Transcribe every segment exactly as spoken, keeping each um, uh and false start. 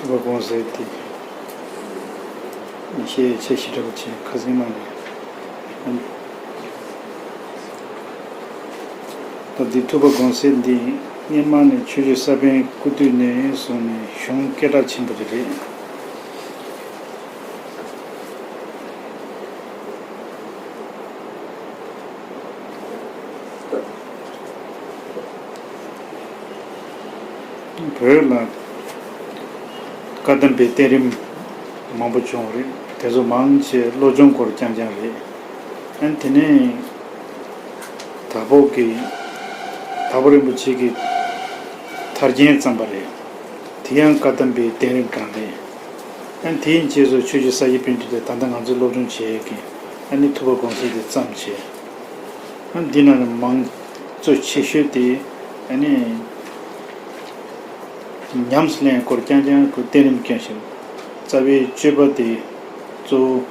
ཐུབ་པ་གོང་གསལ་དེ་ཤེས་ཆེ་ཞིག་འདྲ་པོ་བྱས། ཁ་སང་མ་ནས་ད་འདི་ཐུབ་པ་གོང་གསལ་འདི་སྔོན་མ་ནས་ཆོས་བརྒྱུད་གསར་པའི་སྐུ་དུས་ནས་བཟུང་ནས་གཞུང་སྐད་གྲགས་ཆེན་པོ་དེ་རེད། བོད་ལ་བཀའ་གདམས་པའི་བསྟན་རིམ་མང་པོ་བྱུང་བ་རེད། དེ་ཚོ་མང་ཆེ་བློ་སྦྱོང་སྐོར་རྐྱང་རྐྱང་རེད། ཨ་ནི་དེ་ནས་དྭགས་པོ་གི་དྭགས་པོ་རིན་པོ་ཆེ་གི་ཐར་རྒྱན་བརྩམས་པ་རེད། དེ་ཡང་བཀའ་གདམས་པའི་བསྟན་རིམ་གྲངས་རེད། ཨ་ནི་དེའི་རྗེས་སུ་ཆོས་རྗེ་ས་སྐྱ་པཎྜི་ཏ་ད་ལྟ་ང་ཚོས་སློབ་སྦྱོང་བྱེད་ཡས་ཀྱི་ཨ་ནི་ཐུབ་པ་གོང་གསལ་དེ་བརྩམས་བྱས། ཨ་ནི་འདི་ནང་ནས་མང་གཙོ་ཆེ་ཤོས་དེ་ཨ་ནི་ཉམས་སུ་ལེན་སྐོར་རྐྱང་རྐྱང་གི་བསྟན་རིམ་སྐྱོང་ཞིང་། རྩ་བའི་སྤྱོད་པ་དེ་གཙོ་བོ་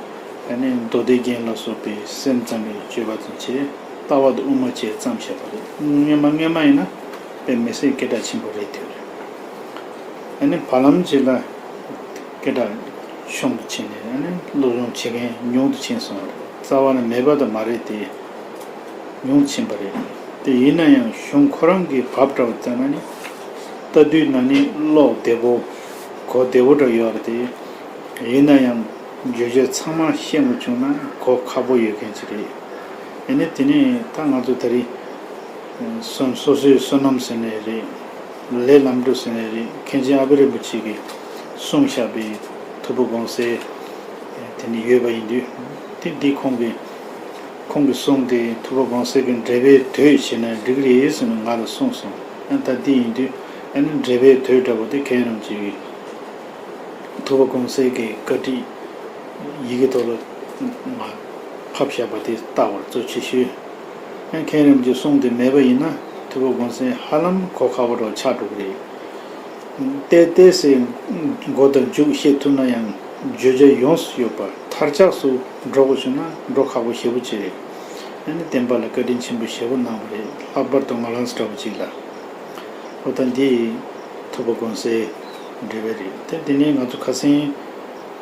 ཨ་ནི་མདོ་སྡེ་རྒྱན་ལ་སོགས་པའི་སེམས་ཙམ་པའི་སྤྱོད་པ་ཙམ་བྱས། ལྟ་བ་དང་དབུ་མ་བཅས་བརྩམས་བཞག་པ་རེད། སྔོན་མ་སྔོན་མ་ཡིན་ན་དཔེ་མི་སྲིད་སྐད་གྲགས་ཆེན་པོ་རེད་དེ་རེད། ཨ་ནི་བར་ལམ་ཅིག་ལ་སྐད་གྲགས་ཆུང་དུ་ཕྱིན་ནས། ཨ་ནི་སློབ་སྦྱོང་བྱེད་མཁན་ཉུང་དུ་ཕྱིན་སོང་བ་རེད། རྩ་བ་ནས་མེད་པ་དང་མ་རེད་དེ། ཉུང་ཕྱིན་པ་རེད། དེ་ཡིན་ན་ཡང་གཞུང་ཁོ་རང་གི་བབ་འདྲ་བོ་བལྟས་ན་ནི། ལྟ་དུས་ན་ནི་ཀློག་བདེ་པོ། གོ་བདེ་པོ་འདྲ་ཡོད་རེད་དེ། ཡིན་ན་ཡང་བརྗོད་བྱ་ཚང་མ་ཤེས་དགོས་བྱུང་ན་གོ་ཁག་པོ་ཡོད་མཁན་ཅིག་རེད། ཡིན་ནའི་དེ་ནས་ད་ང་ཚོ་ད་རེས་སོ་སོ་སོའི་བསོད་ནམས་ཟེར་ནའི་རེད། ལས་ལམ་འགྲོ་ཟེར་ནའི་རེད། མཁན་ཆེན་ཨ་པད་རིན་པོ་ཆེ་གིས་གསུངས་བཞག་པའི་ཐུབ་པ་གོང་གསལ་དེ་ནི་ཡོད་པ་ཡིན་དུས། དེ་འདི་ཁོང་གིས་ཁོང་གི་གསུང་དེ་ཐུབ་པ་གོང་གསལ་གྱི་འགྲེལ་པའི་དོད་བྱས་ན་འགྲིག་གི་རེད་ཟེར་ནས་ང་ལ་གསུངས་སོང་། ཨ་ད་འདི་ཡིན་དུས་ཨ་ནི་འགྲེལ་པའི་དོད་འདྲ་པོ་དེ་མཁན་རིན་པོ་ཆེ་གིས་ཐུབ་པ་གོང་གསལ་གྱི་བཀའ་ཁྲིད་ཡི་གེ་ཐོག་ལ་མ་ཕབ་བཞག་པ་དེ་ལྟ་བར་གཙོ་ཆེ་ཤོས། ཨ་མཁན་རིན་པོ་ཆེའི་གསུང་དེ་མེད་པ་ཡིན་ན་ཐུབ་པ་གོང་གསལ་ཧ་ལམ་གོ་ཁག་པོ་འདྲ་ཆགས་འགྲོ་གི་རེད། ཏོག་ཙམ་མགོ་དང་མཇུག་ཤེས་ཐུབ་ན་ཡང་བརྗོད་བྱ་ཡོངས་སུ་ཡོད་པ་མཐར་ཆགས་སུ་འགྲོ་དགོས་བྱུང་ན་འགྲོ་ཁག་པོ་ཞེ་པོ་ཅིག་རེད། ཨ་ནི་བསྟན་པ་ལ་བཀའ་དྲིན་ཆེན་པོ་ཞེ་པོ་གནང་བ་རེད། ལྷག་པར་དུ་ང་རང་ཚོ་འདྲ་བོ་ཅིག་ལ། འོ་ད་འདི་ཐུབ་པ་གོང་གསལ་འགྲེལ་པ་རེད་དེ། འདི་ནས་ང་ཚོ་ཁ་སང་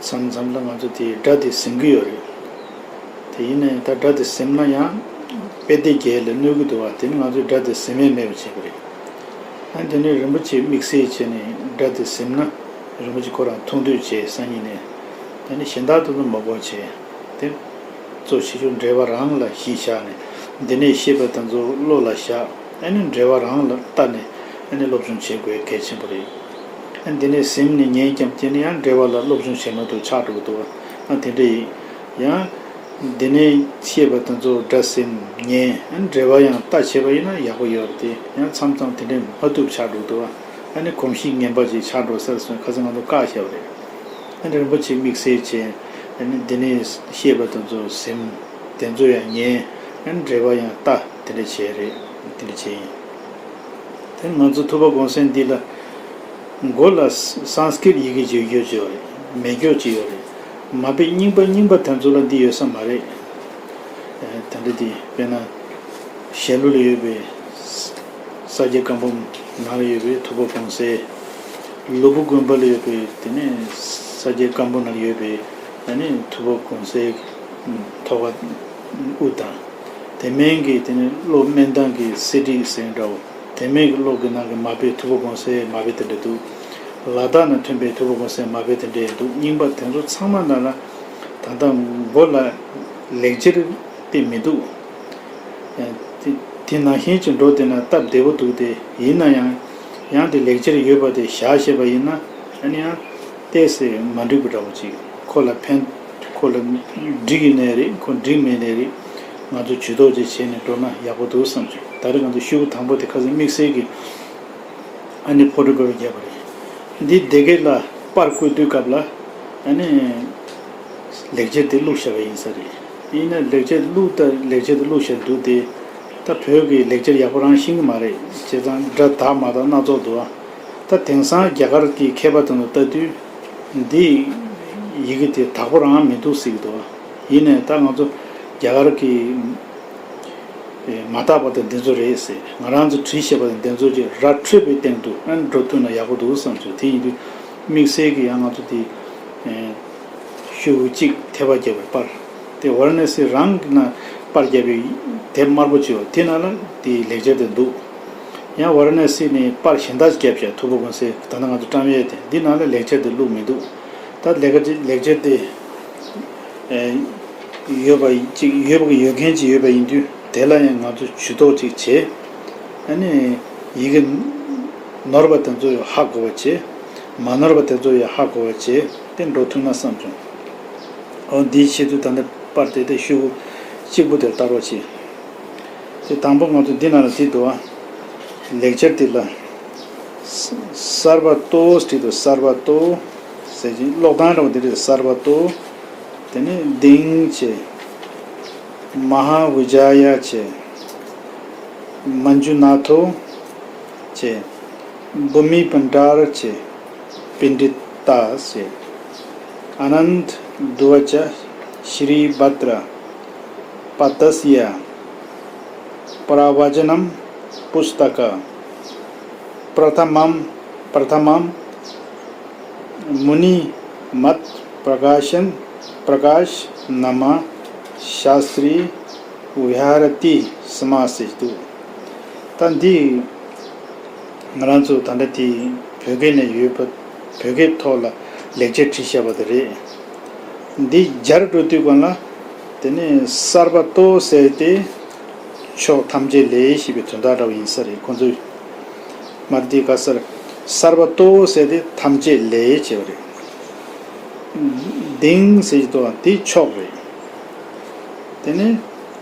མཚམས་མཚམས་ལ་ང་ཚོ་དེ་སྒྲ་དེ་ཟིན་གྱི་ཡོད་རེད། དེ་ཡིན་ནའི་ད་སྒྲ་དེ་ཟིན་ན་ཡང་དཔེ་དེབ་རྒྱལ་ལ་གནོད་ཀྱི་འདུག་བ། དེ་ནི་ང་ཚོས་སྒྲ་དེ་ཟིན་མེད་མེད་པ་བྱེད་པ་རེད། ཨ་དེ་ནས་རིན་པོ་ཆེ་དམིགས་བསལ་བྱས་ནས་སྒྲ་དེ་ཟིན་ན་རིན་པོ་ཆེ་ཁོ་རང་མཐོང་ཐོས་བྱས་སང་ཉིན་ནས། དེ་ནས་གཞན་དག་ཏུ་ལ་མ་དགོངས་བྱས། དེ་གཙོ་ཆེ་ཤོས་འགྲེལ་པ་རང་ལ་གཞི་བཞག་ནས། འདི་ནས་ཤེས་པ་དེ་ཚོ་བློ་ལ་བཞག་ཨ་ནི་འགྲེལ་པ་རང་ལ་བལྟ་ནས་ཨ་ནི་སློབ་སྦྱོང་བྱེད་དགོས་གལ་ཆེན་པོ་རེད། ཨ་འདི་ནས་ཟིན་ནས་ཉན་རྐྱང་བྱས་ནས་ཡང་འགྲེལ་པ་ལ་སློབ་སྦྱོང་བྱེད་མ་ཐུབ་ཆགས་འགྲོ་གི་འདུག་ཨ་དེ་འདྲ་ཡིན། ཡང་འདི་ནས་ཤེས་པ་དེ་ཚོ་སྒྲ་ཟིན་ཉན། ཨ་འགྲེལ་པ་ཡང་བལྟ་བྱས་པ་ཡིན་ན་ཡག་པོ་ཡོད་རེད་དེ། ཡང་མཚམས་མཚམས་དེ་འདྲས་མ་ཐུབ་ཆགས་འགྲོ་འདུག་ཨ་ནི་གོམས་གཤིས་ངན་པ་ཅིག་ཆགས་འགྲོ་ས་རེད་གསུངས། ཁ་སང་ང་ཚོ་བཀག་བཞག་པ་རེད། ཨ་ནི་རིན་པོ་ཆེ་དམིགས་བསལ་བྱས། ཨ་ནི་འདི་ནས་ཤེས་པ་དེ་ཚོ་ཟིན། དེ་ཚོ་ཡང་ཉན། ཨ་ནི་འགྲེལ་པ་ཡང་བལྟ། དེ་འདྲས་བྱས་རེད། དེ་འདྲས་བྱས་ཡིན། དེ་ང་ཚོ་ཐུབ་པ་གོང་གསལ་འདི་ལ་མགོ་ལ་སཾ་སྐྲྀཏ་ཡི་གེ་ཅིག་ཡོད་ཅིག་ཡོད་རེད། མེད་ཀྱོག་ཅིག་ཡོད་རེད། མ་དཔེ་རྙིང་པ་རྙིང་པ་དེ་ཚོ་ལ་འདི་ཡོད་ས་མ་རེད། ཨ་དེ་འདྲ་དེ་དཔེར་ན་ཞྭ་ལུ་ལ་ཡོད་པའི་ས་སྐྱ་བཀའ་འབུམ་ནང་ལ་ཡོད་པའི་ཐུབ་པ་གོང་གསལ། ལུགས་ཕུག་དགོན་པ་ལ་ཡོད་པའི་དེ་ནས་ས་སྐྱ་བཀའ་འབུམ་ནང་ལ་ཡོད་པའི་ཨ་ནི་ཐུབ་པ་གོང་གསལ་ཐོག་ཁ་དབུ་དང་། དེ་མིན་གྱི་དེ་ནི་གློག་སྨན་ཐང་གི་གསེར་བྲིས་ཟེར་འདྲ་བོ། དེ་མིན་གྱི་གློག་གི་ནང་གི་མ་དཔེ་ཐུབ་པ་གོང་གསལ་མ་དཔེ་དེ་འདྲ་འདུག་ལ་དྭགས་ནས་ཐོན་པའི་ཐུབ་པ་གོང་གསལ་མ་དཔེ་དེ་འདྲ་འདུག་རྙིང་པ་དེ་ཚོ་ཚང་མ་ནང་ལ་ད་ལྟ་མགོ་ལ་ལེགས་སྦྱར་དེ་མི་འདུག་དེ་དེ་ནང་བཞིན་གྱི་འགྲོ་བསྡད་ན་སྟབས་བདེ་པོ་འདུག་དེ་ཡིན་ན་ཡང་ཡང་དེ་ལེགས་སྦྱར་ཡོད་པ་དེ་བཞག་ཤེས་པ་ཡིན་ན་ཨ་ནི་ཡང་ཏོག་ཙམ་མ་འགྲིག་པ་འདྲ་བོ་ཅིག་ཁོ་ལ་ཕན། ཁོ་ལ་འགྲིག་ཡིན་ནའི་རེད། ཁོ་འགྲིག་མེད་ནའི་རེད། ང་ཚོ་ཇུས་གཏོགས་ཅིག་བྱས་ནས་འགྲོ་ན་ཡག་པོ་འདུག་བསམ་བྱུང་། ད་རེས་ང་ཚོ་ཤོག་གུ་དང་པོ་དེ་ཁ་སང་དམིགས་བསལ་གྱི་ཨ་ནི་ཕོ་ཊོ་གྷ་ར་ཕི་བརྒྱབ་པ་རེད། འདི་སྡེ་དགེ་ལ་པར་བརྐོས་དུས་སྐབས་ལ་ཨ་ནི་ལེགས་སྦྱར་དེ་བླུགས་བཞག་པ་ཡིན་ས་རེད། ཡིན་ན་ལེགས་སྦྱར་བླུགས་ད་ལེགས་སྦྱར་དེ་བླུགས་བཞག་འདུག་དེ། ད་བོད་ཀྱི་ལེགས་སྦྱར་ཡག་པོ་རང་ཤེས་ཀྱི་མ་རེད། བྱས་ཙང་སྒྲ་དག་མ་དག་སྣ་ཚོགས་འདུག་ད་དེང་སང་རྒྱ་གར་གྱི་མཁས་པ་དེ་ཚོ་ལྟ་དུས་འདི་ཡི་གེ་དེ་དག་པོ་རང་མི་འདུག་ཟེར་གྱི་འདུག་ཡིན་ནའི་ད་ང་ཚོ་རྒྱ་གར་གྱི་མ་དག་པ་དེ་འདི་ཚོ་རེད་ཟེར། ང་རང་ཚོ་བྲིས་བཞག་པ་དེ་འདི་ཚོ་ཅིག་ར་འཕྲོད་པའི་སྟེང་དུ་ཨ་ནི་འགྲོ་ཐུབ་ན་ཡག་པོ་འདུག་བསམ་བྱུང་། དེ་ཡིན་དུས་ དམིགས་བསལ་གྱི་ཡང་ང་ཚོ་དེ་ཤོག་གུ་གཅིག་ཐེབས་པ་བརྒྱབ་པའི་པར། དེ་ཝཱ་ར་ཎ་སི་རང་གི་ནང་པར་བརྒྱབ་པའི་དེབ་དམར་པོ་ཅིག་ཡོད། དེ་ནང་ལ་དེའི་ལེགས་སྦྱར་དེ་འདུག། ཡང་ཝཱ་ར་ཎ་སི་ནས་པར་གཞན་དག་བརྒྱབ་བཞག། ཐུབ་པ་དགོན་སའི་ད་ལྟ་ང་ཚོ་བཀྲམ་ཡས་དེ་འདི་ནང་ལ་ལེགས་སྦྱར་དེ་བླུགས་མི་འདུག། ད་ལེགས་སྦྱར་ལེགས་སྦྱར་དེ་ཡོད་པ་ཅིག་ཡོད་པ་ཡོད་མཁན་ཅིག་ཡོད་པ་ཡིན་དུས། དེ་ལ་ཡང་ང་ཚོ་ཇུས་གཏོགས་ཅིག་བྱེད། ཨ་ནི་ཡི་གེ་ནོར་བ་དེ་ཚོ་ཡང་ཧ་གོ་བ་བྱེད། མ་ནོར་བ་དེ་ཚོ་ཡང་ཧ་གོ་བ་བྱེད། དེ་འགྲོ་ཐུབ་ན་བསམ་བྱུང་། འོ་འདིའི་ཆེད་དུ་ད་ལྟ་པར་དེ་དེ་ཤོག་གུ་གཅིག་པུ་དེ་བསྟར་རོགས་བྱེད། དེ་དང་པོ་ང་ཚོ་འདི་ནང་ལ་འདི་འདུག་ཨ། ལེགས་སྦྱར་འདི་ལ་ས་སརྦ་ཏོ་ཟེར་འདུག། སརྦ་ཏོ་ཟེར་གྱིན་ཀློག་སྟངས་འདྲ་བོ་འདི་རེད། སརྦ་ཏོ། དེ་ནས་དིང་བྱས། མ་ཧཱ་བི་ཇ་ཡ་བྱས། མཉྫུ་ནཱ་ཐོ་བྱས། བྷུ་མི་པཎ་ཌཱ་ར་བྱས། པཎྜི་ཏ་བྱས། ཨ་ནནྡ་དྷུ་ཝ་ཙ་ཤྲི་བྷ་དྲ་པ་ཏ་སི་ཡ་པྲ་བ་ཙ་ནམ་པུ་སྟ་ཀ་པྲ་ཐ་མམ་པྲ་ཐ་མམ་མུ་ནི་མད་པྲ་ཀ་ཤན་པྲ་ཀ་ཤ་ནཱ་མ་ཤཱ་སྟྲི་བི་ཧ་ར་ཏི་སྨ་ཟེར་འདུག། ད་འདི་ང་རང་ཚོ་ད་ལྟ་དེ་བོད་སྐད་ནས་ཡོད་པ། བོད་སྐད་ཐོག་ལ་ལེགས་སྦྱར་བྲིས་བཞག་པ་དེ་རེད། འདི་སྦྱར་འགྲོ་དུས་སྒང་ལ་དེ་ནས་སརྦ་ཏོ་ཟེར་ཏེ་ཕྱོགས་ཐམས་ཅད་ལས་ཞེས་པའི་དོན་དག་འདྲ་བོ་ཡིན་ས་རེད། ཁོང་ཚོས་མར་འདི་ག་སར་སརྦ་ཏོ་ཟེར་ཏེ་ཐམས་ཅད་ལས་བྱས་པ་རེད། དིང་ཟེར་གྱི་འདུག་པ་འདི་ཕྱོགས་རེད། དེ་ནས་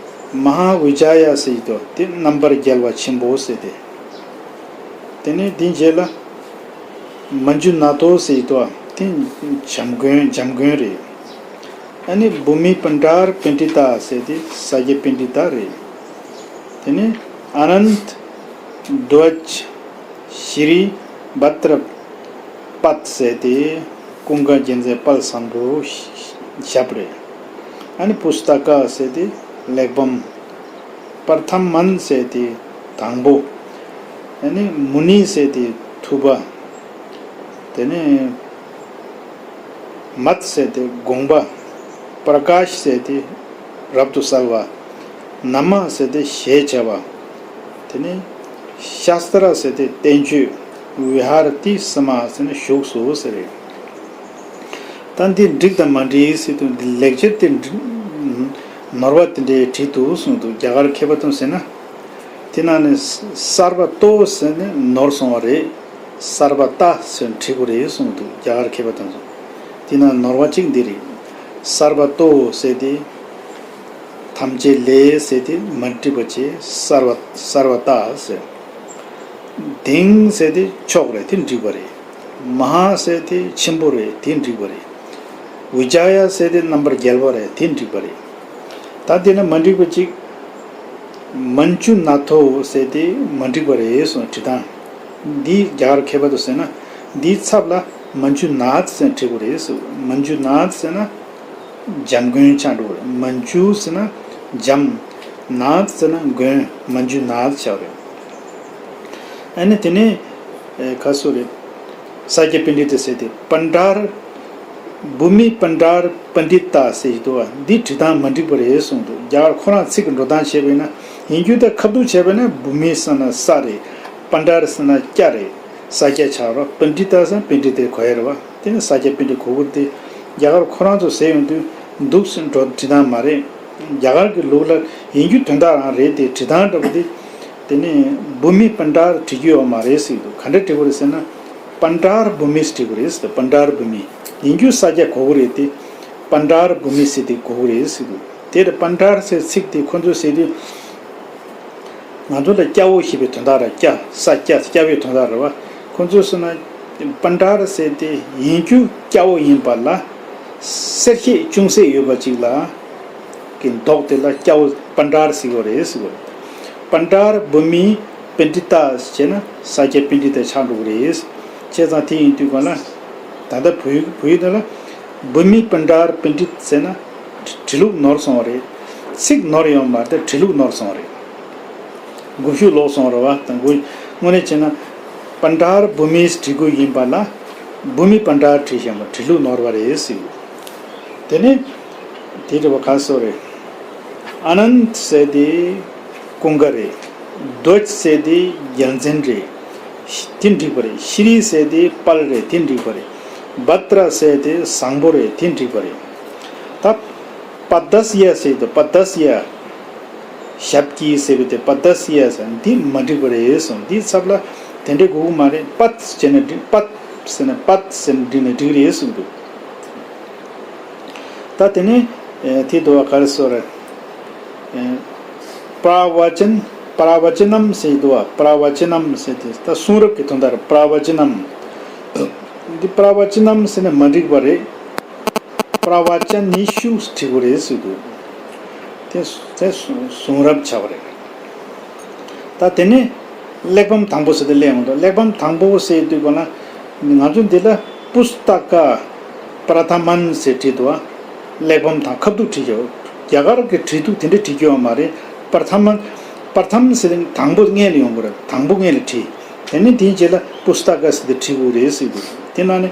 མ་ཧཱ་བི་ཇ་ཡ་ཟེར་གྱི་འདུག་པ་འདི་རྣམ་པར་རྒྱལ་བ་ཆེན་པོ་ཟེར་ཏེ། དེ་ནས་འདི་རྗེས་ལ་མཉྫུ་ནཱ་ཐོ་ཟེར་གྱི་འདུག་པ་འདི་འཇམ་མགོན་འཇམ་མགོན་རེད། ཨ་ནི་བྷུ་མི་པཎ་ཌཱ་ར་པཎྜི་ཏ་ཟེར་ཏེ་ས་སྐྱ་པཎྜི་ཏ་རེད། དེ་ནས་ཨ་ནནྡ་དྷུ་ཝ་ཙ་ཤྲི་བྷ་དྲ་པད་ཟེར་ཏེ་ཀུན་དགའ་རྒྱལ་མཚན་དཔལ་བཟང་པོ་ཞབས་རེད། ཨ་ནི་པུ་སྟ་ཀ་ཟེར་ཏེ་གླེགས་བམ། པར་ཐམ་མན་ཟེར་ཏེ་དང་པོ། ཨ་ནི་མུ་ནི་ཟེར་ཏེ་ཐུབ་པ། དེ་ནས་མད་ཟེར་ཏེ་དགོངས་པ། པྲ་ཀ་ཤ་ཟེར་ཏེ་རབ་ཏུ་གསལ་བ། ན་མ་ཟེར་ཏེ་ཞེས་བྱ་བ། དེ་ནས་ཤཱ་སྟྲ་ཟེར་ཏེ་བསྟན་བཅོས། བི་ཧ་ར་ཏི་སྨ་ཟེར་ན་བཞུགས་སོ་ཟེར་རེད། ད་འདི་འགྲིག་དང་མ་འགྲིག་ཟེར་དུས་འདི་ལེགས་སྦྱར་དེ་འགྲིག་ནོར་བ་དེ་འདྲའི་བྲིས་འདུག་གསུངས་འདུག། རྒྱ་གར་མཁས་པ་དང་ཟེར་ན། དེ་ནང་ནས་སརྦ་ཏོ་ཟེར་ནས་ནོར་སོང་བ་རེད། སརྦ་ཏ་ཟེར་བྲིས་དགོས་རེད་གསུངས་འདུག། རྒྱ་གར་མཁས་པ་དང་ཟེར། དེ་ནང་ནོར་བ་གཅིག་འདི་རེད། སརྦ་ཏོ་ཟེར་ཏེ་ཐམས་ཅད་ལས་ཟེར་ཏེ་མ་འགྲིག་པ་བྱས། སརྦ་སརྦ་ཏ་ཟེར། དིང་ཟེར་ཏེ་ཕྱོགས་རེད། དེ་འགྲིག་པ་རེད། མ་ཧཱ་ཟེར་དེ་ཆེན་པོ་རེད། དེ་འགྲིག་པ་རེད། བི་ཇ་ཡ་ཟེར་དེ་རྣམ་པར་རྒྱལ་བ་རེད། དེ་འགྲིག་པ་རེད། ད་དེ་ན་མ་འགྲིག་པ་གཅིག། མཉྫུ་ནཱ་ཐོ་ཟེར་དེ་མ་འགྲིག་པ་རེད་གསུངས། བྲིས་སྟངས་འདི་རྒྱ་གར་མཁས་པ་དང་ཟེར་ན། འདིའི་ཚབ་ལ་མཉྫུ་ནཱཐ་ཟེར་བྲིས་དགོས་རེད་གསུངས། མཉྫུ་ནཱཐ་ཟེར་ན་འཇམ་མགོན་ཆགས་འགྲོ་གི་རེད། མཉྫུ་ཟེར་ན་འཇམ། ནཱཐ་ཟེར་ན་མགོན། མཉྫུ་ནཱཐ་ཆགས་རེད། ཨ་ནི་དེ་ནས་ཨེ་ག་སུ་རེད། ས་སྐྱ་པཎྜི་ཏ་ཟེར་ཏེ་པཎ་ཌཱ་ར། བྷུ་མི་པཎ་ཌཱ་ར་པཎྜི་ཏ་ཟེར་གྱི་འདུག་པ། འདི་བྲིས་སྟངས་མ་འགྲིག་པ་རེད་གསུངས་འདུག། རྒྱ་གར་ཁོ་རང་ཚིག་གི་འགྲོ་སྟངས་བྱས་པ་ཡིན་ན། ཡིན་རྒྱུ་ད་ཁ་བསྡུ་བྱས་པ་ཡིན་ན་བྷུ་མི་ཟེར་ན་ས་རེད། པཎ་ཌཱ་ར་ཟེར་ན་སྐྱ་རེད། ས་སྐྱ་ཆགས་རོགས། པཎྜི་ཏ་ཟེར་ན་པཎྜི་ཏའི་གོ་ཡ་རེད་པ། དེ་ནི་ས་སྐྱ་པཎྜི་གོ་དགོས་རེད་དེ། རྒྱ་གར་ཁོ་རང་ཚོ་ཟེར་ཡོང་དུས་འདུག་ཟེར་འགྲོ་བྲིས་སྟངས་མ་རེད། རྒྱ་གར་གྱི་ལུགས་ལ་ཡིན་རྒྱུ་དོན་དག་རང་རེད་དེ། བྲིས་སྟངས་འདྲ་པོ་དེ། དེ་ནས་བྷུ་མི་པཎ་ཌཱ་ར་བྲིས་རྒྱུ་ཡོད་མ་རེད་ཟེར་གྱི་འདུག། ག་འདྲ་བྲིས་དགོས་རེད་ཟེར་ན། པཎ་ཌཱ་ར་བྷུ་མི་ཟེར་བྲིས་དགོས་རེད་ཟེར། པཎ་ཌཱ་ར་བྷུ་མི། ཡིན་རྒྱུ་ས་སྐྱ་གོ་གི་རེད་དེ། པཎ་ཌཱ་ར་བྷུ་མི་ཟེར་དེ་གོ་གི་རེད་ཟེར་གྱི་འདུག། དེར་པཎ་ཌཱ་ར་ཟེར་ཚིག་དེ་ཁོ་ཚོས་ཟེར་དུས། ང་ཚོ་ལ་སྐྱ་བོ་ཞེས་པའི་དོན་དག་རེད། སྐྱ། ས་སྐྱ། སྐྱ་བོའི་དོན་དག་རེད་པ། ཁོ་ཚོས་ཟེར་ན། པཎ་ཌཱ་ར་ཟེར་དེ་ཡིན་རྒྱུ་སྐྱ་བོ་ཡིན་པ་ལ། གསེར་ཤད་ཅུང་ཟད་ཡོད་པ་ཅིག་ལ། གི་མདོག་དེ་ལ་སྐྱ་བོ་པཎ་ཌཱ་ར་ཟེར་གྱི་རེད་ཟེར་གྱི་རེད། པཎ་ཌཱ་ར་བྷུ་མི་པཎྜི་ཏ་ཟེར་ན་ས་སྐྱ་པཎྜི་ཏ་ཆགས་འགྲོ་གི་རེད། བྱས་ཙང་དེ་ཡིན་དུས་ག་ལ། ད་ལྟ་བོད་ཡིག་བོད་ཡིག་དེ་ལ་བྷུ་མི་པཎ་ཌཱ་ར་པཎྜི་ཏ་ཟེར་ན་བྲིས་ལུགས་ནོར་སོང་བ་རེད། ཚིག་ནོར་ཡོད་མ་རེད། བྲིས་ལུགས་ནོར་སོང་བ་རེད། མགོ་མཇུག་ལོག་སོང་བ་རེད་པ། དང་པོ་དངོས་གནས་བྱས་ན་པཎ་ཌཱ་ར་བྷུ་མི་བྲིས་དགོས་ཡིན་པ་ལ། བྷུ་མི་པཎྜ་བྲིས་ཤིང་བྲིས་ལུགས་ནོར་བ་རེད་ཟེར། དེ་ནས་དེ་འདྲ་བ་ག་སོ་རེད། ཨ་ནནྡ་ཟེར་དེ་ཀུན་དགའ་རེད། རྡོ་རྗེ་ཟེར་དེ་རྒྱལ་མཚན་རེད། དེ་འགྲིག་པ་རེད། ཤྲཱི་ཟེར་དེ་དཔལ་རེད། དེ་འགྲིག་པ་རེད། བྷ་དྲ་ཟེར་དེ་བཟང་པོ་རེད། དེ་འགྲིག་པ་རེད། ད་པ་དཱ་སི་ཡ་ཟེར་དེ་པ་དཱ་སི་ཡ། ཞབས་ཀྱིས་ཟེར་བའི་དེ་པ་དཱ་སི་ཡ་ཟེར་འདི་མ་འགྲིག་པ་རེད་གསུངས། འདིའི་ཚབ་ལ་དེ་འདྲའི་དགོས་ཀྱི་མ་རེད། པད་ཟེར་ན་འགྲིག། པད་ཟེར་ན་པད་ཟེར་ན་འགྲིག་ན་འགྲིག་རེད་གསུངས་འདུག། ད་དེ་ནས་ཨེ་དེ་དུ་བ་ག་རེ་ཟེར་རེད། ཨེ་པྲ་ཝ་ཅན། པྲ་ཝ་ཅ་ནམ་ཟེར་འདུག་བ། པྲ་ཝ་ཅ་ནམ་ཟེར་དེ་ད་གསུང་རབ་ཀྱི་དོན་དག་རེད། པྲ་ཝ་ཅ་ནམ། འདི་པྲ་ཝ་ཅ་ནམ་ཟེར་ན་མ་འགྲིག་པ་རེད། པྲ་ཝ་ཅ་ནི་ཤུ་བྲིས་དགོས་རེད་ཟེར་འདུག། དེ་དེ་གསུང་རབ་ཆགས་པ་རེད། ད་དེ་ནས་གླེགས་བམ་དང་པོ་ཟེར་དེ་གླེང་འོང་དུས། གླེགས་བམ་དང་པོ་ཟེར་དུས་གོ་ན་ང་ཚོ་འདི་ལ་པུས་ཏ་ཀ་པྲ་ཐ་མན་ཟེར་བྲིས་འདུག་བ། གླེགས་བམ་དང་ཁ་ཐུག་བྲིས་ཀྱི་ཡོད། རྒྱ་གར་གྱི་བྲིས་ཐུག་དེ་འདྲ་བྲིས་ཀྱི་ཡོད་མ་རེད། པྲ་ཐ་མན། པྲ་ཐམ་ཟེར་དེ་དང་པོ་སྔོན་ལ་ཡོང་དགོས་རེད། དང་པོ་སྔོན་ལ་བྲིས། དེ་ནས་དེའི་རྗེས་ལ་པུས་ཏ་ཀ་ཟེར་དེ་བྲིས་དགོས་རེད་ཟེར་གྱི་འདུག། དེ་ནང་ནས་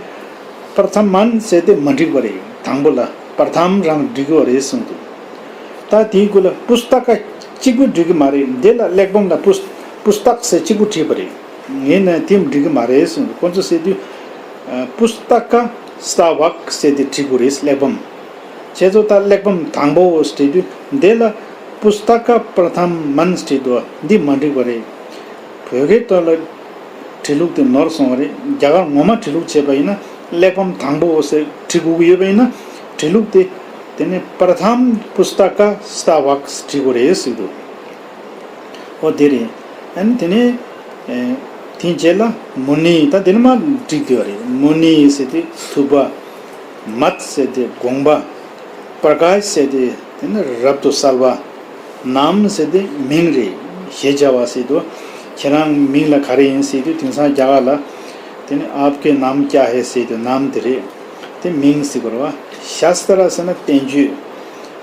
པྲ་ཐ་མན་ཟེར་དེ་མ་འགྲིག་པ་རེད། དང་པོ་ལ་པྲ་ཐམ་རང་འགྲིག་གི་རེད་གསུངས་འདུག། ད་དེའི་སྐོར་ལ་པུས་ཏ་ཀ་གཅིག་པུ་འགྲིག་གི་མ་རེད། འདི་ལ་གླེགས་བམ་ལ་པུས་པུས་ཏག་ཟེར་གཅིག་པུ་བྲིས་པ་རེད། ངས་ནི་དེ་འགྲིག་གི་མ་རེད་གསུངས་འདུག། ཁོ་ཚོ་ཟེར་དུས་ཨ་པུས་ཏ་ཀ་སྟ་བཀ་ཟེར་དེ་བྲིས་དགོས་རེད། གླེགས་བམ། ཁྱེད་ཚོ་ད་གླེགས་བམ་དང་པོ་བྲིས་དུས་འདི་ལ་པུས་ཏ་ཀ་པྲ་ཐམ་མན་བྲིས་འདུག། འདི་མ་འགྲིག་པ་རེད། བོད་སྐད་ཐོག་ལ་བྲིས་ལུགས་དེ་ནོར་སོང་བ་རེད། རྒྱ་གར་ངོ་མ་བྲིས་ལུགས་བྱས་པ་ཡིན་ན་གླེགས་བམ་དང་པོ་ཟེར་བྲིས་དགོས་ཀྱི་ཡོད་པ་ཡིན་ན་བྲིས་ལུགས་དེ་དེ་ནི་པྲ་ཐམ་པུས་ཏ་ཀ་སྟ་བཀ་བྲིས་དགོས་རེད་ཟེར་འདུག། ཨོ་དེ་རེད། ཨ་ནི་དེ་ནས་ཨེ་དེའི་རྗེས་ལ་མུ་ནི། ད་དེ་ནི་མ་འགྲིག་དེ་བ་རེད། མུ་ནི་ཟེར་དེ་ཐུབ་པ། མད་ཟེར་དེ་དགོངས་པ། པྲ་ཀཱཤ་ཟེར་དེ་དེ་ནི་རབ་ཏུ་གསལ་བ། ནམ་ཟེར་དེ་མིང་རེད། ཞེས་བྱ་བ་ཟེར་དུས་ཁྱེད་རང་མིང་ལ་ག་རེ་ཡིན་ཟེར་དུས་དེང་སང་རྒྱ་གར་ལ་དེ་ནི་ཨབ་ཀེ་ནམ་ཀྱ་ཧེ་ཟེར་དུས་ནམ་དེ་རེད། དེ་མིང་ཟེར་དགོས་རེད་བ། ཤཱསྟྲ་ཟེར་ན་བསྟན་བཅོས།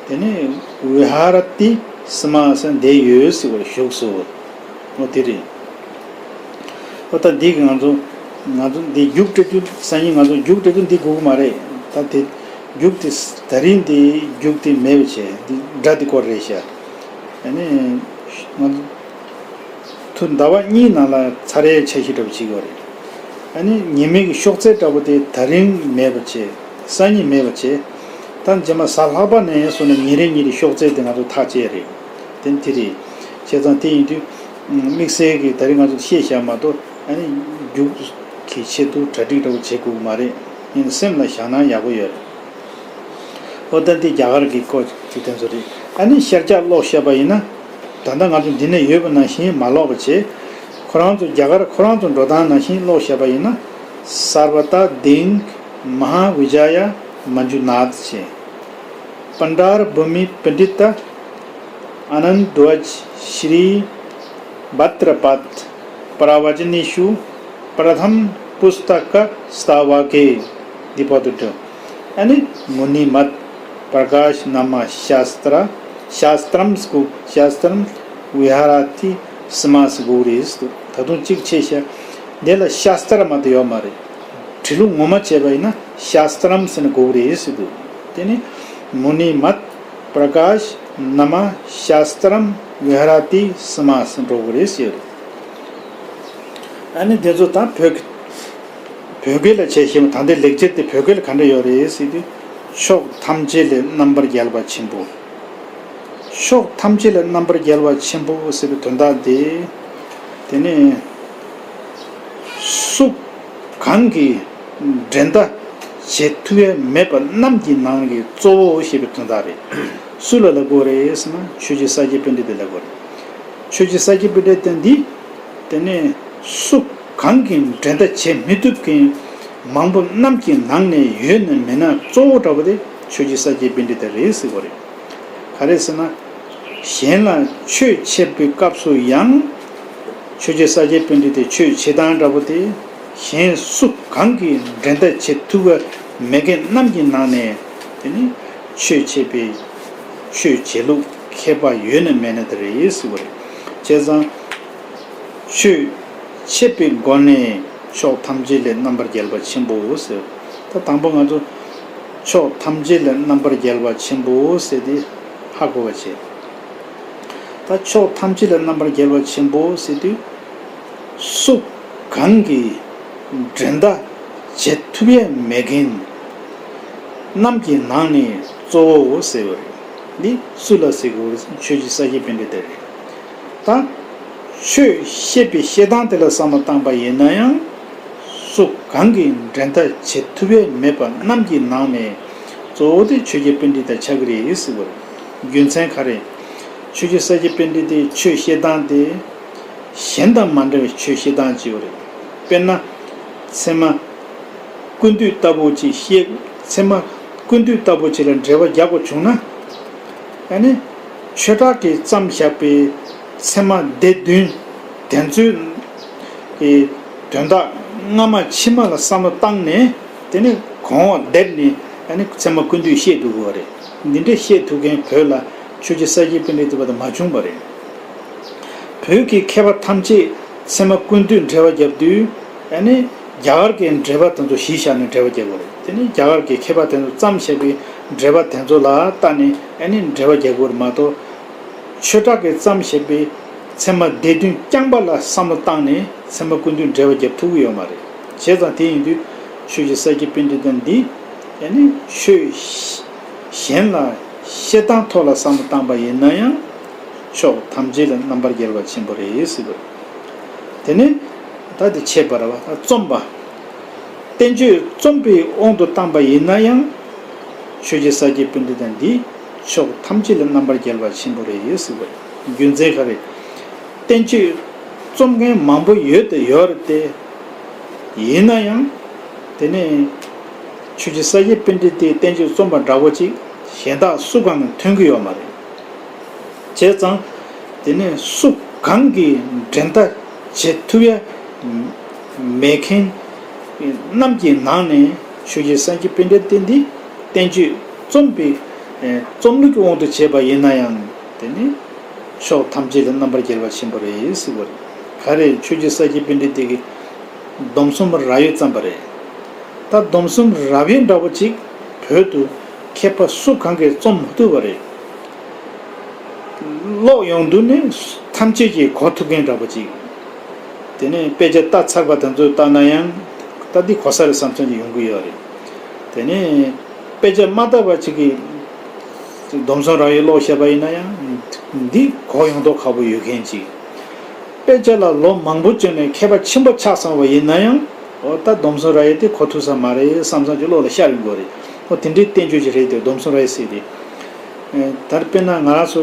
དེ་ནས་བི་ཧ་ར་ཏི་སི་མ་ཟེར་ན་བསྡད་ཡོད་ཟེར་བར་བཞུགས་སོ། འོ་དེ་རེད། འོ་ད་འདི་གི་ང་ཚོ་ང་ཚོ་འདི་རྒྱུགས་སྤྲད་དུས་སང་ཉིན་ང་ཚོ་རྒྱུགས་སྤྲད་དུས་འདི་དགོས་ཀྱི་མ་རེད། ད་དེ་རྒྱུགས་དེ་ད་རིང་འདི་རྒྱུགས་དེ་མེད་པ་བྱས། འདི་སྒྲ་འདི་སྐོར་རེད་ཤག། ཨ་ནི་ང་ཚོ། ཐུ་ཟླ་བ་གཉིས་ནང་ལ་ཚར་རེ་འཆར་གཞི་འདྲ་པོ་བྱེད་དགོས་རེད། ཨ་ནི་ཉི་མའི་གི་ཤོག་ཚད་འདྲ་པོ་དེ་ད་རིང་མེད་པ་བྱས། སང་ཉིན་མེད་པ་བྱས། ད་རྗེས་མ་གཟའ་ལྷག་པ་ནས་བཟུང་ནས་ཉིན་རེ་ཉིན་རེ་ཤོག་ཚད་དེ་ང་ཚོ་ཐག་བཅད་རེད། དེ་དེ་རེད། བྱས་ཙང་དེ་ཡིན་དུས་དམིགས་བསལ་གྱི་ད་རིང་ང་ཚོ་ཤེས་བཞག་མ་གཏོགས་ཨ་ནི་རྒྱུགས་ཀྱི་ཆེད་དུ་གྲ་སྒྲིག་འདྲ་པོ་བྱེད་དགོས་ཀྱི་མ་རེད། ཡིན་སེམས་ལ་བཞག་ན་ཡག་པོ་ཡོད་རེད། འོ་ད་འདི་རྒྱ་གར་གྱི་སྐོར་གྱི་དོན་ཚོ་རེད། ཨ་ནི་ཤར་རྒྱག་ཀློག་བཤད་པ་ཡིན་ན། ད་ལྟ་ང་ཚོ་འདི་ནས་ཡོད་པ་ནང་བཞིན་མ་ཀློག་པ་བྱས། ཁོ་རང་ཚོ་རྒྱ་གར་ཁོ་རང་ཚོ་འགྲོ་སྟངས་ནང་བཞིན་ཀློག་བཤད་པ་ཡིན་ན། སརྦ་ད་དིང་མ་ཧཱ་བི་ཇ་ཡ་མ་ཇུ་ནཱཐ་ཅེ། པཎྜཱ་ར་བྷུ་མི་པཎྜི་ཏ་ཨ་ནནྡ་དྷ་ཝ་ཇ་ཤྲཱི་བྷ་དྲ་པད་པྲ་ཝ་ཅ་ནི་ཤུ་པྲ་ཐམ་པུས་ཏ་ཀ་སྟ་བ་ཀེ། འདི་བར་དུ་འགྲོ། ཨ་ནི་མུ་ནི་མད་པྲ་ཀཱཤ་ན་མ་ཤཱསྟྲ་ཤཱསྟྲམ་སྐུ་ཤཱསྟྲམ་བི་ཧ་ར་ཏི་སི་མ་སི་གུ་རེ་སི་ཏུ། ད་དུང་གཅིག་ཆེ་ཤ། འདི་ལ་ཤཱསྟྲ་མ་གཏོགས་ཡོད་མ་རེད། བྲིས་ལུགས་ངོ་མ་བྱས་པ་ཡིན་ན་ཤཱསྟྲམ་ཟེར་ན་དགོས་ཀྱི་རེད་ཟེར་འདུག། དེ་ནི་མུ་ནི་མད་པྲ་ཀཱཤ་ན་མ་ཤཱསྟྲམ་བི་ཧ་ར་ཏི་སི་མ་ཟེར་འགྲོ་དགོས་རེད་ཟེར་རེད། ཨ་ནི་དེ་ཚོ་ད་བོད་བོད་སྐད་ལ་བྱས་ཤེས་མ་ཐང་དེ་ལེགས་སྦྱར་དེ་བོད་སྐད་ལ་ག་འདྲ་ཡོད་རེད་ཟེར་དུས། ཕྱོགས་ཐམས་ཅད་ལས་རྣམ་པར་རྒྱལ་བ་ཆེན་པོ། ཕྱོགས་ཐམས་ཅད་ལ་རྣམ་པར་རྒྱལ་བ་ཆེན་པོ་ཟེར་བའི་དོན་དག་དེ། དེ་ནས་སུ་གང་གིས་འགྲན་ཟླ་བྱེད་ཐུབ་ཡ་མེད་པ་རྣམས་ཀྱི་ནང་གི་གཙོ་བོ་ཞེས་པའི་དོན་དག་རེད། སུ་ལ་ལབ་དགོས་རེད་ཟེར་ན་ཆོས་རྗེ་ས་སྐྱ་པཎྜི་ཏ་ལབ་དགོས་རེད། ཆོས་རྗེ་ས་སྐྱ་པཎྜི་ཏ་འདི་དེ་ནས་སུ་གང་གིས་འགྲན་ཟླ་བྱེད་མི་ཐུབ་མཁན་མང་པོ་རྣམས་ཀྱི་ནང་ནས་ཡོད་ན་མེད་ན་གཙོ་བོ་འདྲ་པོ་དེ་ཆོས་རྗེ་ས་སྐྱ་པཎྜི་ཏ་རེད་ཟེར་དགོས་རེད། ག་རེ་ཟེར་ན། གཞན་ལ་ཆོས་འཆད་པའི་སྐབས་སུ་ཡང་། ཆོས་རྗེ་ས་སྐྱ་པཎྜི་ཏའི་ཆོས་འཆད་སྟངས་འདྲ་པོ་དེ། གཞན་སུ་གང་གིས་འགྲན་ཟླ་བྱེད་ཐུབ་པ་མེད་མཁན་རྣམས་ཀྱི་ནང་ནས་དེ་ནི་ཆོས་འཆད་པའི་ཆོས་འཆད་ལུགས་མཁས་པ་ཡོད་ན་མེད་ན་དེ་རེད་ཟེར་བ་རེད། བྱས་ཙང་ཆོས་འཆད་པའི་སྒོ་ནས། ཕྱོགས་ཐམས་ཅད་ལས་རྣམ་པར་རྒྱལ་བ་ཆེན་པོ་ཟེར། ད་དང་པོ་ང་ཚོ་ཕྱོགས་ཐམས་ཅད་ལས་རྣམ་པར་རྒྱལ་བ་ཆེན་པོ་ཟེར་དེ་ཧ་གོ་བ་བྱེད། ད་ཕྱོགས་ཐམས་ཅད་ལས་རྣམ་པར་རྒྱལ་བ་ཆེན་པོ་ཟེར་དུས། སུ་གང་གིས་འགྲན་ཟླ་བྱེད་ཐུབ་ཡས་མེད་མཁན། རྣམས་ཀྱི་ནང་ནས་གཙོ་བོའོ་ཟེར་བ་རེད། འདི་སུ་ལ་ཟེར་དགོས་རེད། ཆོས་རྗེ་ས་སྐྱ་པཎྜི་ཏ་རེད། ད་ཆོས་བཤད་པའི་བཤད་སྟངས་དེ་ལ་བསམ་བློ་བཏང་པ་ཡིན་ན་ཡང་། སུ་གང་གིས་འགྲན་ཟླ་བྱེད་ཐུབ་ཡས་མེད་པ་རྣམས་ཀྱི་ནང་ནས་གཙོ་བོ་དེ་ཆོས་རྗེ་པཎྜི་ཏ་ཆགས་ཀྱི་རེད་ཟེར་བ་རེད། རྒྱུ་མཚན་ག་རེ། ཆོས་རྗེ་ས་སྐྱ་པཎྜི་ཏའི་ཆོས་བཤད་སྟངས་དེ། གཞན་དང་མ་འདྲ་བའི་ཆོས་བཤད་སྟངས་ཅིག་ཡོད་རེད། དཔེར་ན། ཚད་མ་ཀུན་བཏུས་ལྟ་བུ་ཅིག་བཤད། ཚད་མ་ཀུན་བཏུས་ལྟ་བུ་ཅིག་ལ་འགྲེལ་པ་རྒྱག་དགོས་བྱུང་ན། ཨ་ནི། ཆོས་གྲགས་ཀྱིས་བརྩམས་བཞག་པའི་ཚད་མ་སྡེ་བདུན་དེ་ཚོའི་གི་དོན་དག་སྔ་མ་ཕྱི་མ་ལ་བསམ་བློ་བཏང་ནས། དེ་ནི་གོང་འོག་བསྡེབས་ནས། ཨ་ནི་ཚད་མ་ཀུན་བཏུས་བཤད་འདུག་གི་རེད། འདི་འདྲ་བཤད་ཐུབ་མཁན་བོད་ལ་ཆོས་རྗེ་ས་སྐྱ་པཎྜི་ཏ་བར་དུ་མ་བྱུང་བ་རེད། བོད་ཀྱི་མཁས་པ་ཐམས་ཅད་ཚད་མ་ཀུན་བཏུས་འགྲེལ་པ་བརྒྱབ་དུས། ཨ་ནི་རྒྱ་གར་གྱི་འགྲེལ་པ་དེ་ཚོ་གཞི་བཞག་ནས་འགྲེལ་པ་རྒྱག་དགོས་རེད། དེ་ནི་རྒྱ་གར་གྱི་མཁས་པ་དེ་ཚོ་བརྩམས་བཞག་པའི་འགྲེལ་པ་དེ་ཚོ་ལ་བལྟས་ནས། ཨ་ནི་འགྲེལ་པ་རྒྱག་དགོས་རེད་མ་གཏོགས། ཆོས་གྲགས་ཀྱིས་བརྩམས་བཞག་པའི་ཚད་མ་སྡེ་བདུན་རྐྱང་པ་ལ་བསམ་བློ་བཏང་ནས་ཚད་མ་ཀུན་བཏུས་འགྲེལ་པ་རྒྱབ་ཐུབ་ཀྱི་ཡོད་མ་རེད། བྱས་ཙང་དེ་ཡིན་དུས་ཆོས་རྗེ་ས་སྐྱ་པཎྜི་ཏ་འདི། ཨ་ནི་ཆོས་གཞན་ལ་བཤད་སྟངས་ཐོག་ལ་བསམ་བློ་བཏང་པ་ཡིན་ན་ཡང་། ཕྱོགས་ཐམས་ཅད་ལ་རྣམ་པར་རྒྱལ་བ་ཆེན་པོ་རེད་ཟེར་བ། དེ་ནས་ད་དེ་ཁྱད་པར་བ་རྩོམ་པ། བསྟན་བཅོས་རྩོམ་པའི་དབང་དུ་བཏང་པ་ཡིན་ན་ཡང་། ཆོས་རྗེ་ས་སྐྱ་པཎྜི་ཏ་འདི་ཕྱོགས་ཐམས་ཅད་ལ་རྣམ་པར་རྒྱལ་བ་ཆེན་པོ་རེད་ཟེར་བ། རྒྱུ་མཚན་ག་རེ། བསྟན་བཅོས་རྩོམ་མཁན་མང་པོ་ཡོད་དེ་ཡོད་རེད་དེ། ཡིན་ན་ཡང་། དེ་ནས་ཆོས་རྗེ་ས་སྐྱ་པཎྜི་ཏའི་བསྟན་བཅོས་རྩོམ་པ་འདྲ་བོ་ཅིག་གཞན་དག་སུ་གང་ནས་ཐོན་གྱི་ཡོད་མ་རེད། བྱས་ཙང་། དེ་ནས་སུ་གང་གིས་འགྲན་ཟླ་བྱེད་ཐུབ་ཡ་མེད་མཁན་རྣམས་ཀྱི་ནང་ནས་ཆོས་རྗེ་ས་སྐྱ་པཎྜི་ཏ་འདི་བསྟན་བཅོས་རྩོམ་པའི་རྩོམ་ལུགས་ཀྱི་དབང་དུ་བྱས་པ་ཡིན་ན་ཡང་། དེ་ནི་ཕྱོགས་ཐམས་ཅད་ལ་རྣམ་པར་རྒྱལ་བ་ཆེན་པོ་རེད་ཟེར་བ་རེད། ག་རེ། ཆོས་རྗེ་ས་སྐྱ་པཎྜི་ཏ་གིས་སྡོམ་གསུམ་རབ་དབྱེ་བརྩམས་པ་རེད། ད་སྡོམ་གསུམ་རབ་དབྱེ་འདྲ་བོ་ཅིག་བོད་དུ་མཁས་པ་སུ་གང་གིས་རྩོམ་མ་ཐུབ་པ་རེད། ཀློག་ཡོང་དུས་ནི་ཐམས་ཅད་ཀྱིས་གོ་ཐུབ་མཁན་འདྲ་བོ་ཅིག་དེ་ནས་དཔེ་ཆ་ལྟ་ཚར་བ་དེ་ཚོ་ལྟ་ན་ཡང་། ད་འདི་གོ་ས་རེད་བསམ་བསམ་ཅིག་ཡོང་གི་ཡོད་རེད། དེ་ནས་དཔེ་ཆ་མ་ལྟ་བ་ཅིག་གིས་སྡོམ་གསུམ་རབ་དབྱེ་ཀློག་བཞག་པ་ཡིན་ན་ཡང་། འདི་གོ་ཡོང་མདོག་ཁ་པོ་ཡོད་མཁན་ཅིག་དཔེ་ཆ་ལ་ལོ་མང་པོ་བྱས་ནས་མཁས་པ་ཆེན་པོ་ཆགས་སོང་བ་ཡིན་ན་ཡང་། འོ་ད་སྡོམ་གསུམ་རབ་དབྱེ་དེ་གོ་ཐུབ་ས་མ་རེད་བསམ་བསམ་ཅིག་བློ་ལ་ཤར་ཡོང་གི་རེད། འོ་དེ་འདྲའི་བསྟན་བཅོས་ཅིག་རེད་དེ། སྡོམ་གསུམ་རབ་དབྱེ་ཟེར་དེ། ཨེ། ད་དཔེར་ན་ང་རང་ཚོ་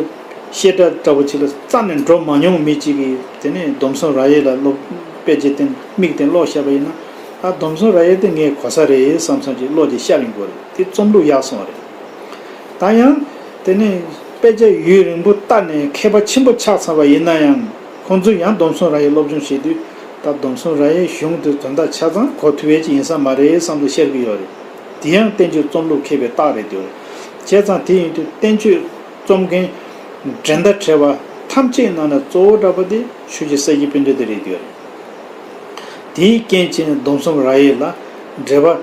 བཤད་གྲྭ་འདྲ་བོ་ཅིག་ལ་རྩ་ནས་འགྲོ་མ་མྱོང་མི་གཅིག་གིས། དེ་ནས་སྡོམ་གསུམ་རབ་དབྱེ་ལ་ཀློག་དཔེ་ཆ་དེ་མིག་དེ་ཀློག་བཞག་པ་ཡིན་ན། ཨ། སྡོམ་གསུམ་རབ་དབྱེ་དེ་ངས་གོ་ས་རེད་བསམ་བསམ་ཅིག་བློ་དེ་ཤར་ཡོང་གི་རེད། དེ་རྩོམ་ལུགས་ཡག་སོང་བ་རེད། ད་ཡང་དེ་ནས་དཔེ་ཆ་ཡུན་རིང་པོ་ལྟ་ནས་མཁས་པ་ཆེན་པོ་ཆགས་ཚར་བ་ཡིན་ན་ཡང་། ཁོང་ཚོས་ཡང་སྡོམ་གསུམ་རབ་དབྱེ་སློབ་སྦྱོང་བྱེད་དུས། ད་སྡོམ་གསུམ་རབ་དབྱེ་གཞུང་དེ་དོན་དག་ཆ་ཚང་གོ་ཐུབ་ཡས་ཅིག་ཡིན་ས་མ་རེད་བསམ་བློ་ཤར་གྱི་ཡོད་རེད། དེ་ཡང་བསྟན་བཅོས་རྩོམ་ལུགས་མཁས་པའི་རྟགས་རེད་འདུག་བྱས་ཙང་དེ་ཡིན་དུས་བསྟན་བཅོས་རྩོམ་མཁན་འགྲན་ཟླ་བྲལ་བ་ཐམས་ཅད་ནང་ན་གཙོ་བོ་འདྲ་པོ་དེ་ཆོས་རྗེ་ས་སྐྱ་པཎྜི་ཏ་རེད་འདུག་རེད། དེའི་རྐྱེན་བྱས་ནས་སྡོམ་གསུམ་རབ་དབྱེ་ལ་འགྲེལ་པ་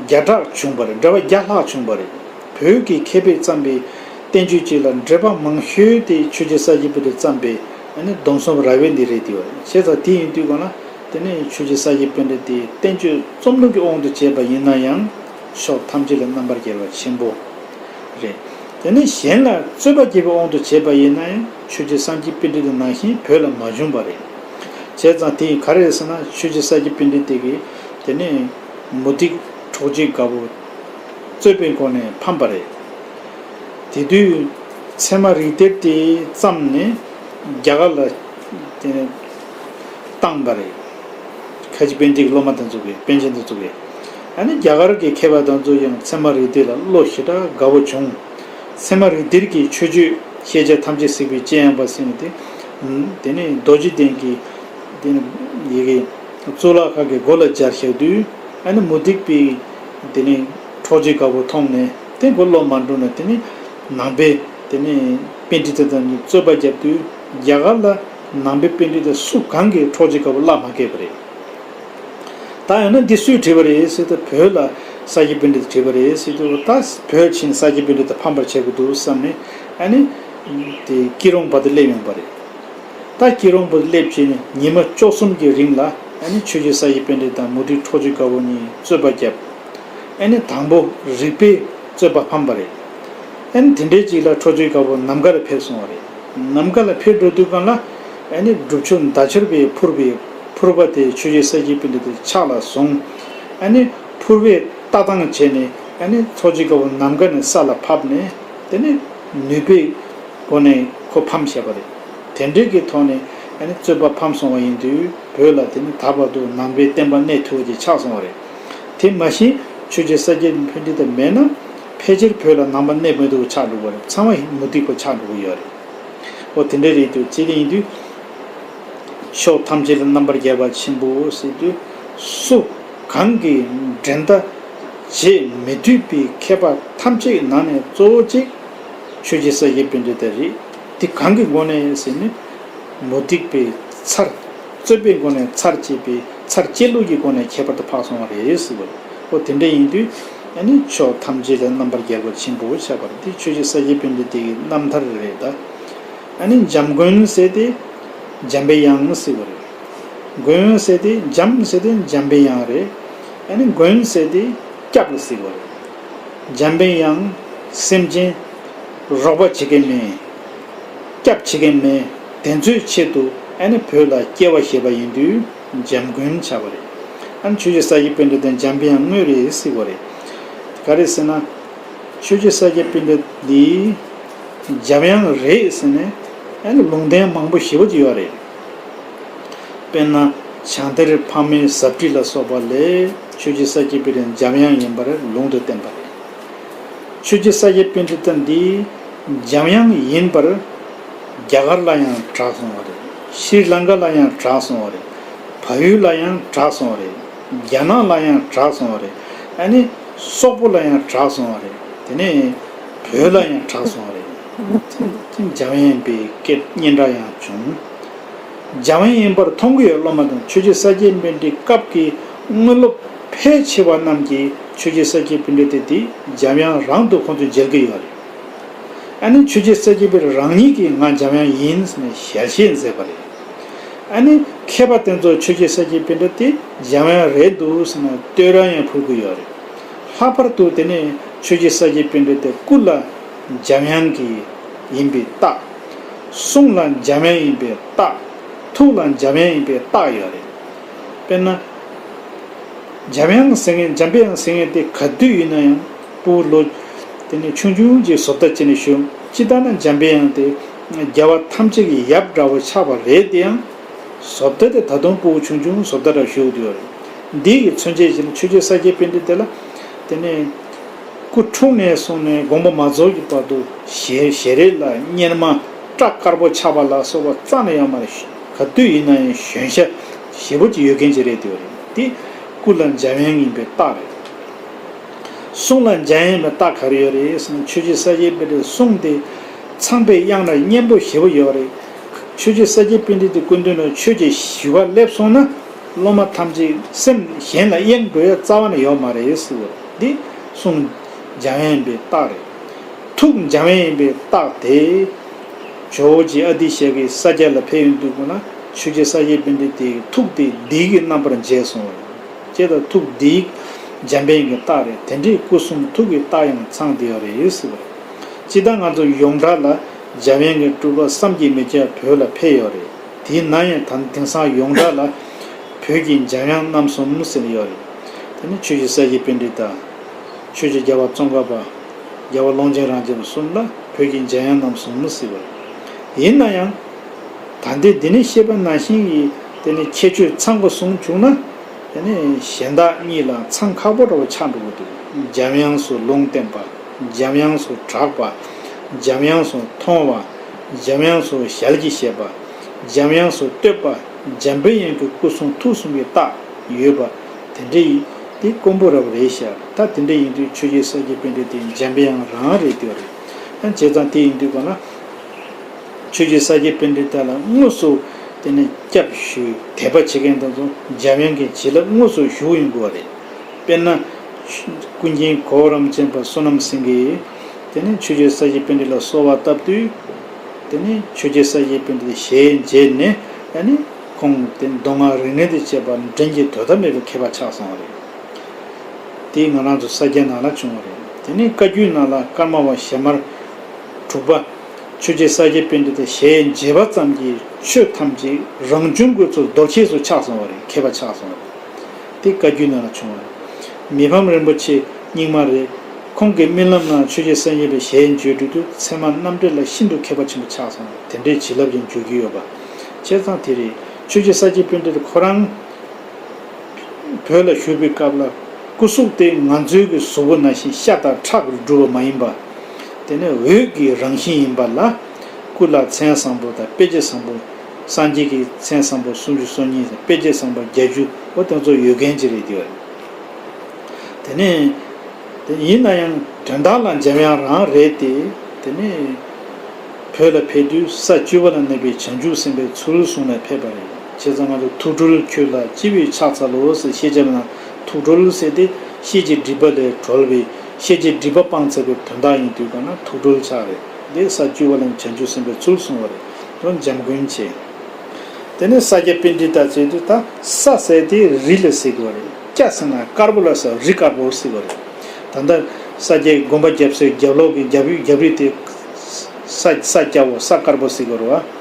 བརྒྱ་ཕྲག་བྱུང་བ་རེད། འགྲེལ་པ་བརྒྱ་ལྷག་བྱུང་བ་རེད། བོད་ཀྱི་མཁས་པས་བརྩམས་པའི་བསྟན་བཅོས་གཅིག་ལ་འགྲེལ་པ་མང་ཤོས་དེ་ཆོས་རྗེ་ས་སྐྱ་པཎྜི་ཏས་བརྩམས་པའི། ཨ་ནི་སྡོམ་གསུམ་རབ་དབྱེ་འདི་རེད་འདུག་རེད། བྱས་ཙང་དེ་ཡིན་དུས་གང་ལ། དེ་ནས་ཆོས་རྗེ་ས་སྐྱ་པཎྜི་ཏས་བསྟན་བཅོས་རྩོམ་ལུགས་ཀྱི་དབང་དུ་བྱས་པ་ཡིན་ན་ཡང་། ཕྱོགས་ཐམས་ཅད་ལ་རྣམ་པར་རྒྱལ་བ་ཆེན་པོ་རེད། དེ་ནས་གཞན་ལ་རྩོད་པ་རྒྱག་པའི་དབང་དུ་བྱས་པ་ཡིན་ན་ཡང་། ཆོས་རྗེ་ས་སྐྱ་པཎྜི་ཏ་ནང་བཞིན་བོད་ལ་མ་བྱུང་བ་རེད། བྱས་ཙང་དེ་ག་རེ་རེད་ཟེར་ན། ཆོས་རྗེ་ས་སྐྱ་པཎྜི་ཏ་གིས་དེ་ནས་མུ་སྟེགས་འཕྲོག་བྱེད་དགའ་བོ་རྩོད་པའི་སྒོ་ནས་ཕམ་པ་རེད། དེ་དུས་ཚད་མ་རིགས་གཏེར་དེ་བརྩམས་ནས་རྒྱ་གར་ལ་དེ་ནས་བཏང་པ་རེད། ཁ་ཆེ་པཎྜི་ཏའི་སློབ་མ་དེ་ཚོ་གིས། པཎ་ཆེན་དེ་ཚོ་གིས། ཨ་ནི་རྒྱ་གར་གྱི་མཁས་པ་དེ་ཚོ་ཡང་ཚད་མ་རིགས་གཏེར་ལ་བློ་ཞེ་དྲག་དགའ་བོ་བྱུང་། ཚད་མ་རིགས་གཏེར་གྱི་མཆོད་བརྗོད་ཤེས་བྱ་ཐམས་ཅད་གཟིགས་པའི་སྤྱན་ཡངས་པ་ཟེར་མཁན་དེ། དེ་ནས་རྡོ་རྗེ་གདན་གྱི་དེ་ནས་ཡི་གེ་གཙུག་ལག་ཁང་གི་སྒོ་ལ་སྦྱར་བཞག་དུས། ཨ་ནི་མུ་སྟེགས་པས་དེ་ནས་འཕྲོག་བྱེད་དགའ་བོ་མཐོང་ནས་དེ་མགོ་བློ་མ་འགྲོ་ནས། དེ་ནས་ནང་པའི་དེ་ནས་པཎྜི་ཏ་དང་གཉིས་རྩོད་པ་བརྒྱབ་དུས། རྒྱ་གར་ལ་ནང་པའི་པཎྜི་ཏ་སུ་གང་གིས་འཕྲོག་བྱེད་དགའ་བོ་བརླག་མ་བསྐྱལ་བ་རེད། ད་ཡང་ན་འདི་སུས་བྲིས་པ་རེད་ཟེར་དུས། བོད་ལ་ས་སྐྱ་པཎྜི་ཏས་བྲིས་པ་རེད་ཟེར་དུས། ད་བོད་ཕྱིན་ས་སྐྱ་པཎྜི་ཏ་ཕམ་པར་བྱེད་དགོས་འདུག་བསམ་ནས། ཨ་ནི་དེ་སྐྱིད་གྲོང་བར་དུ་སླེབས་ཡོང་པ་རེད། ད་སྐྱིད་གྲོང་བར་དུ་སླེབས་བྱས་ནས་ཉི་མ་བཅུ་གསུམ་གྱི་རིང་ལ། ཨ་ནི་ཆོས་རྗེ་ས་སྐྱ་པཎྜི་ཏ་དང་མུ་སྟེགས་ཁྲོ་ཆུ་དཀར་པོ་གཉིས་རྩོད་པ་བརྒྱབ། ཨ་ནི་དང་པོ་རིག་པས་རྩོད་པ་ཕམ་པ་རེད། ཨ་ནི་དེ་འདྲའི་ཅིག་ལ་ཁྲོ་ཆུ་དཀར་པོ་ནམ་མཁའ་ལ་ཕེབས་སོང་བ་རེད། ནམ་མཁའ་ལ་ཕེབས་འགྲོ་དུས་སྒང་ལ། ཨ་ནི་སྒྲུབ་ཆུ་མདའ་ཆར་པས་ཕུར་པའི་ཕུར་པ་དེ་ཆོས་རྗེ་ས་སྐྱ་པཎྜི་ཏའི་ཕྱག་ལ་བཟུང་། ཨ་ནི་ཕུར་པས་ལྟ་སྟངས་བྱས་ནས། ཨ་ནི་ཁྲོ་ཆུ་དཀར་པོ་ནམ་མཁའ་ནས་ས་ལ་ཕབ་ནས། དེ་ནས་ནུས་པའི་སྒོ་ནས་ཁོ་ཕམ་བྱས་པ་རེད། དེ་འདྲའི་གི་ཐོག་ནས། ཨ་ནི་རྩོད་པ་ཕམ་སོང་བ་ཡིན་དུས། བོད་ལ་དེ་ནི་ད་བར་དུ་ནང་པའི་བསྟན་པ་གནས་ཐུབ་པ་ཅིག་ཆགས་སོང་བ་རེད། དེ་མ་གཞི་ཆོས་རྗེ་ས་སྐྱ་པཎྜི་ཏ་མེད་ན། ཕལ་ཆེར་བོད་ལ་ནང་པ་གནས་མི་ཐུབ་པ་ཆགས་འགྲོ་གི་རེད། ཚང་མ་མུ་སྟེགས་པ་ཆགས་འགྲོ་གི་ཡོད་རེད། འོ་དེ་འདྲ་རེད་འདུག་ཅེས་དེ་ཡིན་དུས། ཕྱོགས་ཐམས་ཅད་ལ་རྣམ་པར་རྒྱལ་བ་ཆེན་པོ་ཟེར་དུས། སུ་གང་གིས་འགྲན་ཟླ་བྱེད་མི་ཐུབ་པའི་མཁས་པ་ཐམས་ཅད་ནང་ནས་གཙོ་བོ་གཅིག་ཆོས་རྗེ་ས་སྐྱ་པཎྜི་ཏ་རེད། དེ་གང་གི་སྒོ་ནས་ཟེར་ན། མུ་སྟེགས་པའི་ཚར། རྩོད་པའི་སྒོ་ནས་ཚར་བཅད་པའི། ཚར་བཅད་ལུགས་ཀྱི་སྒོ་ནས་ཁྱད་པར་དུ་འཕགས་སོང་བ་རེད་ཟེར་བ་རེད། འོ་དེ་འདྲ་ཡིན་དུས། ཨ་ནི་ཕྱོགས་ཐམས་ཅད་ལ་རྣམ་པར་རྒྱལ་བ་ཆེན་པོ་ཆགས་པ་རེད། དེ་ཆོས་རྗེ་ས་སྐྱ་པཎྜི་ཏའི་རྣམ་ཐར་རེད་ད། ཨ་ནི་འཇམ་མགོན་ཟེར་དེ་འཇམ་པའི་དབྱངས་ཟེར་བ་རེད། མགོན་ཟེར་དེ། འཇམ་ཟེར་དེ་འཇམ་པའི་དབྱངས་རེད། ཨ་ནི་མགོན་ཟེར་དེ་སྐྱབས་ལ་ཟེར་བ་རེད། འཇམ་པའི་དབྱངས་སེམས་ཅན་རོགས་པ་བྱེད་མཁན་མེད། སྐྱབས་བྱེད་མཁན་མེད། དེ་ཚོའི་ཆེད་དུ། ཨ་ནི་བོད་ལ་སྐྱེ་བ་བཞེས་པ་ཡིན་དུས་འཇམ་མགོན་ཆགས་པ་རེད། ཨ་ནི་ཆོས་རྗེ་ས་སྐྱ་པཎྜི་ཏ་འཇམ་པའི་དབྱངས་དངོས་རེད་ཟེར་བ་རེད། ག་རེ་ཟེར་ན། ཆོས་རྗེ་ས་སྐྱ་པཎྜི་ཏ་འདི་འཇམ་དབྱངས་རེད་ཟེར་ནས། ཨ་ནི་ལུང་བསྟན་མང་པོ་ཞེ་པོ་ཅིག་ཡོད་རེད། དཔེར་ན། བྱང་གཏེར་ཕག་མོའི་ཟབ་ཁྲིད་ལ་སོགས་པ་ལས། ཆོས་རྗེ་ས་སྐྱ་པཎྜི་ཏ་འཇམ་དབྱངས་ཡིན་པར་ལུང་དུ་བསྟན་པ་རེད། ཆོས་རྗེ་ས་སྐྱ་པཎྜི་ཏ་འདི་འཇམ་དབྱངས་ཡིན་པར་རྒྱ་གར་ལ་ཡང་གྲགས་སོང་བ་རེད། ཤྲི་ལང་ཀ་ལ་ཡང་གྲགས་སོང་བ་རེད། བལ་ཡུལ་ལ་ཡང་གྲགས་སོང་བ་རེད། རྒྱ་ནག་ལ་ཡང་གྲགས་སོང་བ་རེད། ཨ་ནི་སོག་པོ་ལ་ཡང་གྲགས་སོང་བ་རེད། དེ་ནས་བོད་ལ་ཡང་གྲགས་སོང་བ་རེད། དེ་འཇམ་དབྱངས་པའི་སྐད་སྙན་གྲགས་ཡང་བྱུང་། འཇམ་དབྱངས་ཡིན་པར་མཐོང་གི་ཡོད། སློབ་མ་དང་། ཆོས་རྗེ་ས་སྐྱ་པཎྜི་ཏའི་སྐབས་ཀྱི་དངོས་སློབ་ཕལ་ཆེ་བ་རྣམས་ཀྱིས་ཆོས་རྗེ་ས་སྐྱ་པཎྜི་ཏ་དེ་འཇམ་དབྱངས་རང་དུ་ཁོང་ཚོས་མཇལ་གྱི་ཡོད་རེད། ཨ་ནི་ཆོས་རྗེ་ས་སྐྱ་པཎྜི་ཏ་རང་ཉིད་ཀྱིས་ང་འཇམ་དབྱངས་ཡིན་ཟེར་ནས་ཞལ་བཞེས་མཛད་པ་རེད། ཨ་ནི་མཁས་པ་དེ་ཚོ་ཆོས་རྗེ་ས་སྐྱ་པཎྜི་ཏ་དེ་འཇམ་དབྱངས་རེད་འདུག་ཟེར་ནས་བསྟོད་ར་ཡང་ཕུལ་གྱི་ཡོད་རེད། ལྷག་པར་དུ་དེ་ནས་ཆོས་རྗེ་ས་སྐྱ་པཎྜི་ཏའི་སྐུ་ལ་འཇམ་དབྱངས་ཀྱི་ཡིན་པའི་རྟགས། གསུང་ལ་འཇམ་དབྱངས་ཡིན་པའི་རྟགས། ཐུགས་ལ་འཇམ་དབྱངས་ཡིན་པའི་རྟགས་ཡོད་རེད། དཔེར་ན། འཇམ་དབྱངས་ཟེར་མཁན། འཇམ་པའི་དབྱངས་ཟེར་མཁན་དེ་ག་དུས་ཡིན་ན་ཡང་སྤུ་གུ་ལོ་དེ་ནས་ཆུང་ཆུང་ཅིག་བཟོ་ལྟ་བྱས་ནས་བཞུགས། ཅི་ལྟར་ན་འཇམ་པའི་དབྱངས་དེ་རྒྱལ་བ་ཐམས་ཅད་ཀྱི་ཡབ་འདྲ་བོ་ཆགས་པ་རེད་དེ། ཡང་བཟོ་ལྟ་དེ་ད་དུང་སྤུ་གུ་ཆུང་ཆུང་བཟོ་ལྟ་འདྲ་བཞུགས་བསྡད་ཡོད་རེད། འདི་གི་མཚོན་བྱེད་ཅིག་ལ་ཆོས་རྗེ་ས་སྐྱ་པཎྜི་ཏ་དེ་ལ། དེ་ནས་སྐུ་འཁྲུངས་ནས་བཟུང་ནས་དགོངས་པ་མ་རྫོགས་ཀྱི་བར་དུ་ཞལ་ཞལ་རས་ལ་གཉེར་མ་སྐྲ་དཀར་པོ་ཆགས་པ་ལ་སོགས་པ་རྩ་ནས་ཡོད་མ་རེད། ག་དུས་ཡིན་ན་ཡང་གཞོན་ཤ་ཞེ་པོ་ཅིག་ཡོད་མཁན་ཅིག་རེད་བསྡད་ཡོད་རེད། དེ་སྐུ་ལ་འཇམ་དབྱངས་ཡིན་པའི་རྟགས་རེད། གསུང་ལ་འཇམ་དབྱངས་ཡིན་པའི་རྟགས་ག་རེ་ཡོད་རེད་ཟེར་ན། ཆོས་རྗེ་ས་སྐྱ་པཎྜི་ཏའི་གསུང་དེ་ཚངས་པའི་དབྱངས་ལ་སྙན་པོ་ཞེ་པོ་ཡོད་རེད། ཆོས་རྗེ་ས་སྐྱ་པཎྜི་ཏའི་སྐུ་མདུན་ལ་ཆོས་ཀྱི་ཞི་བ་སླེབས་སོང་ན། སློབ་མ་ཐམས་ཅད་སེམས་གཞན་ལ་གཡེང་འགྲོ་ཡ་རྩ་བ་ནས་ཡོད་མ་རེད་ཟེར་བ་འདི། གསུང་འཇམ་དབྱངས་པའི་རྟགས་རེད། ཐུགས་འཇམ་དབྱངས་པའི་རྟགས་དེ། ཇོ་བོ་རྗེ་ཨ་ཏི་ཤ་གིས་ས་སྐྱ་ལ་ཕེབས་ཡོང་དུས་སྒང་ལ། ཆོས་རྗེ་ས་སྐྱ་པཎྜི་ཏའི་ཐུགས་དེ་བདེ་སྐྱིད་རྣམ་པར་མཇལ་སོང་བ་རེད། ཅེས་དང་། ཐུགས་བདེ་འཇམ་དཔལ་གྱི་རྟགས་རེད། དེ་འདྲའི་སྐུ་གསུང་ཐུགས་ཀྱི་རྟགས་ཡང་ཚང་བསྡད་ཡོད་རེད་ཟེར་བ་རེད། སྤྱིར་བཏང་ང་ཚོ་ཡོངས་གྲགས་ལ་འཇམ་དབྱངས་ཀྱི་སྤྲུལ་པ་བསམ་གྱིས་མི་ཁྱབ་པ་བོད་ལ་ཕེབས་ཡོད་རེད། དེས་ན་ཡང་ད་དེང་སང་ཡོངས་གྲགས་ལ་བོད་ཀྱི་འཇམ་དབྱངས་རྣམ་གསུམ་ཟེར་ཡོད་རེད། དེ་ནི་ཆོས་རྗེ་ས་སྐྱ་པཎྜི་ཏ། ཆོས་རྗེ་རྒྱལ་བ་ཙོང་ཁ་པ། རྒྱལ་བ་ཀློང་ཆེན་རབ་རྒྱས་པ་གསུམ་ལ་བོད་ཀྱི་འཇམ་དབྱངས་རྣམ་གསུམ་ཟེར་བ་རེད། ཡིན་ན་ཡང་། ད་ལྟའི་འདི་ནས་བཤད་པ་ནང་བཞིན་གྱི་དེ་ནི་ཁྱད་ཆོས་ཚང་པོ་ཟུང་བྱུང་ན། དེ་ནི་གཞན་དག་གཉིས་ལ་ཚང་ཁག་པོ་འདྲ་བོ་ཆགས་འགྲོ་གི་འདུག་འཇམ་དབྱངས་སུ་ལུང་བསྟན་པ། འཇམ་དབྱངས་སུ་གྲགས་པ། འཇམ་དབྱངས་སུ་མཐོང་བ། འཇམ་དབྱངས་སུ་ཞལ་གྱིས་བཞེས་པ། འཇམ་དབྱངས་སུ་བསྟོད་པ། འཇམ་པའི་དབྱངས་ཀྱི་སྐུ་གསུང་ཐུགས་གསུམ་གྱི་རྟགས་ཡོད་པ། དེ་འདྲ་ཡིན་དེ་དཀོན་པོ་རབ་རེད་ཤག་ད་དེ་འདྲ་ཡིན་དུས་ཆོས་རྗེ་ས་སྐྱ་པཎྜི་ཏ་དེ་འཇམ་པའི་དབྱངས་རང་རེད་འདོད་རེད། ཡང་བྱས་ཙང་དེ་ཡིན་དུས་ག་ན། ཆོས་རྗེ་ས་སྐྱ་པཎྜི་ཏ་ལ་དངོས་སུ་ དེ་ནས་སྐྱབས་ཞུ་དད་པ་བྱེད་མཁན་དེ་ཚོ་འཇམ་དབྱངས་ཀྱི་བྱིན་རླབས་དངོས་སུ་ཞུགས་ཡོང་དགོས་པ་རེད། དཔེར་ན། ཀུན་མཁྱེན་གོ་བོ་རམ་ཆེན་པ་བསོད་ནམས་སེང་གེས། དེ་ནས་ཆོས་རྗེ་ས་སྐྱ་པཎྜི་ཏ་ལ་གསོལ་བ་བཏབ་དུས། དེ་ནས་ཆོས་རྗེ་ས་སྐྱ་པཎྜི་ཏའི་ཞལ་མཇལ་ནས། ཨ་ནི་ཁོང་དེ་མདོ་སྔགས་རིག་གནས་དང་བཅས་པ་འགྲན་གྱི་དོ་ཟླ་མེད་པའི་མཁས་པ་ཆགས་སོང་བ་རེད། དེ་ང་རང་ཚོ་ས་སྐྱ་ནང་ལ་བྱུང་བ་རེད། དེ་ནས་བཀའ་བརྒྱུད་ནང་ལ་ཀརྨ་པ་ཞྭ་དམར་དྲུག་པ། ཆོས་རྗེ་ས་སྐྱ་པཎྜི་ཏའི་ཞལ་མཇལ་བ་ཙམ་གྱིས་ཆོས་ཐམས་ཅད་རང་བྱུང་སྒོས་སུ་རྡོ་རྗེ་རྗེ་རུ་ཆགས་སོང་བ་རེད། མཁས་པ་ཆགས་སོང་བ་རེད། དེ་བཀའ་བརྒྱུད་ནང་ལ་བྱུང་བ་རེད། མི་ཕམ་རིན་པོ་ཆེ་རྙིང་མ་རེད། ཁོང་གི་རྨི་ལམ་ནང་ཆོས་རྗེ་སངས་རྒྱས་པའི་ཞལ་མཇལ་དུས། མཚན་མ་རྣམ་འགྲེལ་ལ་ཤིན་ཏུ་མཁས་པ་ཆེན་པོ་ཆགས་སོང་། དེ་འདྲའི་བྱིན་རླབས་ཀྱང་འཇུག་གི་ཡོད་པ། བྱས་ཙང་དེ་རེད། ཆོས་རྗེ་ས་སྐྱ་པཎྜི་ཏ་ཁོ་རང་བོད་ལ་བཞུགས་པའི་སྐབས་ལ། སྐུ་གཟུགས་དེ་ང་ཚོའི་གི་གཟུགས་པོ་ནང་བཞིན་ཤ་དང་ཁྲག་གིས་གྲུབ་པ་མ་ཡིན་པ། དེ་ནས་འོད་ཀྱི་རང་བཞིན་ཡིན་པ་ལ། སྐུ་ལ་མཚན་བཟང་པོ་དང་དཔེ་བྱད་བཟང་པོ། སངས་རྒྱས་ཀྱི་མཚན་བཟང་པོ་སུམ་ཅུ་སོ་གཉིས་དང་དཔེ་བྱད་བཟང་པོ་བརྒྱད་ཅུ། འོ་དེ་ཚོ་ཡོད་མཁན་ཅིག་རེད་དེ། དེ་ནས། དེ་ཡིན་ན་ཡང་དོན་དག་ལ་འཇམ་དབྱངས་རང་རེད་དེ། དེ་ནས་བོད་ལ་ཕེབས་དུས་ས་བཅུ་པ་ལ་གནས་པའི་བྱང་ཆུབ་སེམས་དཔའི་ཚུལ་བཟུང་ནས་ཕེབས་པ་རེད། བྱས་ཙང་ང་ཚོ་ཐུགས་སྒྲུབ་ཁྱོད་ལ་ཅི་བས་ཕྱག་འཚལ་ལོ་ཟེར་བཤད་རྒྱབ་ན། ཐུགས་སྒྲུབ་ཟེར་དེ་ཤེས་བྱའི་སྒྲིབ་པ་ལས་གྲོལ་བའི་ཤེས་བྱའི་སྒྲིབ་པ་སྤངས་ཚར་བའི་དོན་དག་ཡིན་དུས་ག་ན་ཐུགས་སྒྲུབ་ཆགས་རེད། དེ་ས་བཅུ་པ་ལ་བྱང་ཆུབ་སེམས་དཔའི་ཚུལ་བཟུང་བ་རེད། དོན་འཇམ་མགོན་བྱས། དེ་ནས་ས་སྐྱ་པཎྜི་ཏ་ཟེར་དུས་ད་ས་ཟེར་དེ་རི་ལ་ཟེར་གི་བ་རེད། སྐྱ་ཟེར་ན་དཀར་པོ་ལ་ཟེར། རི་དཀར་པོ་ཟེར་གི་བ་རེད། ད་ལྟ་ས་སྐྱའི་དགོན་པ་རྒྱབ་སའི་རྒྱབ་ལོགས་ཀྱི་རྒྱབ་རི་རྒྱབ་རི་དེ་ས་ས་སྐྱ་བོ་ས་དཀར་པོ་ཟེར་གི་རེད་བ།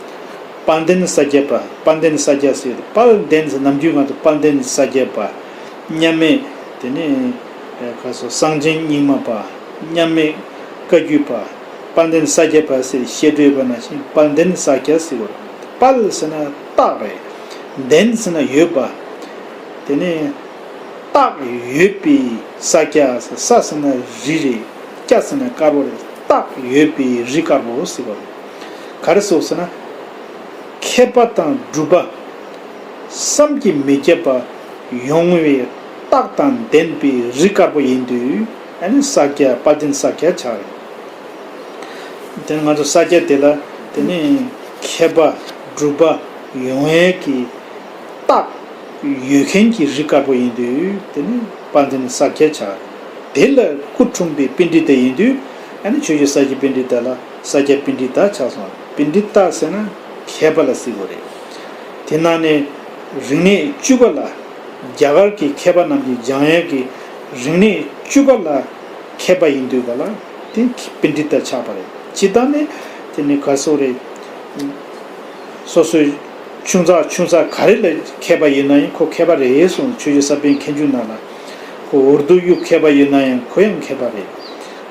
དཔལ་ལྡན་ས་སྐྱ་པ། དཔལ་ལྡན་ས་སྐྱ་ཟེར། དཔལ་ལྡན་ཟེར་ནམ་རྒྱུན་ང་ཚོ་དཔལ་ལྡན་ས་སྐྱ་པ། མཉམ་མེད་དེ་ནས་ཁ་སོ་གསང་ཆེན་རྙིང་མ་པ། མཉམ་མེད་བཀའ་བརྒྱུད་པ། དཔལ་ལྡན་ས་སྐྱ་པ་ཟེར་བཤད་སྲོལ་ཡོད་པ་ནང་བཞིན་དཔལ་ལྡན་ས་སྐྱ་ཟེར་བ། དཔལ་ཟེར་ན་རྟགས་རེད། ལྡན་ཟེར་ན་ཡོད་པ། དེ་ནས་རྟགས་ཡོད་པའི་ས་སྐྱ་ཟེར། ས་ཟེར་ན་རི་རེད། སྐྱ་ཟེར་ན་དཀར་པོ་རེད། རྟགས་ཡོད་པའི་རི་དཀར་པོ་ཟེར་བ་རེད། ག་རེ་ཟེར་ཟེར་ན། མཁས་པ་དང་གྲུབ་པ་བསམ་གྱིས་མི་ཁྱབ་པ་ཡོང་བའི་རྟགས་དང་ལྡན་པའི་རི་དཀར་པོ་ཡིན་དུས། ཨ་ནི་ས་སྐྱ་དཔལ་ལྡན་ས་སྐྱ་ཆགས་རེད། དེ་ནི་ང་ཚོ་ས་སྐྱ་དེ་ལ་དེ་ནི་མཁས་པ་གྲུབ་པ་ཡོང་ཡས་ཀྱི་རྟགས་ཡོད་མཁན་གྱི་རི་དཀར་པོ་ཡིན་དུས། དེ་ནི་དཔལ་ལྡན་ས་སྐྱ་ཆགས་རེད། དེ་ལ་སྐུ་འཁྲུངས་པའི་པཎྜི་ཏ་ཡིན་དུས། ཨ་ནི་ཆོས་རྗེ་ས་སྐྱ་པཎྜི་ཏ་ལ་ས་སྐྱ་པཎྜི་ཏ་ཆགས་སོང་། པཎྜི་ཏ་ཟེར་ན་མཁས་པ་ལ་ཟེར་དགོས་རེད། དེ་ནང་ནས་རིག་གནས་བཅུ་པ་ལ། རྒྱ་གར་གྱི་མཁས་པ་རྣམས་ཀྱིས་སྦྱང་ཡས་ཀྱི་རིག་གནས་བཅུ་པ་ལ་མཁས་པ་ཡིན་དུས་ག་ལ་དེ་པཎྜི་ཏ་ཆགས་པ་རེད། སྤྱིར་བཏང་ནས་དེ་ནི་ག་སོགས་རེད། སོ་སོའི་ཆུང་ཙག་ཆུང་ཙག་ག་རེ་ལ་མཁས་པ་ཡིན་ན་ཡང་ཁོ་མཁས་པ་རེད་གསུངས། ཆོས་རྗེ་ས་པཎ་མཁས་འཇུག་ནང་ལ། ཁོ་ཨུར་དུ་གཡུག་མཁས་པ་ཡིན་ན་ཡང་ཁོ་ཡང་མཁས་པ་རེད།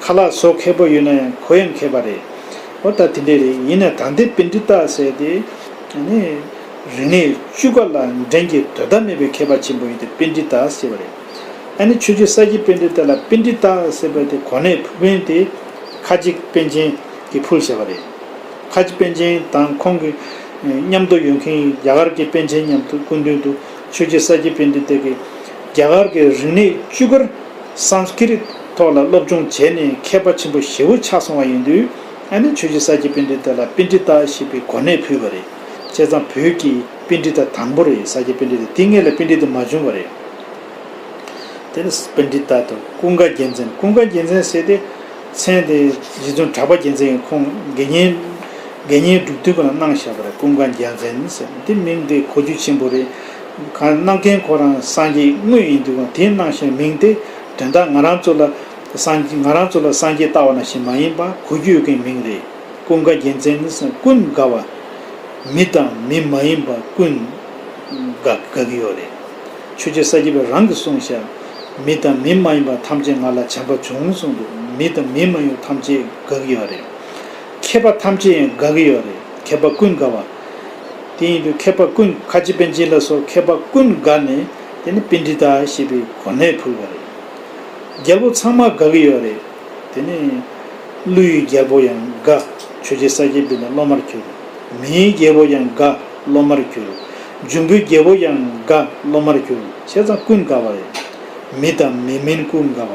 ཁ་ལག་བཟོ་མཁས་པོ་ཡིན་ན་ཡང་ཁོ་ཡང་མཁས་པ་རེད། འོ་ད་དེ་འདྲས་རེད། ཡིན་ན་ད་ལྟའི་པཎྜི་ཏ་ཟེར་དེ། ཨ་ནི་རིག་གནས་བཅུ་པ་ལ་འགྲན་གྱི་དོ་ཟླ་མེད་པའི་མཁས་པ་ཆེན་པོ་ཡིན་དུས་པཎྜི་ཏ་ཟེར་བ་རེད། ཨ་ནི་ཆོས་རྗེ་ས་སྐྱ་པཎྜི་ཏ་ལ་པཎྜི་ཏ་ཟེར་བ་དེ་གོ་གནས་ཕུལ་མཁན་དེ་ཁ་ཆེ་པཎ་ཆེན་གྱིས་ཕུལ་བཞག་པ་རེད། ཁ་ཆེ་པཎ་ཆེན་དང་ཁོང་གི་མཉམ་དུ་ཡོད་མཁན་རྒྱ་གར་གྱི་པཎ་ཆེན་མཉམ་དུ་སྐུ་མདུན་དུ་ཆོས་རྗེ་ས་སྐྱ་པཎྜི་ཏ་གིས་རྒྱ་གར་གྱི་རིག་གནས་བཅུ་དཀར་སཾ་སྐྲྀ་ཏ་ཐོག་ལ་སློབ་སྦྱོང་བྱས་ནས་མཁས་པ་ཆེན་པོ་ཞེ་པོ་ཆགས་སོང་བ་ཡིན་དུས། ཨ་ནི་ཆོས་རྗེ་ས་སྐྱ་པཎྜི་ཏ་ལ་པཎྜི་ཏ་ཞེས་པའི་གོ་གནས་ཕུལ་བ་རེད། བྱས་ཙང་བོད་ཀྱི་པཎྜི་ཏ་དང་པོ་རེད། ས་སྐྱ་པཎྜི་ཏ། དེ་སྔོན་ལ་པཎྜི་ཏ་མ་བྱུང་བ་རེད། དེ་ནི་པཎྜི་ཏ་དང་ཀུན་དགའ་རྒྱལ་མཚན། ཀུན་དགའ་རྒྱལ་མཚན་ཟེར་དེ་མཚན་དེ་རྗེ་བཙུན་གྲགས་པ་རྒྱལ་མཚན་གྱིས་ཁོང་དགེ་བསྙེན་དགེ་བསྙེན་སྒྲུབ་དུས་སྒང་ལ་གནང་བཞག་པ་རེད། ཀུན་དགའ་རྒྱལ་མཚན་ཟེར། དེ་མིང་དེ་གོ་རྒྱུ་ཆེན་པོ་རེད། གང་གནང་མཁན་ཁོ་རང་སངས་རྒྱས་དངོས་ཡིན་དུས་སྒང་དེ་གནང་བཞག་མིང་དེ་དོན་དག་ང་རང་ཚོ་ལ་སངས་རྒྱས་ང་རང་ཚོ་ལ་སངས་རྒྱས་ལྟ་བ་ནང་བཞིན་མ་ཡིན་པ། གོ་རྒྱུ་ཡོད་མཁན་མིང་རེད། ཀུན་དགའ་རྒྱལ་མཚན་ནི་ཀུན་དགའ་བ། མི་དང་མི་མ་ཡིན་པ་ཀུན་དགའ་དགའ་གི་ཡོད་རེད། ཆོས་རྗེ་ས་སྐྱ་པས་རང་གིས་གསུངས་ཤག་མི་དང་མི་མ་ཡིན་པ་ཐམས་ཅད་ང་ལ་བྱམས་པ་བྱུང་གསུངས་འདུག་མི་དང་མི་མ་ཡིན་པ་ཐམས་ཅད་དགའ་གི་ཡོད་རེད། མཁས་པ་ཐམས་ཅད་ཡང་དགའ་གི་ཡོད་རེད། མཁས་པ་ཀུན་དགའ་བ། དེ་ཡིན་དུས་མཁས་པ་ཀུན། ཁ་ཆེ་པཎ་ཆེན་ལ་སོགས་མཁས་པ་ཀུན་དགའ་ནས་དེ་ནི་པཎྜི་ཏ་ཞེས་པའི་གོ་གནས་ཕུལ་བ་རེད། རྒྱལ་པོ་ཚང་མ་དགའ་གི་ཡོད་རེད། དེ་ནས་ཀླུ་ཡི་རྒྱལ་པོ་ཡང་དགའ། ཆོས་རྗེ་ས་སྐྱ་པཎྜི་ཏ་སློབ་མར་གྱུར། མིའི་རྒྱལ་པོ་ཡང་དགའ། སློབ་མར་གྱུར། འབྱུང་པོའི་རྒྱལ་པོ་ཡང་དགའ། སློབ་མར་གྱུར། བྱས་ཙང་ཀུན་དགའ་བ་རེད། མི་དང་མི་མིན་ཀུན་དགའ་བ།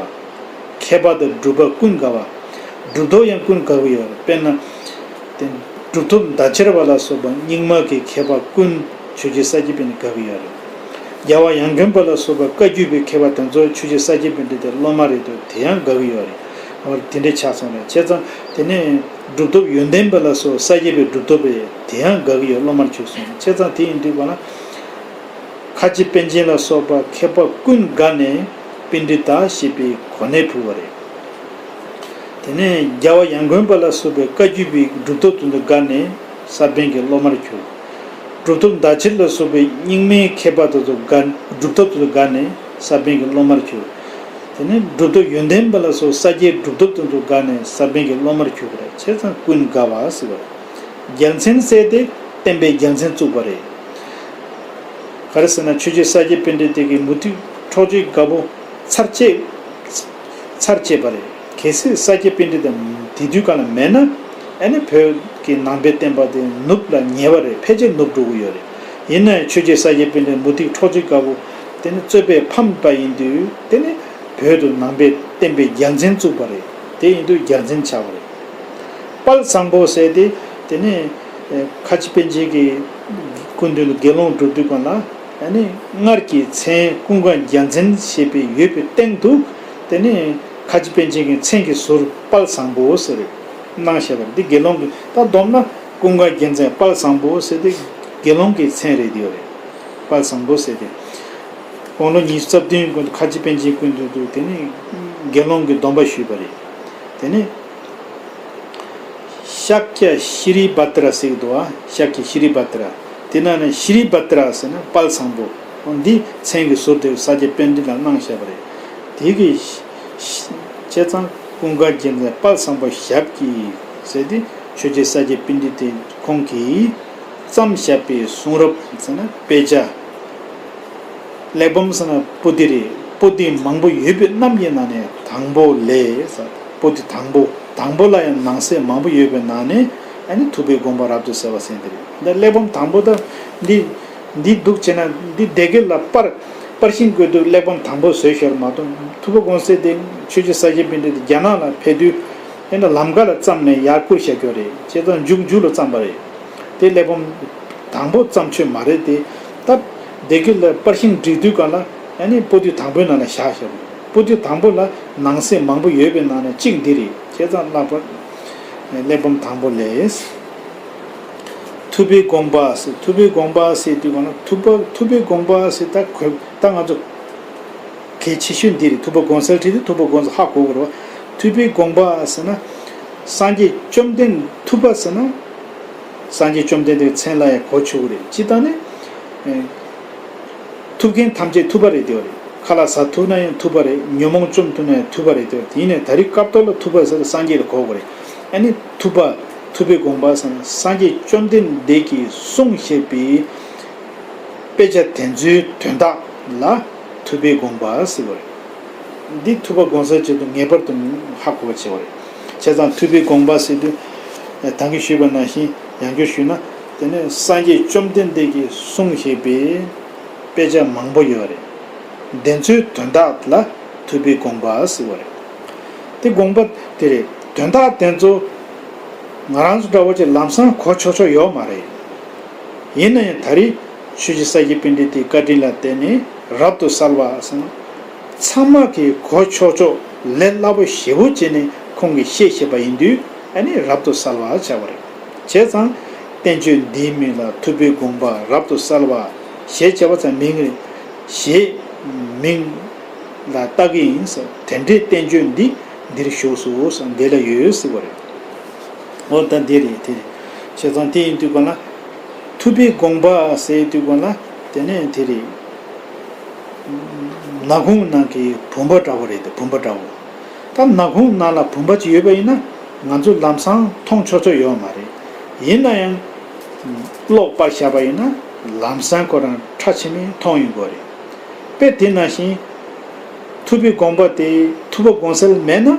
མཁས་པ་དང་གྲུབ་པ་ཀུན་དགའ་བ། གྲུབ་མཐོ་ཡང་ཀུན་དགའ་གི་ཡོད་རེད། དཔེར་ན། དེ་ གྲུབ་ཐོབ་མདའ་ཆེར་བ་ལ་སོགས་པ་རྙིང་མ་གི་མཁས་པ་ཀུན་ཆོས་རྗེ་ས་སྐྱ་པཎྜི་ཏ་དགའ་གི་ཡོད་རེད། རྒྱལ་བ་ཡང་དགོན་པ་ལ་སོགས་པ་བཀའ་བརྒྱུད་པའི་མཁས་པ་དེ་ཚོ་ཆོས་རྗེ་ས་སྐྱ་པཎྜི་ཏའི་སློབ་མ་རེད་འདུག་དེ་ཡང་དགའ་གི་ཡོད་རེད། འོ་དེ་འདྲའི་ཆགས་སོང་རེད། བྱས་ཙང་དེ་ནས་གྲུབ་ཐོབ་ཡོན་ཏན་པ་ལ་སོགས་ས་སྐྱ་པའི་གྲུབ་ཐོབ་པས་དེ་ཡང་དགའ་གི་ཡོད། སློབ་མར་གྱུར་སོང་རེད། བྱས་ཙང་དེ་ཡིན་དུས་ག་ལ། ཁ་ཆེ་པཎ་ཆེན་ལ་སོགས་པ་མཁས་པ་ཀུན་དགའ་ནས་པཎྜི་ཏ་ཞེས་པའི་གོ་གནས་ཕུལ་བ་རེད། དེ་ནས་རྒྱལ་བ་ཡང་དགོན་པ་ལ་སོགས་པའི་བཀའ་བརྒྱུད་པའི་གྲུབ་ཐོབ་དེ་ཚོ་དགའ་ནས་ས་པཎ་གྱི་སློབ་མར་གྱུར། གྲུབ་ཐོབ་མདའ་ཆེར་ལ་སོགས་པའི་རྙིང་མའི་མཁས་པ་དེ་ཚོ་དགའ། གྲུབ་ཐོབ་དེ་ཚོ་དགའ་ནས་ས་པཎ་གྱི་སློབ་མར་གྱུར། དེ་ནས་གྲུབ་ཐོབ་ཡོན་ཏན་པ་ལ་སོགས་ས་སྐྱའི་གྲུབ་ཐོབ་དེ་ཚོ་དགའ་ནས་ས་པཎ་གྱི་སློབ་མར་གྱུར་པ་རེད། བྱས་ཙང་ཀུན་དགའ་བ་ཟེར་བ་རེད། རྒྱལ་མཚན་གསོལ་ཏེ་བསྟན་པའི་རྒྱལ་མཚན་བཙུགས་པ་རེད། ག་རེ་ཟེར་ན་ཆོས་རྗེ་ས་སྐྱ་པཎྜི་ཏ་གི་མུ་ཏིག་འཕྲོག་བྱེད་དཀར་པོ་ཚར་བཅད། ཚར་བཅད་པ་རེད། གལ་སྲིད་ས་སྐྱ་པཎྜི་ཏ་དེ་དུས་ག་ལ་མེད་ན་ཨ་ནི་བོད་ཀྱི་ནང་པའི་བསྟན་པ་དེ་ནུབ་ལ་ཉེ་བ་རེད། ཕལ་ཆེར་ནུབ་འགྲོ་གི་ཡོད་རེད། ཡིན་ན་ཡང་ཆོས་རྗེ་ས་སྐྱ་པཎྜི་ཏ་མུ་ཏིག་འཕྲོག་བྱེད་དཀར་པོ་དེ་ནི་རྩོད་པས་ཕམ་པ་ཡིན་དུས་དེ་ནི་བོད་དུ་ནང་པའི་བསྟན་པའི་རྒྱལ་མཚན་བཙུགས་པ་རེད། དེ་ཡིན་དུས་རྒྱལ་མཚན་ཆགས་པ་རེད། དཔལ་བཟང་པོ་ཟེར་ཏེ་དེ་ནས་ཁ་ཆེ་པཎ་ཆེན་གྱི་སྐུ་མདུན་དུ་དགེ་སློང་སྒྲུབ་དུས་གང་ལ་ཨ་ནི་སྔར་གྱི་མཚན་ཀུན་དགའ་རྒྱལ་མཚན་ཞེས་པའི་ཡོད་པའི་སྟེང་དུ་དེ་ནས་ཁ་ཆེ་པཎ་ཆེན་གྱི་མཚན་གྱི་ཟུར་དཔལ་བཟང་པོ་ཟེར་གནང་བཞག་པ་རེད། འདི་དགེ་སློང་གི་ད་བསྡོམས་ན་ཀུན་དགའ་རྒྱལ་མཚན་དཔལ་བཟང་པོ་ཟེར་ཏེ་དགེ་སློང་གི་མཚན་རེད་དེ་ཡོད་རེད། དཔལ་བཟང་པོ་ཟེར་ཏེ། དགུང་ལོ་ཉི་ཤུ་རྩ་བདུན་ཀུན་ཏུ་ཁ་ཆེ་པཎ་ཆེན་སྐུ་མདུན་དུ་དེ་ནི་དགེ་སློང་གི་སྡོམ་པ་ཞུས་པ་རེད། དེ་ནི་ཤཱཀྱ་ཤྲཱི་བྷ་དྲ་ཟེར་གྱི་འདུག་བ། ཤཱཀྱ་ཤྲཱི་བྷ་དྲ། དེ་ན་ནི་ཤྲཱི་བྷ་དྲ་ཟེར་ན་དཔལ་བཟང་པོ། འོ་འདི་མཚན་གྱི་ཟུར་དེ་ས་སྐྱ་པཎྜི་ཏ་ལ་གནང་བཞག་པ་རེད། དེ་གི་བྱས་ཙང་ཀུན་དགའ་རྒྱལ་མཚན་དཔལ་བཟང་པོ་ཞབས་ཀྱིས་ཟེར་ཏེ་ཆོས་རྗེ་ས་སྐྱ་པཎྜི་ཏ་ཁོང་གིས་བརྩམས་བཞག་པའི་གསུང་རབ་ཟེར་ན་དཔེ་ཆ། གླེགས་བམ་ཟེར་ན་པོ་ཏི་རེད། པོ་ཏི་མང་པོ་ཡོད་པའི་རྣམས་ཀྱི་ནང་ནས་དང་པོ་ལས་ཟེར། པོ་ཏི་དང་པོ། དང་པོ་ལ་ཡང་ནང་གསེས་མང་པོ་ཡོད་པའི་ནང་ནས་ཨ་ནི་ཐུབ་པའི་དགོངས་པ་རབ་ཏུ་གསལ་བ་ཟེར་དེ་རེད། འདི་གླེགས་བམ་དང་པོ་ད་འདི་འདི་འདུག་བྱས་ན་འདི་སྡེ་དགེ་ལ་པར་པར་ཤིང་བརྐོས་དུས་གླེགས་བམ་དང་པོ་བཟོས་ཤོར་མ་གཏོགས་ཐུབ་པ་དགོངས་གསལ་དེ་ཆོས་རྗེ་ས་སྐྱ་པཎྜི་ཏ་རྒྱ་ནག་ལ་ཕེབས་དུས་ཨེ་འདྲ་ལམ་ཁ་ལ་བརྩམས་ནས་ཡར་བསྐུར་བཞག་རྒྱུ་རེད། བྱས་ཙང་མཇུག་མཇུག་ལ་བརྩམས་པ་རེད། དེ་གླེགས་བམ་དང་པོ་བརྩམས་ཆོས་མ་རེད་དེ། ད་སྡེ་དགེ་ལ་པར་ཤིང་བསྒྲིགས་དུས་གང་ལ་ཨ་ནི་པོ་ཏི་དང་པོའི་ནང་ལ་བཞག་བཞག་པ་རེད། པོ་ཏི་དང་པོ་ལ་ནང་གསེས་མང་པོ་ཡོད་པའི་ནང་ནས་གཅིག་འདི་རེད། བྱས་ཙང་ལྷག་པར་གླེགས་བམ་དང་པོ་ལས། ཐུབ་པའི་དགོངས་པ་ཟེར། ཐུབ་པའི་དགོངས་པ་ཟེར་དུས་གང་ལ་ཐུབ་པ་ཐུབ་པའི་དགོངས་པ་ཟེར་ད་གོ་ད་ང་ཚོ། གལ་ཆེ་ཤོས་འདི་རེད། ཐུབ་པ་དགོངས་གསལ་བྲིས་ཏེ་ཐུབ་པ་དགོངས་གསལ་ཧ་གོ་དགོས་རེད་བ། ཐུབ་པའི་དགོངས་པ་ཟེར་ན། སངས་རྒྱས་བཅོམ་ལྡན་ཐུབ་པ་ཟེར་ན། སངས་རྒྱས་བཅོམ་ལྡན་འདས་མཚན་ལ་ཡང་གོ་ཆོག་གི་རེད། སྤྱིར་བཏང་ནི། ཨེ། ཐུབ་མཁན་ཐམས་ཅད་ཐུབ་པ་རེད་དེ་བ་རེད། ཁ་ལག་ཟ་ཐུབ་ན་ཡང་ཐུབ་པ་རེད། ཉོན་མོངས་བཅོམ་ཐུབ་ན་ཡང་ཐུབ་པ་རེད་དེ་བ་རེད། ཡིན་ནའི་ད་རེས་སྐབས་ཐོག་ལ་ཐུབ་པ་ཟེར་སངས་རྒྱས་ལ་གོ་དགོས་རེད། ཨ་ནི་ཐུབ་པ་ཐུབ་པའི་དགོངས་པ་ཟེར་ན་སངས་རྒྱས་བཅོམ་ལྡན་འདས་ཀྱིས་གསུངས་བཞག་པའི། དཔེ་ཆ་དེ་ཚོའི་དོན་དག་ལ་ཐུབ་པའི་དགོངས་པ་ཟེར་བ་རེད། འདི་ཐུབ་པ་དགོངས་གསལ་ཆེད་དུ་ངེས་པར་དུ་ཧ་གོ་བ་བྱེད་པ་རེད། བྱས་ཙང་ཐུབ་པའི་དགོངས་པ་ཟེར་དུས། ད་གིན་ཞུས་པ་ནང་བཞིན་ཡང་བསྐྱར་ཞུས་ན། དེ་ནས་སངས་རྒྱས་བཅོམ་ལྡན་འདས་ཀྱིས་གསུངས་བཞག་པའི་དཔེ་ཆ་མང་པོ་ཡོད་རེད། དེ་ཚོའི་དོན་དག་ལ་ཐུབ་པའི་དགོངས་པ་ཟེར་བ་རེད། དེ་དགོངས་པ་དེ་རེད། དོན་དག་དེ་ཚོ་ང་རང་ཚོ་འདྲ་བོ་ཅིག་ལམ་སང་གོ་ཆོག་ཆོག་ཡོད་མ་རེད། ཡིན་ན་ཡང་ད་རེས་ཆོས་རྗེ་ས་སྐྱ་པཎྜི་ཏའི་བཀའ་དྲིན་ལ་བརྟེན་ནས་རབ་ཏུ་གསལ་བ་ཟེར་ན། ཚང་མ་གིས་གོ་ཆོག་ཆོག་ལས་སླ་པོ་ཞེ་པོ་བྱས་ནས་ཁོང་གིས་བཤད་བཞག་པ་ཡིན་དུས་ཨ་ནི་རབ་ཏུ་གསལ་བ་ཆགས་པ་རེད། བྱས་ཙང་བསྟན་བཅོས་འདིའི་མིང་ལ་ཐུབ་པའི་དགོངས་པ་རབ་ཏུ་གསལ་བ་ཞེས་བྱ་བ་ཙམ་མིང་རེད། ཞེས་མིང་ལ་བཏགས་ཀྱི་ཡིན་ཟེར། དེ་འདྲའི་བསྟན་བཅོས་འདི་འདིར་བཞུགས་སོ་ཟེར། འདི་ལ་ཡོད་ཟེར་བ་རེད། འོ་ད་འདི་རེད་དེ་རེད། བྱས་ཙང་དེ་ཡིན་དུས་གང་ལ། ཐུབ་པའི་དགོངས་པ་ཟེར་དུས་གང་ལ་དེ་ནས་དེ་རེད། ནག་ཁུང་ནང་གི་བུམ་པ་འདྲ་བོ་རེད་དེ། བུམ་པ་འདྲ་བོ། ད་ནག་ཁུང་ནང་ལ་བུམ་པ་ཅིག་ཡོད་པ་ཡིན་ན་ང་ཚོ་ལམ་སང་མཐོང་ཆོག་ཆོག་ཡོད་མ་རེད། ཡིན་ན་ཡང་གློག་སྤར་བཞག་པ་ཡིན་ན་ལམ་སང་ཁོ་རང་ཁྲ་ཆེ་མེ་མཐོང་ཡོང་གི་རེད། དཔེ་དེ་ནང་བཞིན། ཐུབ་པའི་དགོངས་པ་དེ་ཐུབ་པ་དགོངས་གསལ་མེད་ན།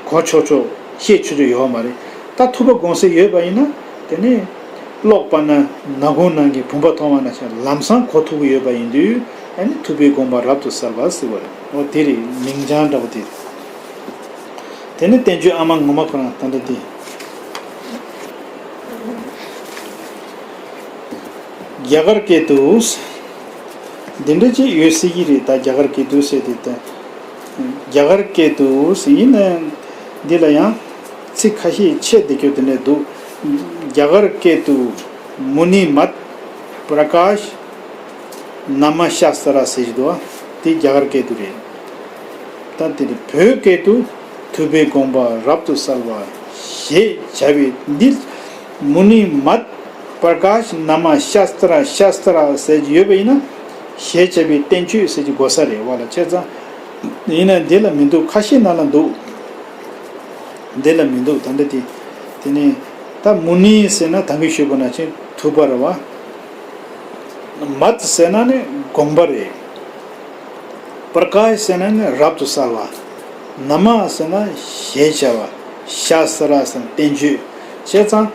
གོ་ཆོག་ཆོག་ཤེས་ཆོག་ཆོག་ཡོད་མ་རེད། ད་ཐུབ་པ་དགོངས་གསལ་ཡོད་པ་ཡིན་ན་དེ་ནས་གློག་སྤར་ན་ནག་ཁུང་ནང་གི་བུམ་པ་མཐོང་བ་ན་ཆ་ལམ་སང་གོ་ཐུབ་ཀྱི་ཡོད་པ་ཡིན་དུས་ཨ་ནི་ཐུབ་པའི་དགོངས་པ་རབ་ཏུ་གསལ་བ་ཟེར་བ་རེད། འོ་དེ་རེད། མིང་བྱང་འདྲ་བོ་དེ་རེད། དེ་ནས་བསྟན་བཅོས་ཨ་མ་ངོ་མ་ཁོ་རང་ད་ལྟ་དེ། རྒྱ་གར་སྐད་དུ། འདི་འདྲ་ཅིག་ཡོད་སྲིད་ཀྱི་རེད། ད་རྒྱ་གར་སྐད་དུ་ཟེར་དེ་ད། རྒྱ་གར་སྐད་དུ་ཟེར་ཡིན་ན། འདི་ལ་ཡང་ཚིག་ཁ་ཤས་ཆད་བསྡད་རྒྱུ་དེ་འདྲ་འདུག་རྒྱ་གར་སྐད་དུ་མུ་ནི་མད་པྲ་ཀཱཤ་ན་མ་ཤཱ་སྟྲ་ཟེར་གྱི་འདུག་དེ་རྒྱ་གར་སྐད་དུ་རེད། ད་དེ་ནི་བོད་སྐད་དུ་ཐུབ་པའི་དགོངས་པ་རབ་ཏུ་གསལ་བ་ཞེས་བྱ་བའི་འདི་མུ་ནི་མད་པྲ་ཀཱཤ་ན་མ་ཤཱ་སྟྲ་ཤཱ་སྟྲ་ཟེར་གྱི་ཡོད་པ་ཡིན་ན། ཞེས་བྱ་བའི་བསྟན་བཅོས་ཟེར་གྱི་དགོས་ས་རེད་བ་ལ། བྱས་ཙང་ཡིན་ན་འདི་ལ་མི་འདུག་ཁ་ཤས་ནང་ལ་འདུག་འདི་ལ་མི་འདུག་ད་འདི་དེ་དེ་ནི་ད་མུ་ནི་ཟེར་ན་ད་གིན་ཞུས་པ་ནང་བཞིན་ཐུབ་པ་རེད་བ། མད་ཟེར་ན་ནི་དགོངས་པ་རེད། པྲ་ཀཱཤ་ཟེར་ན་ནི་རབ་ཏུ་གསལ་བ། ན་མ་ཟེར་ན་ཞེས་བྱ་བ། ཤཱ་སྟྲ་ཟེར་ན་བསྟན་བཅོས། བྱས་ཙང་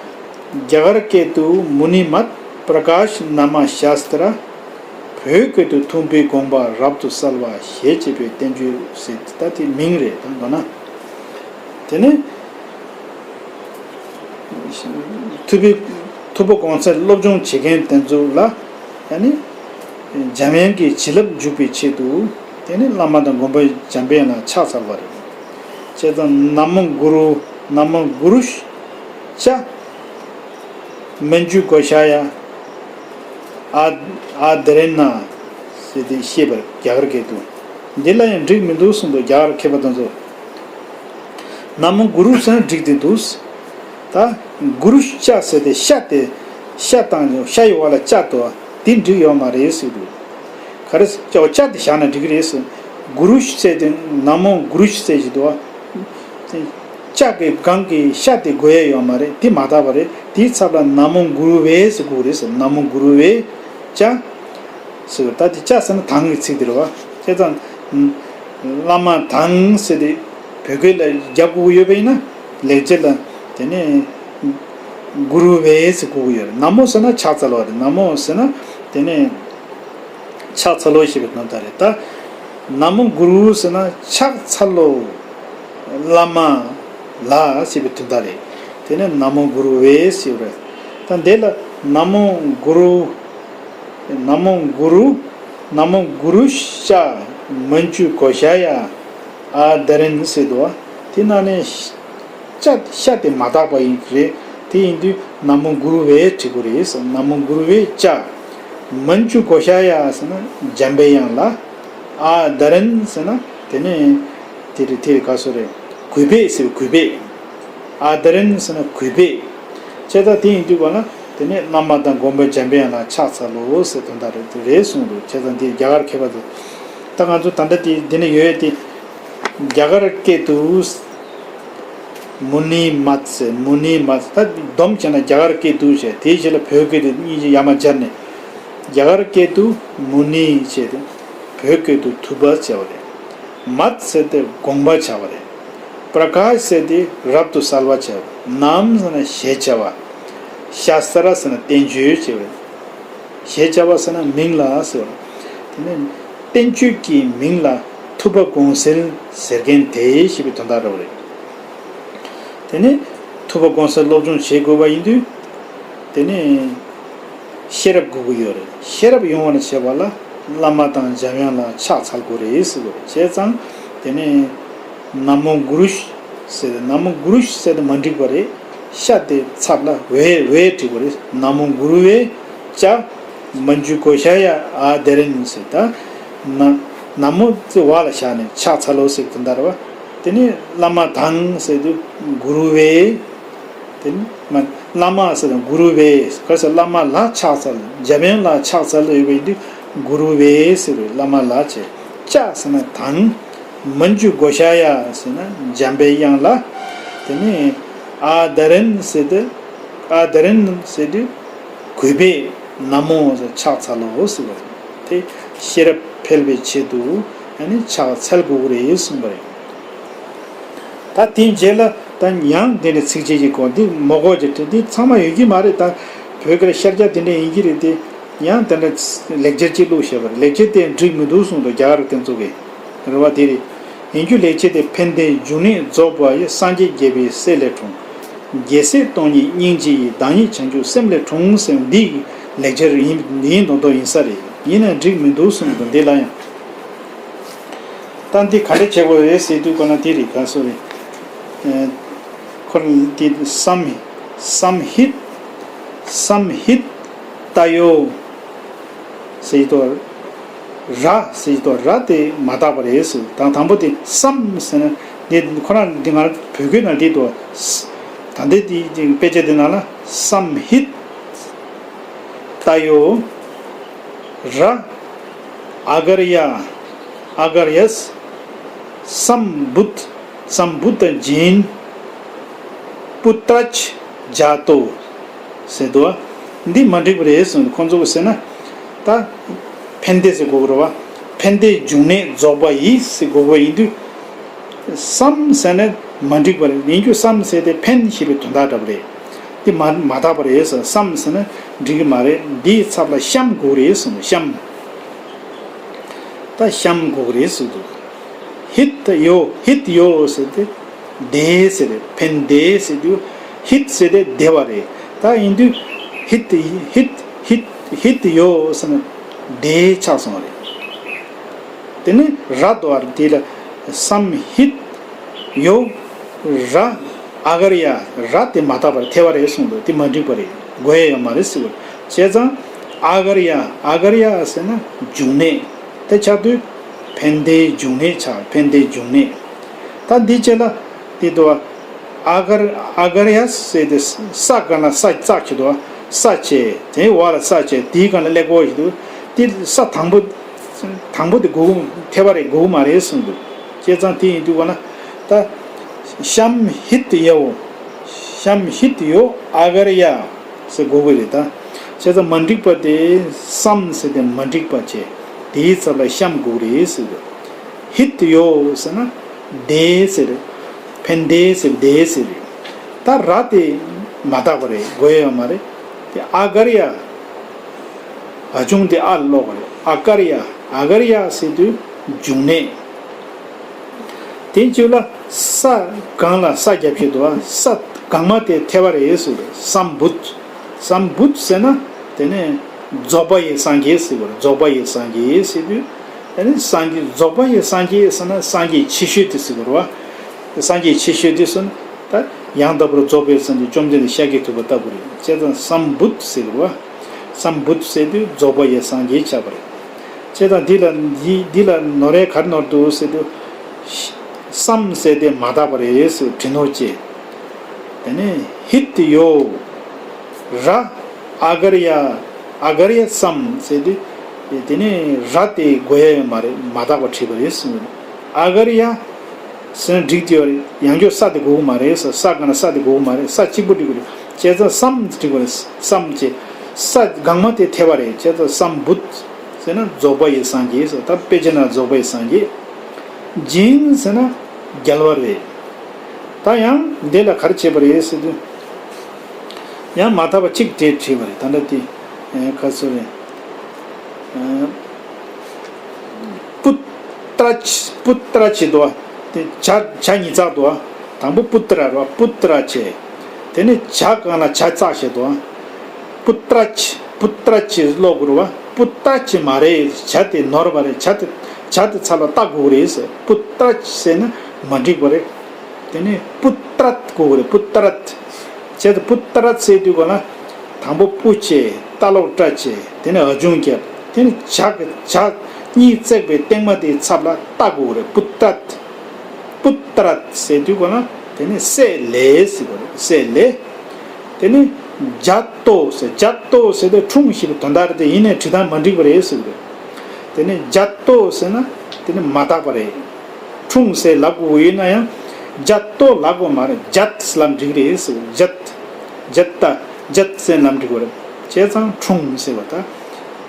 རྒྱ་གར་སྐད་དུ་མུ་ནི་མད་པྲ་ཀཱཤ་ན་མ་ཤཱ་སྟྲ། བོད་སྐད་དུ་ཐུབ་པའི་དགོངས་པ་རབ་ཏུ་གསལ་བ་ཞེས་བྱ་བའི་བསྟན་བཅོས་ཟེར་ད་དེ་མིང་རེད། ད་མདོར་ན། དེ་ནི། ཐུབ་པའི་ཐུབ་པ་དགོངས་གསལ་སློབ་སྦྱོང་བྱེད་མཁན་དེ་ཚོ་ལ་ཡང་ནི་འཇམ་དབྱངས་ཀྱི་བྱིན་རླབས་འཇུག་པའི་ཆེད་དུ། དེ་ནི་བླ་མ་དང་མགོན་པོ་འཇམ་དཔལ་དབྱངས་ལ་ཕྱག་འཚལ་བ་རེད། བྱས་ཙང་ན་མོ་གུ་རུ། ན་མོ་གུ་རུ་ཤ། མཉྫུ་གྷོ་ཥཱ་ཡ། ཨ་ཨ་དེ་རེ་ན་ཟེར་ཏེ་བཤད་པར་རྒྱ་གར་སྐད་དུ། འདི་ལ་ཡང་འགྲིག་མི་འདུག་གསུངས་འདུག་རྒྱ་གར་མཁས་པ་དེ་ཚོ། ན་མོ་གུ་རུ་ཟེར་ན་འགྲིག་དེ་འདུག་ད་གུ་རུ་ཤ་ཟེར་ཏེ་ཤ་དེ་ཤ་དང་ཤ་ཡི་བར་ལ་ཅ་དོ་དེ་འགྲིག་ཡོད་མ་རེད་ཟེར་འདུག་ག་རེ་ཅ་ཅ་དེ་བཞག་ན་འགྲིག་གི་རེད་ཟེར། གུ་རུ་ཤ་ཟེར་ཏེ་ན་མོ་གུ་རུ་ཤ་ཟེར་གྱི་འདུག་བ། ཅ་གི་སྒང་གི་ཤ་དེ་དགོས་ཡ་ཡོད་མ་རེད། དེ་མ་དག་པ་རེད། དེའི་ཚབ་ལ་ན་མོ་གུ་རུ་བེ་ཟེར་དགོས་རེད་ཟེར། ན་མོ་གུ་རུ་བེ་ཅ། ཟེར་བ་ད་དེ་ཅ་ཟེར་ན་དང་གི་ཚིག་དེ་རེད་བ། བྱས་ཙང་། བླ་མ་དང་ཟེར་ཏེ་བོད་སྐད་ལ་རྒྱབ་དགོས་ཀྱི་ཡོད་པ་ཡིན་ན་ལེགས་སྦྱར་ལ་དེ་ནས་གུ་རུ་བེ་ཟེར་དགོས་ཀྱི་ཡོད་རེད། ན་མོ་ཟེར་ན་ཕྱག་འཚལ་བ་རེད། ན་མོ་ཟེར་ན་དེ་ནས་ཕྱག་འཚལ་ལོ་ཞེས་པའི་དོན་དག་རེད། ད་ན་མོ་གུ་རུ་ཟེར་ན་ཕྱག་འཚལ་ལོ། བླ་མ་ལ་ཞེས་པའི་དོན་དག་རེད། དེ་ནས་ན་མོ་གུ་རུ་བེ་ཟེར་བ་རེད། ད་འདི་ལ་ན་མོ་གུ་རུ། ན་མོ་གུ་རུ། ན་མོ་གུ་རུ་ཤ། མཉྫུ་གྷོ་ཥཱ་ཡ། ཨ་དེ་རེ་ན་ཟེར་འདུག་བ། དེ་ནང་ནས་ཤ་ཤ་དེ་མ་དག་པ་ཡིན་རེད། དེ་ཡིན་དུས་ན་མོ་གུ་རུ་བེ་བྲི་དགོས་རེད་ཟེར། ན་མོ་གུ་རུ་བེ་ཅ། མཉྫུ་གྷོ་ཥཱ་ཡ་ཟེར་ན་འཇམ་པའི་དབྱངས་ལ། ཨ་དེ་རེ་ན་ཟེར་ན་དེ་ནས་དེ་རེད། དེ་རེད། ག་སོ་རེད། གུས་པས་ཟེར། གུས་པས། ཨ་དེ་རེ་ན་ཟེར་ན་གུས་པས། བྱས་ཙང་དེ་ཡིན་དུས་ག་ལ་དེ་ནས་བླ་མ་དང་མགོན་པོ་འཇམ་པའི་དབྱངས་ལ་ཕྱག་འཚལ་ལོ་ཟེར་དོན་དག་རེད། དེ་རེད་གསུངས་འདུག་བྱས་ཙང་དེ་རྒྱ་གར་མཁས་པ་དེ། ད་ང་ཚོ་ད་ལྟ་དེ་འདི་ནས་ཡོད་དེ། རྒྱ་གར་སྐད་དུ་མུ་ནི་མད་ཟེར། མུ་ནི་མད་ད་སྡོམ་བྱས་ན་རྒྱ་གར་སྐད་དུ་བྱས། དེའི་རྗེས་ལ་བོད་སྐད་དུ་སྙིང་རྗེ་ཡར་མར་སྦྱར་ནས། རྒྱ་གར་སྐད་དུ་མུ་ནི་བྱས་ཏེ་བོད་སྐད་དུ་ཐུབ་པ་བྱས་པ་རེད། མད་ཟེར་ཏེ་དགོངས་པ་བྱ་བ་རེད། པྲ་ཀཱཤ་ཟེར་ཏེ་རབ་ཏུ་གསལ་བ་བྱ་བ། ན་མ་ཟེར་ན་ཞེས་བྱ་བ། ཤཱ་སྟྲ་ཟེར་ན་བསྟན་བཅོས་བྱ་བ་རེད། ཞེས་བྱ་བ་ཟེར་ན་མིང་ལ་ཟེར་བ་རེད། དེ་ནས་བསྟན་བཅོས་ཀྱི་མིང་ལ་ཐུབ་པ་དགོངས་གསལ་ཟེར་མཁན་དེ་ཞེས་པའི་དོན་དག་རེད་བ་རེད། དེ་ནས་ཐུབ་པ་དགོངས་གསལ་སློབ་སྦྱོང་བྱེད་དགོས་པ་ཡིན་དུས། དེ་ནས་ཤེས་རབ་དགོས་ཀྱི་ཡོད་རེད། ཤེས་རབ་ཡོང་བ་ན་བྱེད་པ་ལ་བླ་མ་དང་འཇམ་དབྱངས་ལ་ཕྱག་འཚལ་དགོས་རེད་ཟེར་དགོས་རེད། བྱས་ཙང་དེ་ནས་ན་མོ་གུ་རུ་ཤ་ཟེར་ཏེ། ན་མོ་གུ་རུ་ཤ་ཟེར་ཏེ་མ་འགྲིག་པ་རེད། ཤ་དེ་ཚབ་ལ་བེ་བེ་བྲི་དགོས་རེད། ན་མོ་གུ་རུ་བེ་ཅ། མཉྫུ་གྷོ་ཥཱ་ཡ་ཨ་དེ་རེ་ན་ཟེར། ད་ན་ན་མོ་ཙི་བ་ལ་བཞག་ནས་ཕྱག་འཚལ་ལོ་ཟེར་དོན་དག་རེད་བ། དེ་ནས་བླ་མ་དང་ཟེར་དུས་གུ་རུ་བེ། དེ་ནི་མ་བླ་མ་ཟེར་དང་གུ་རུ་བེ། ག་ཟེར། བླ་མ་ལ་ཕྱག་འཚལ། འཇམ་དབྱངས་ལ་ཕྱག་འཚལ་ཡོད་པ་ཡིན་དུས་གུ་རུ་བེ་ཟེར་བས། བླ་མ་ལ་བྱས། ཅ་ཟེར་ན་དང་། མཉྫུ་གྷོ་ཥཱ་ཡ་ཟེར་ན་འཇམ་པའི་དབྱངས་ལ། དེ་ནས་ཨ་དེ་རེ་ན་ཟེར་དུས། ཨ་དེ་རེ་ན་ཟེར་དུས་གུས་པས་ན་མོ་ཟེར་ཕྱག་འཚལ་ལོ་ཟེར་བ་རེད། དེ་ཤེས་རབ་འཕེལ་བའི་ཆེད་དུ་ཨ་ནི་ཕྱག་འཚལ་དགོས་ཀྱི་རེད་གསུངས་པ་རེད། ད་དེའི་རྗེས་ལ་ད་ཡང་དེ་འདྲའི་ཚིགས་བཅད་ཅིག་གོ། འདི་མོ་གོ་ཅིག་བྲིས། འདི་ཚང་མ་ཡོད་ཀྱི་མ་རེད། ད་བོད་སྐད་ཤར་རྒྱག་དེ་འདྲ་ཡིན་གྱི་རེད་དེ། ཡང་དེ་འདྲ་ལེགས་སྦྱར་ཅིག་བླུགས་བཞག་པ་རེད། ལེགས་སྦྱར་དེ་འགྲིག་མི་འདུག་གསུངས་འདུག་རྒྱ་གར་དེ་ཚོ་གིས། རེད་བ། དེ་རེད། ཡིན་རྒྱུ་ལེགས་སྦྱར་དེ། ཕན་བདེའི་འབྱུང་གནས་རྫོགས་པ་ཡི། སངས་རྒྱས་དགྱེས་པའི་སྲས་ལས་འཁྲུངས། རྒྱལ་སྲས་སྟོང་ཉིད་སྙིང་རྗེ་ཡི། བདག་ཉིད་བྱང་ཆུབ་སེམས་ལས་འཁྲུངས་ཟེར། འདི་ ལེགས་སྦྱར་ཡིན་ཡིན་མདོག་མདོག་ཡིན་ས་རེད། ཡིན་ན་འགྲིག་མི་འདུག་གསུངས་འདུག་འདི་ལ་ཡང་། ད་འདི་ག་འདྲ་བྱེད་དགོས་རེད་ཟེར་དུས་གོ་ན་འདི་རེད། ག་སོ་རེད། ཨེ། ཁོ་འདི་སམ་སམ་ཧིད་སམ་ཧིད་ཏ་ཡོ་ཟེར་དུས། ར་ཟེར་དུས་ར་དེ་མ་དག་པ་རེད་ཟེར། དང་དང་པོ་དེ་སམ་ཟེར་ན་འདི་ཁོ་ན་འདི་ང་བོད་སྐད་ནང་འདི་འདུག་ད་འདི་འདི་དཔེ་ཆ་འདི་ནང་ལ་སམ་ཧིད་ཏ་ཡོ། ར། ཨ་གར་ཡ། ཨ་གར་ཡས། སམ་བུད། སམ་བུད་ཇིན། པུ་ཏྲ་ཇ་ཏོ། ཟེར་འདུག་འདི་མ་འགྲིག་པ་རེད་གསུངས། ཁོང་ཚོ་གིས་ཟེར་ན། ད། ཕན་བདེ་ཟེར་དགོས་ཀྱི་རེད་བ། ཕན་བདེའི་འབྱུང་གནས་རྫོགས་པ་ཡི་ཟེར་དགོས་པ་ཡིན་དུས། སམ་ཟེར་ན་མ་འགྲིག་པ་རེད། ཡིན་རྒྱུ་སམ་ཟེར་དེ་ཕན་ཞེས་པའི་དོན་དག་འདྲ་པོ་རེད། འདི་མ་མ་དག་པ་རེད་ཟེར། སམ་ཟེར་ན་འགྲིག་གི་མ་རེད། འདིའི་ཚབ་ལ་ཤམ་དགོས་རེད་གསུངས། ཤམ། ད་ཤམ་དགོས་རེད་ཟེར་འདུག་ཧིད་ཡོ། ཧིད་ཡོ་ཟེར་དེ་བདེ་ཟེར་རེད། ཕན་བདེ་ཟེར་དུས་ཧིད་ཟེར་དེ་བདེ་བ་རེད། ད་ཡིན་དུས་ཧིད་ཧིད་ཧིད་ཧིད་ཡོ་ཟེར་ན་བདེ་ཆགས་སོང་བ་རེད། དེ་ནས་ར་དོ་བར་དེ་ལ་སམ་ཧིད་ཡོ། ར། ཨ་གར་ཡ། ར་དེ་མ་དག་པར་ཐལ་བ་རེད་གསུངས་འདུག་དེ་མ་འགྲིག་པ་རེད། དགོས་ཡ་ཡོད་མ་རེད་ཟེར་བ། བྱས་ཙང་ཨ་གར་ཡ། ཨ་གར་ཡ་ཟེར་ན་འབྱུང་གནས། དེ་ཆགས་དུས་ཕན་བདེའི་འབྱུང་གནས་ཆགས། ཕན་བདེའི་འབྱུང་གནས། ད་འདི་བྱས་ལ་དེ་དོ། ཨ་གར་ཨ་གར་ཡ་ཟེར་དེ་ས་སྒང་ལ་ས་བཙགས་བྱེད་དོ། ས་བྱས། དེའི་འོག་ལ་ས་བྱས། དེའི་སྒང་ལ་ཀླད་ཀོར་བྱེད་དུས་དེ་ས་དང་པོ། དང་པོ་དེ་དགོས་ཐལ་བ་རེད། དགོས་མ་རེད་གསུངས་འདུག་བྱས་ཙང་དེ་ཡིན་དུས་ག་ན། ད། ཤམ་ཧིད་ཡའོ། ཤམ་ཧིད་ཡོ་ཨ་གར་ཡ་ཟེར་དགོས་ཀྱི་རེད་ད། བྱས་ཙང་མ་འགྲིག་པ་དེ་སམ་ཟེར་དེ་མ་འགྲིག་པ་བྱས། དེའི་ཚབ་ལ་ཤམ་དགོས་ཀྱི་རེད་ཟེར་འདུག་ཧིད་ཡོ་ཟེར་ན་བདེ་ཟེར། ཕན་བདེ་ཟེར། བདེ་ཟེར་རེད། ད་ར་དེ་མ་དག་པ་རེད། དགོས་ཡ་ཡོད་མ་རེད། དེ་ཨ་གར་ཡ། ཨ་ཆུང་དེ་ཨ་ལ་ཀློག་པ་རེད། ཨ་གར་ཡ། ཨ་གར་ཡ་ཟེར་དུས་འབྱུང་གནས། དེ་བཅུ་ལ་ས་སྒང་ལ་ས་རྒྱབ་བྱེད་དོ། ས་སྒང་མ་དེ་ཐལ་བ་རེད་ཟེར། སམ་བུད། སམ་བུད་ཟེར་ན་དེ་ནས་རྫོགས་པ་ཡི་སངས་རྒྱས་ཟེར་བ་རེད། རྫོགས་པ་ཡི་སངས་རྒྱས་ཟེར་དུས་དེ་ནས་སངས་རྒྱས། རྫོགས་པ་ཡི་སངས་རྒྱས་ཟེར་ན་སངས་རྒྱས་ཆེ་ཤོས་དེ་ཟེར་བ་རེད་བ། སངས་རྒྱས་ཆེ་ཤོས་དེ་ཟེར་ན་ད་ཡང་དག་པར་རྫོགས་པའི་སངས་རྒྱས་བཅོམ་ལྡན་འདས་ཤཱཀྱ་ཐུབ་པ་ལྟ་བུ་རེད། བྱས་ཙང་སམ་བུད་ཟེར་བ། སམ་བུད་ཟེར་དུས་རྫོགས་པ་ཡི་སངས་རྒྱས་ཆགས་པ་རེད། བྱས་ཙང་འདི་ལ་འདི་འདི་ལ་ནོར་རེ་ག་རེ་ནོར་འདུག་ཟེར་དུས། སམ་ཟེར་དེ་མ་དག་པ་རེད་ཟེར་དྲི་ནོར་བཅས། དེ་ནས་ཧིད་ཡོ། ར། ཨ་གར་ཡ། ཨ་གར་ཡ་སམ་ཟེར་དུས། དེ་ནས་ར་དེ་དགོས་ཡ་ཡོད་མ་རེད། མ་དག་པ་བྲིས་པ་རེད་གསུངས། ཨ་གར་ཡ་ཟེར་ན་འགྲིག་དེ་ཡོད་རེད། ཡང་བསྐྱར་ས་དེ་དགོས་ཀྱི་མ་རེད་ཟེར། ས་སྒང་ན་ས་དེ་དགོས་ཀྱི་མ་རེད། ས་གཅིག་པོ་འགྲིག་གི་རེད། བྱས་ཙང་སམ་འགྲིག་གི་རེད། སམ་བྱས། ས་སྒང་མ་དེ་ཐལ་བ་རེད། བྱས་ཙང་སམ་བུད་ཟེར་ན་རྫོགས་པ་ཡི་སངས་རྒྱས་ཟེར། ད་དཔེ་ཆ་ན་རྫོགས་པ་ཡི་སངས་རྒྱས། ཇིན་ཟེར་ན་རྒྱལ་བ་རེད། ད་ཡང་འདི་ལ་ག་རེ་བྱས་པ་རེད་ཟེར་དུས། ཡང་མ་དག་པ་གཅིག་དེ་བྲིས་པ་རེད། ད་ལྟ་དེ་ཨེ་ག་ཚོད་རེད། ཨེ་པུ་ཏྲ་ཅི། པུ་ཏྲ་ཅི་འདུག་བ། དེ་ཇ་ཇ་ཉིས་བརྩེགས་འདུག་བ། དང་པོ་པུ་ཏྲ་རེད་བ། པུ་ཏྲ་ཅི། དེ་ནས་ཇ་སྒང་ལ་ཇ་བརྩེགས་བྱས་འདུག་བ། པུ་ཏྲ་ཅི། པུ་ཏྲ་ཅི་ཀློག་དགོས་རེད་བ། པུ་ཏྲ་ཅི་མ་རེད། ཇ་དེ་ནོར་བ་རེད། ཇ་དེ་ཇ་དེ་ཚབ་ལ་ཏ་དགོས་རེད་ཟེར། པུ་ཏྲ་ཅི་ཟེར་ན་མ་འགྲིག་པ་རེད། དེ་ནས་པུ་ཏྲད་དགོས་རེད། པུ་ཏྲད། བྱས་ཙང་པུ་ཏྲད་ཟེར་དུས་ག་ལ། དང་པོ་པུ་བྱས། ཏ་ལོག་ཏྲ་བྱས། དེ་ནས་འ་ཆུང་བརྒྱབ། དེ་ནས་ཇ་གི་ཇ་གཉིས་བརྩེགས་པའི་སྟེང་མ་དེའི་ཚབ་ལ་ཏ་དགོས་རེད། པུ་ཏྲད། པུ་ཏྲད་ཟེར་དུས་ག་ལ། དེ་ནས་སྲས་ལེ་ཟེར་དགོས་རེད། སྲས་ལེ། དེ་ནས་ཇ་ཏོ་ཟེར། ཇ་ཏོ་ཟེར་དུས་འཁྲུངས་ཞེས་པའི་དོན་དག་རེད་དེ། ཡིན་ནའི་བྲིས་སྟངས་མ་འགྲིག་པ་རེད་ཟེར་གི་རེད། དེ་ནས་ཇ་ཏོ་ཟེར་ན་དེ་ནི་མ་དག་པ་རེད། འཁྲུངས་ཟེར་ལབ་དགོས་ཡོད་ན་ཡང་ཇ་ཏོ་ལབ་དགོས་མ་རེད། ཇད་ལབ་འགྲིག་རེད་ཟེར། ཇད། ཇད་ད། ཇད་ཟེར་ལབ་འགྲིག་གི་རེད། བྱས་ཙང་འཁྲུངས་ཟེར་བ་ད།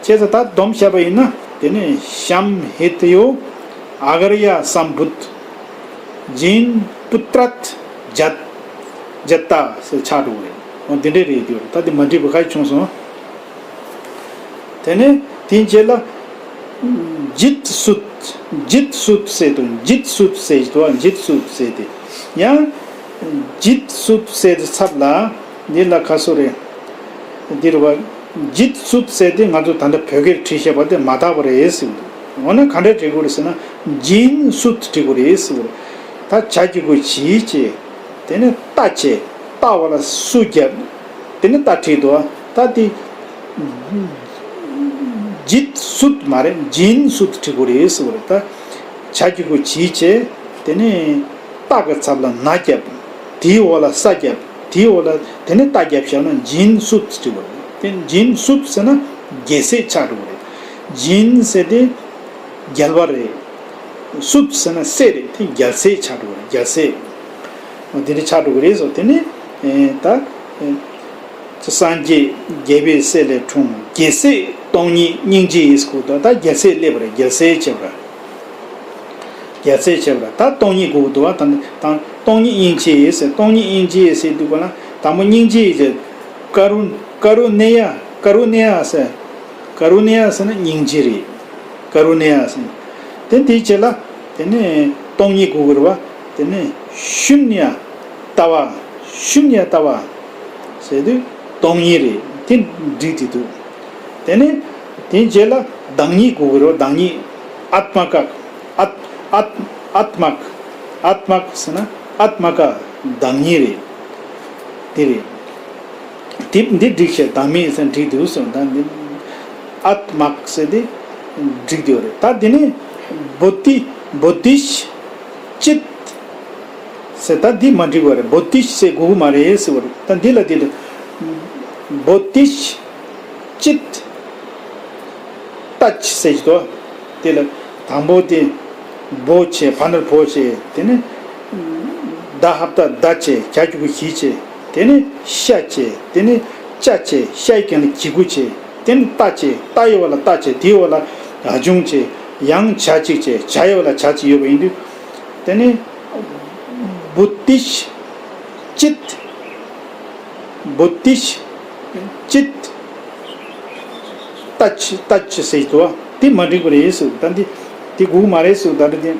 བྱས་ཙང་ད་སྡོམ་བྱས་པ་ཡིན་ན་དེ་ནི་ཤམ་ཧི་ཏ་ཡོ། ཨ་གར་ཡ་སམ་བུད། ཇིན་པུ་ཏྲད། ཇད། ཇད་ད་ཟེར་ཆགས་འགྲོ་གི་རེད། འོ་འདི་འདྲས་རེད་དེ། ད་དེ་མ་འགྲིག་པ་ག་རེ་བྱུང་སོང་། དེ་ནས་དེའི་རྗེས་ལ་ཇིད་སུད། ཇིད་སུད་ཟེར་དུས། ཇིད་སུད་ཟེར་དུས། ཇིད་སུད་ཟེར་དེ་ཡང་། ཇིད་སུད་ཟེར་དུས་ཚབ་ལ་འདི་ལ་ཁ་སོ་རེད། འདི་རུ་བ། ཇིད་སུད་ཟེར་དེ་ང་ཚོ་ད་ལྟ་བོད་སྐད་བྲིས་བཞག་པ་དེ་མ་དག་པ་རེད་ཟེར་གྱི་འདུག་འོ་ན་ག་འདྲ་འབྲི་དགོས་རེད་ཟེར་ན། ཇིན་སུད་འབྲི་དགོས་རེད་ཟེར་གྱི་འདུག་ད་ཇ་གི་གུ་ཇི་བྱས། དེ་ནས་ཏ་བྱས། ཏ་བ་ལ་སུ་བརྒྱབ། དེ་ནས་ཏ་བྲིས་འདུག་ད་དེ་ཇིད་སུད་མ་རེད། ཇིན་སུད་འབྲི་དགོས་རེད་ཟེར་གྱི་འདུག་ད་ཇ་གི་གུ་ཇི་བྱས། དེ་ནས་ཏ་གི་ཚབ་ལ་ན་བརྒྱབ། དེའི་འོག་ལ་ས་བརྒྱབ། དེའི་འོག་ལ་དེ་ནས་ཏ་བརྒྱབ་བཞག་ན་ཇིན་སུད་འབྲི་དགོས་རེད། དེ་ཇིན་སུད་ཟེར་ན་རྒྱལ་སྲས་ཆགས་འགྲོ་གི་རེད། ཇིན་ཟེར་དེ་རྒྱལ་བ་རེད། སུད་ཟེར་ན་སྲས་རེད། དེ་རྒྱལ་སྲས་ཆགས་འགྲོ་གི་རེད། རྒྱལ་སྲས། འོ་དེ་འདྲ་ཆགས་འགྲོ་གི་རེད་ཟེར། དེ་ནས་ཨེ་ད་ཨེ་སངས་རྒྱས་རྒྱལ་པོའི་སྲས་ལས་འཁྲུངས། རྒྱལ་སྲས་སྟོང་ཉིད་སྙིང་རྗེ་ཡིས་ཟེར་གྱི་འདུག་ད་རྒྱལ་སྲས་སླེབས་པ་རེད། རྒྱལ་སྲས་བྱས་པ་རེད། རྒྱལ་སྲས་བྱས་པ་རེད། ད་སྟོང་ཉིད་དགོས་ཀྱི་འདུག་བ། ད་ད་སྟོང་ཉིད་སྙིང་རྗེ་ཡིས་ཟེར། སྟོང་ཉིད་སྙིང་རྗེ་ཡིས་ཟེར་དུས་ག་ལ་དང་པོ་སྙིང་རྗེ་ཡིས་ཟེར། ཀ་རུ་ཀ་རུ་ནེ་ཡ། ཀ་རུ་ནེ་ཡ་ཟེར། ཀ་རུ་ནེ་ཡ་ཟེར་ན་སྙིང་རྗེ་རེད། ཀ་རུ་ནེ་ཡ་ཟེར། དེ་དེའི་རྗེས་ལ་དེ་ནས་སྟོང་ཉིད་དགོས་ཀྱི་རེད་བ། དེ་ནས་ཤུན་ཡ་ཏ་བ། ཤུན་ཡ་ཏ་བ་ཟེར་དུས་སྟོང་ཉིད་རེད། དེ་འགྲིག་དེ་འདུག་དེ་ནས་དེའི་རྗེས་ལ་བདག་ཉིད་དགོས་ཀྱི་རེད་བ། བདག་ཉིད། ཨཏྨ་ཀ། ཨཏ་ཨཏ་ཨཏྨ་ཀ། ཨཏྨ་ཀ་ཟེར་ན་ཨཏྨ་ཀ་བདག་ཉིད་རེད། དེ་རེད། དེ་འདི་འགྲིག་བྱས། བདག་མེད་ཟེར་འགྲིག་འདུག་ཟེར། ད་འདི་ཨཏྨ་ཀ་ཟེར་དེ་འགྲིག་འདུག་རེད། ད་དེ་ནས་བོ་དྷི་བོ་དྷི་ཅིད་ཟེར། ད་འདི་མ་འགྲིག་པ་རེད། བོ་དྷི་ཟེར་དགོས་ཀྱི་མ་རེད་ཟེར་བ་རེད། ད་འདི་ལ་འདི་ལ་བོ་དྷི་ཅིད་ཏ་ཅི་ཟེར་གྱི་འདུག་དེ་ལ་དང་པོ་དེ་བོ་བྱས། བ་ན་རོ་བོ་བྱས། དེ་ནས་ད་ཧ་བཏགས་ད་བྱས། གྱ་གི་གུ་གྱི་བྱས། དེ་ནས་ཤ་བྱས། དེ་ནས་ཅ་བྱས། ཤ་ཡི་གན་ལ་གི་གུ་བྱས། དེ་ནས་ཏ་བྱས། ཏ་ཡི་འོག་ལ་ཏ་བྱས། དེའི་འོག་ལ་ཨ་འབྱུང་བྱས། ཡང་ཇ་གཅིག་བྱས། ཇ་ཡི་འོག་ལ་ཇ་གཅིག་ཡོད་པ་ཡིན་དུས། དེ་ནས་བོ་དྷི་ཅིད། བོ་དྷི་ཅིད་ཏ་ཅི་ཏ་ཅི་ཟེར་གྱི་འདུག་བ། དེ་མ་འགྲིག་པ་རེད་ཟེར། ད་འདི་དེ་དགོས་ཀྱི་མ་རེད་ཟེར། ད་འདི་དེ་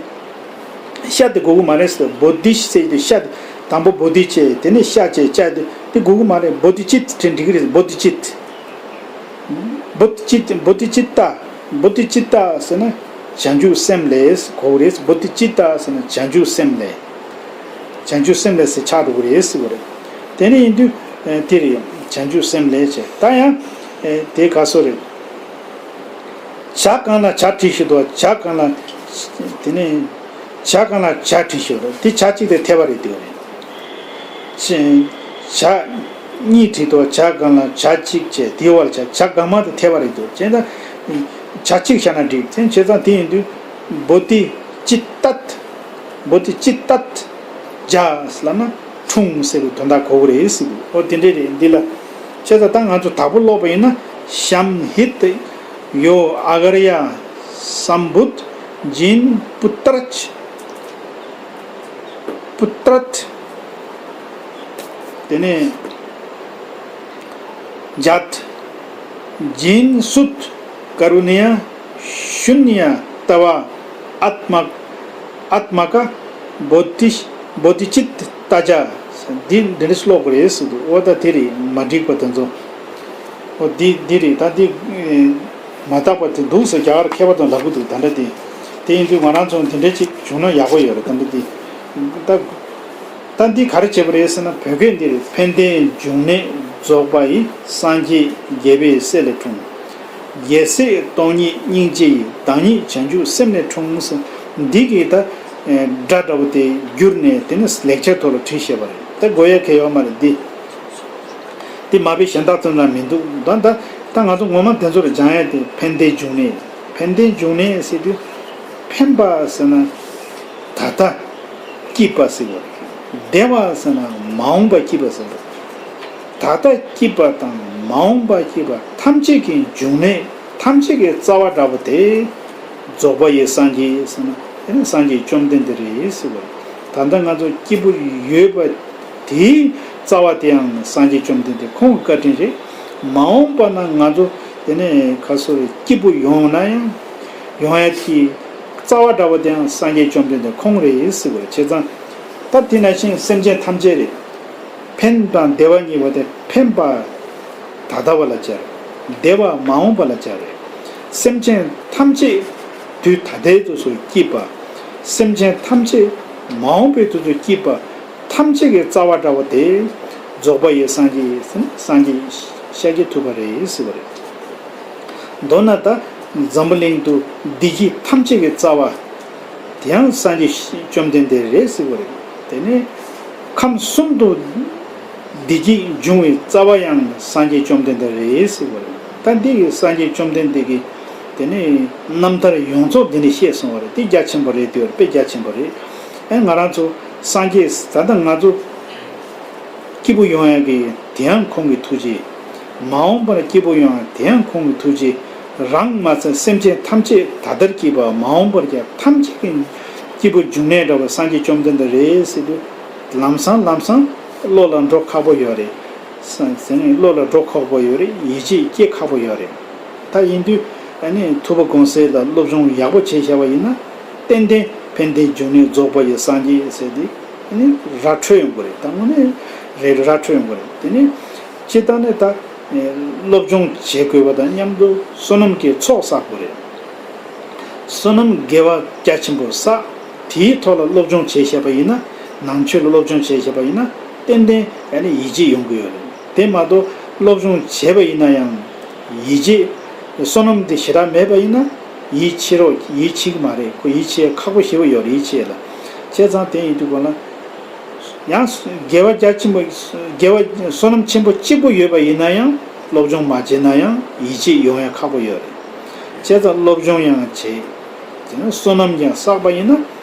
ཤ་དེ་དགོས་ཀྱི་མ་རེད་ཟེར། བོ་དྷི་ཟེར་གྱི་འདུག་ཤ་དེ་དང་པོ་བོ་དྷི་བྱས། དེ་ནས་ཤ་བྱས། ཅ་དེ་དེ་དགོས་ཀྱི་མ་རེད། བོ་དྷི་ཅིད་དེ་འགྲིག་གི་རེད། བོ་དྷི་ཅིད། བོ་དྷི་ཅིད། བོ་དྷི་ཅིད་ཏ། བོ་དྷི་ཅིད་ཏ་ཟེར་ན་བྱང་ཆུབ་སེམས་ལས་གོ་གི་རེད། བོ་དྷི་ཅིད་ཏ་ཟེར་ན་བྱང་ཆུབ་སེམས་ལས། བྱང་ཆུབ་སེམས་ལས་ཟེར་ཆགས་འགྲོ་གི་རེད་ཟེར་བ་རེད། དེ་ནས་ཡིན་དུས་ཨེ་དེ་རེད། བྱང་ཆུབ་སེམས་ལས་བྱས། ད་ཡང་ཨེ་དེ་ག་སོ་རེད། ཇ་གང་ལ་ཇ་བྲིས་ཤིག་འདུག་ཇ་གང་ལ། དེ་ནས་ཇ་གང་ལ་ཇ་བྲིས་ཤིག་འདུག་དེ་ཇ་གཅིག་དེ་ཐལ་བ་རེད་འདུག་རེད། ཅེ། ཇ་གཉིས་བྲིས་འདུག་ཇ་གང་ལ་ཇ་གཅིག་བྱས། དེའི་འོག་ལ་ཇ། ཇ་གང་མ་དེ་ཐལ་བ་རེད་འདུག་བྱས་ཙང་ཇ་གཅིག་བཞག་ན་འགྲིག་དེ་བྱས་ཙང་དེ་ཡིན་དུས་བོ་དྷི་ཅི་ཏཏ། བོ་དྷི་ཅི་ཏཏ་ཇ་ལབ་ན་འཁྲུངས་ཟེར་བའི་དོན་དག་གོ་གི་རེད་ཟེར་གི་འདུག་འོ་དེ་འདྲས་རེད། འདི་ལ་བྱས་ཙང་ད་ང་ཚོ་དྭགས་པོ་ཀློག་པ་ཡིན་ན་ཤམ་ཧི་ཏ་ཡོ་ཨ་གར་ཡ་སམ་བུད་ཇིན་པུ་ཏྲ་ཅི། པུ་ཏྲ་ཏ། དེ་ནས་ཇཱཏ། ཇིན་སུད། ཀ་རུ་ནི་ཡ། ཤུན་ཡ། ཏ་བ། ཨཏ་མ། ཨཏ་མ་ཀ། བོ་དྷི། བོ་དྷི་ཅིཏ་ཏ་ཇ། འདི་འདི་འདྲ་ཀློག་དགོས་རེད་ཟེར་འདུག་འོ་ད་དེ་རེད། མ་འགྲིག་པ་དེ་ཚོ། འོ་འདི་འདི་རེད། ད་འདི་མ་དག་པ་དེ་འདུག་ཟེར་རྒྱ་གར་མཁས་པ་ཚོ་ལབ་ཀྱི་འདུག་ད་འདྲ་དེ། དེ་ཡིན་དུས་ང་རང་ཚོ་དེ་འདྲ་ཅིག་བྱུང་ན་ཡག་པོ་ཡོད་རེད། ད་འདྲ་དེ། ད་ད་འདི་ག་རེ་བྱས་པ་རེད་ཟེར་ན། བོད་སྐད་འདི་རེད། ཕན་བདེའི་འབྱུང་གནས་རྫོགས་པ་ཡི། སངས་རྒྱས་རྒྱལ་པོའི་སྲས་ལས་འཁྲུངས། རྒྱལ་སྲས་སྟོང་ཉིད་སྙིང་རྗེ་ཡི། བདག་ཉིད་བྱང་ཆུབ་སེམས་ལས་འཁྲུངས་ཟེར། འདི་གི་ད་སྒྲ་འདྲ་བོ་དེ་བསྒྱུར་ནས་དེ་ནི་ལེགས་སྦྱར་ཐོག་ལ་བྲིས་བཞག་པ་རེད། ད་དགོས་ཡ་གལ་ཡོད་མ་རེད་འདི། དེ་མ་དཔེ་གཞན་དག་ཙམ་ལ་མི་འདུག་ད་ད་ད་ང་ཚོ་ངོ་མ་དེ་ཚོ་ལ་སྦྱང་ཡ་དེ་ཕན་བདེའི་འབྱུང་གནས། ཕན་བདེའི་འབྱུང་གནས་ཟེར་དུས་ཕན་པ་ཟེར་ན་ད་ལྟ་སྐྱིད་པ་ཟེར་བ་རེད། བདེ་བ་ཟེར་ན་མ་འོངས་པ་སྐྱིད་པ་ཟེར་བ་རེད། ད་ལྟ་སྐྱིད་པ་དང་མ་འོངས་པ་སྐྱིད་པ་ཐམས་ཅད་ཀྱི་འབྱུང་གནས། ཐམས་ཅད་ཀྱི་རྩ་བ་འདྲ་བོ་དེ། རྫོགས་པ་ཡི་སངས་རྒྱས་ཟེར་ན་དེ་ནི་སངས་རྒྱས་བཅོམ་ལྡན་འདས་རེད་ཟེར་བ་རེད། ད་ལྟ་ང་ཚོ་སྐྱིད་པོ་ཡོད་པ་དེའི་རྩ་བ་དེའང་སངས་རྒྱས་བཅོམ་ལྡན་འདས་ཁོང་གི་བཀའ་དྲིན་རེད། མ་འོངས་པ་ན་ང་ཚོ་དེ་ནས་ག་སོ་རེ་སྐྱིད་པོ་ཡོང་ན་ཡང་ཡོང་ཡ་དེའི་རྩ་བ་འདྲ་བོ་དེའང་སངས་རྒྱས་བཅོམ་ལྡན་འདས་ཁོང་རེད་ཟེར་བ་རེད། བྱས་ཙང་ད་དེ་ནང་བཞིན་སེམས་ཅན་ཐམས་ཅད་རེད། ཕན་དང་བདེ་བ་གཉིས་པོ་དེ་ཕན་པ་ད་ལྟ་བ་ལ་སྦྱར། བདེ་བ་མ་འོངས་པ་ལ་སྦྱར་བས། སེམས་ཅན་ཐམས་ཅད་དུས་ད་ལྟའི་དུས་སུ་སྐྱིད་པ། སེམས་ཅན་ཐམས་ཅད་མ་འོངས་པའི་དུས་སུ་སྐྱིད་པ། ཐམས་ཅད་ཀྱི་རྩ་བ་འདྲ་བ་དེ། རྫོགས་པ་ཡི་སངས་རྒྱས་ཟེར་ན་སངས་རྒྱས་ཤཱཀྱ་ཐུབ་པ་རེད་ཟེར་བ་རེད། མདོར་ན་ད་འཛམ་བུ་གླིང་དུ་བདེ་སྐྱིད་ཐམས་ཅད་ཀྱི་རྩ་བ། དེ་ཡང་སངས་རྒྱས་བཅོམ་ལྡན་འདས་རེད་ཟེར་བ་རེད། དེ་ནས་ཁམས་གསུམ་དུ་བདེ་སྐྱིད་འབྱུང་བའི་རྩ་བ་ཡང་སངས་རྒྱས་བཅོམ་ལྡན་འདས་རེད་ཟེར་བ་རེད། ད་འདི་གི་སངས་རྒྱས་བཅོམ་ལྡན་འདས་ཀྱིས་དེ་ནས་རྣམ་ཐར་ཡོངས་རྫོགས་འདི་ནས་བཤད་སོང་བ་རེད། དེ་རྒྱ་ཆེན་པོ་རེད། དེ་བར་དཔེ་རྒྱ་ཆེན་པོ་རེད། ཨེ་ང་རང་ཚོ་སངས་རྒྱས་ད་ལྟ་ང་ཚོ་སྐྱིད་པོ་ཡོང་ཡག་གི་དེ་ཡང་ཁོང་གི་ཐུགས་རྗེ། མ་འོངས་པར་སྐྱིད་པོ་ཡོང་ཡག་དེ་ཡང་ཁོང་གི་ཐུགས་རྗེ། རང་མ་ཚད་སེམས་ཅན་ཐམས་ཅད་ད་ལྟར་སྐྱིད་པ་མ་འོངས་པར་ཀྱང་ཐམས་ཅད་ཀྱི་སྐྱིད་པོ་འབྱུང་གནས་འདྲ་བ་སངས་རྒྱས་བཅོམ་ལྡན་འདས་རེད་ཟེར་དུས། ལམ་སང་ལམ་སང་བློ་ལ་འགྲོ་ཁག་པོ་ཡོད་རེད། ས་ཟེར་ནས་བློ་ལ་འགྲོ་ཁག་པོ་ཡོད་རེད། ཡིད་ཆེས་སྐྱེ་ཁག་པོ་ཡོད་རེད། ད་ཡིན་དུས་ཨ་ནི་ཐུབ་པ་གོང་གསལ་ལ་སློབ་སྦྱོང་ཡག་པོ་བྱས་བཞག་པ་ཡིན་ན། ཏན་ཏན་ཕན་བདེའི་འབྱུང་གནས་རྫོགས་པ་ཡི་སངས་རྒྱས་ཟེར་དེ་ཨ་ནི་ར་འཕྲོད་ཡོང་གི་རེད། ད་དངོས་གནས་རེད། ར་འཕྲོད་ཡོང་གི་རེད། དེ་ནི་སྤྱིར་བཏང་ནས་ད་སློབ་སྦྱོང་བྱེད་དགོས་པ་དང་མཉམ་དུ་བསོད་ནམས་ཀྱི་ཚོགས་བསགས་དགོས་རེད། བསོད་ནམས་དགེ་བ་རྒྱ་ཆེན་པོ་བསགས། དེའི་ཐོག་ལ་སློབ་སྦྱོང་བྱས་བཞག་པ་ཡིན་ན། ནང་ཆོས་ལ་སློབ་སྦྱོང་བྱས་བཞག་པ་ཡིན་ན་ཏན་ཏན་ཨ་ནི་ཡིད་ཆེས་ཡོང་གི་ཡོད་རེད། དེ་མ་གཏོགས་སློབ་སྦྱོང་བྱས་པ་ཡིན་ན་ཡང་ཡིད་ཆེས། བསོད་ནམས་དེ་ཞེ་དྲག་མེད་པ་ཡིན་ན་ཡིད་ཆེས་རོགས་ཡིད་ཆེས་ཀྱི་མ་རེད། ཁོ་ཡིད་ཆེས་ཁག་པོ་ཞེ་པོ་ཡོད་རེད། ཡིད་ཆེས་ལ་བྱས་ཙང་དེ་ཡིན་དུས་གོ་ལ། ཡང་དགེ་བ་རྒྱ་ཆེན་པོ། དགེ་བ་བསོད་ནམས་ཆེན་པོ་གཅིག་པུ་ཡོད་པ་ཡིན་ན་ཡང་སློབ་སྦྱོང་མ་བྱས་ན་ཡང་ཡིད་ཆེས་ཡོང་ཡ་ཁག་པོ་ཡོད་རེད། བྱས་ཙང་སློབ་སྦྱོང་ཡང་བྱེད། དེ་ནས་བསོད་ནམས་ཀྱང་བསགས་པ་ཡིན་ན་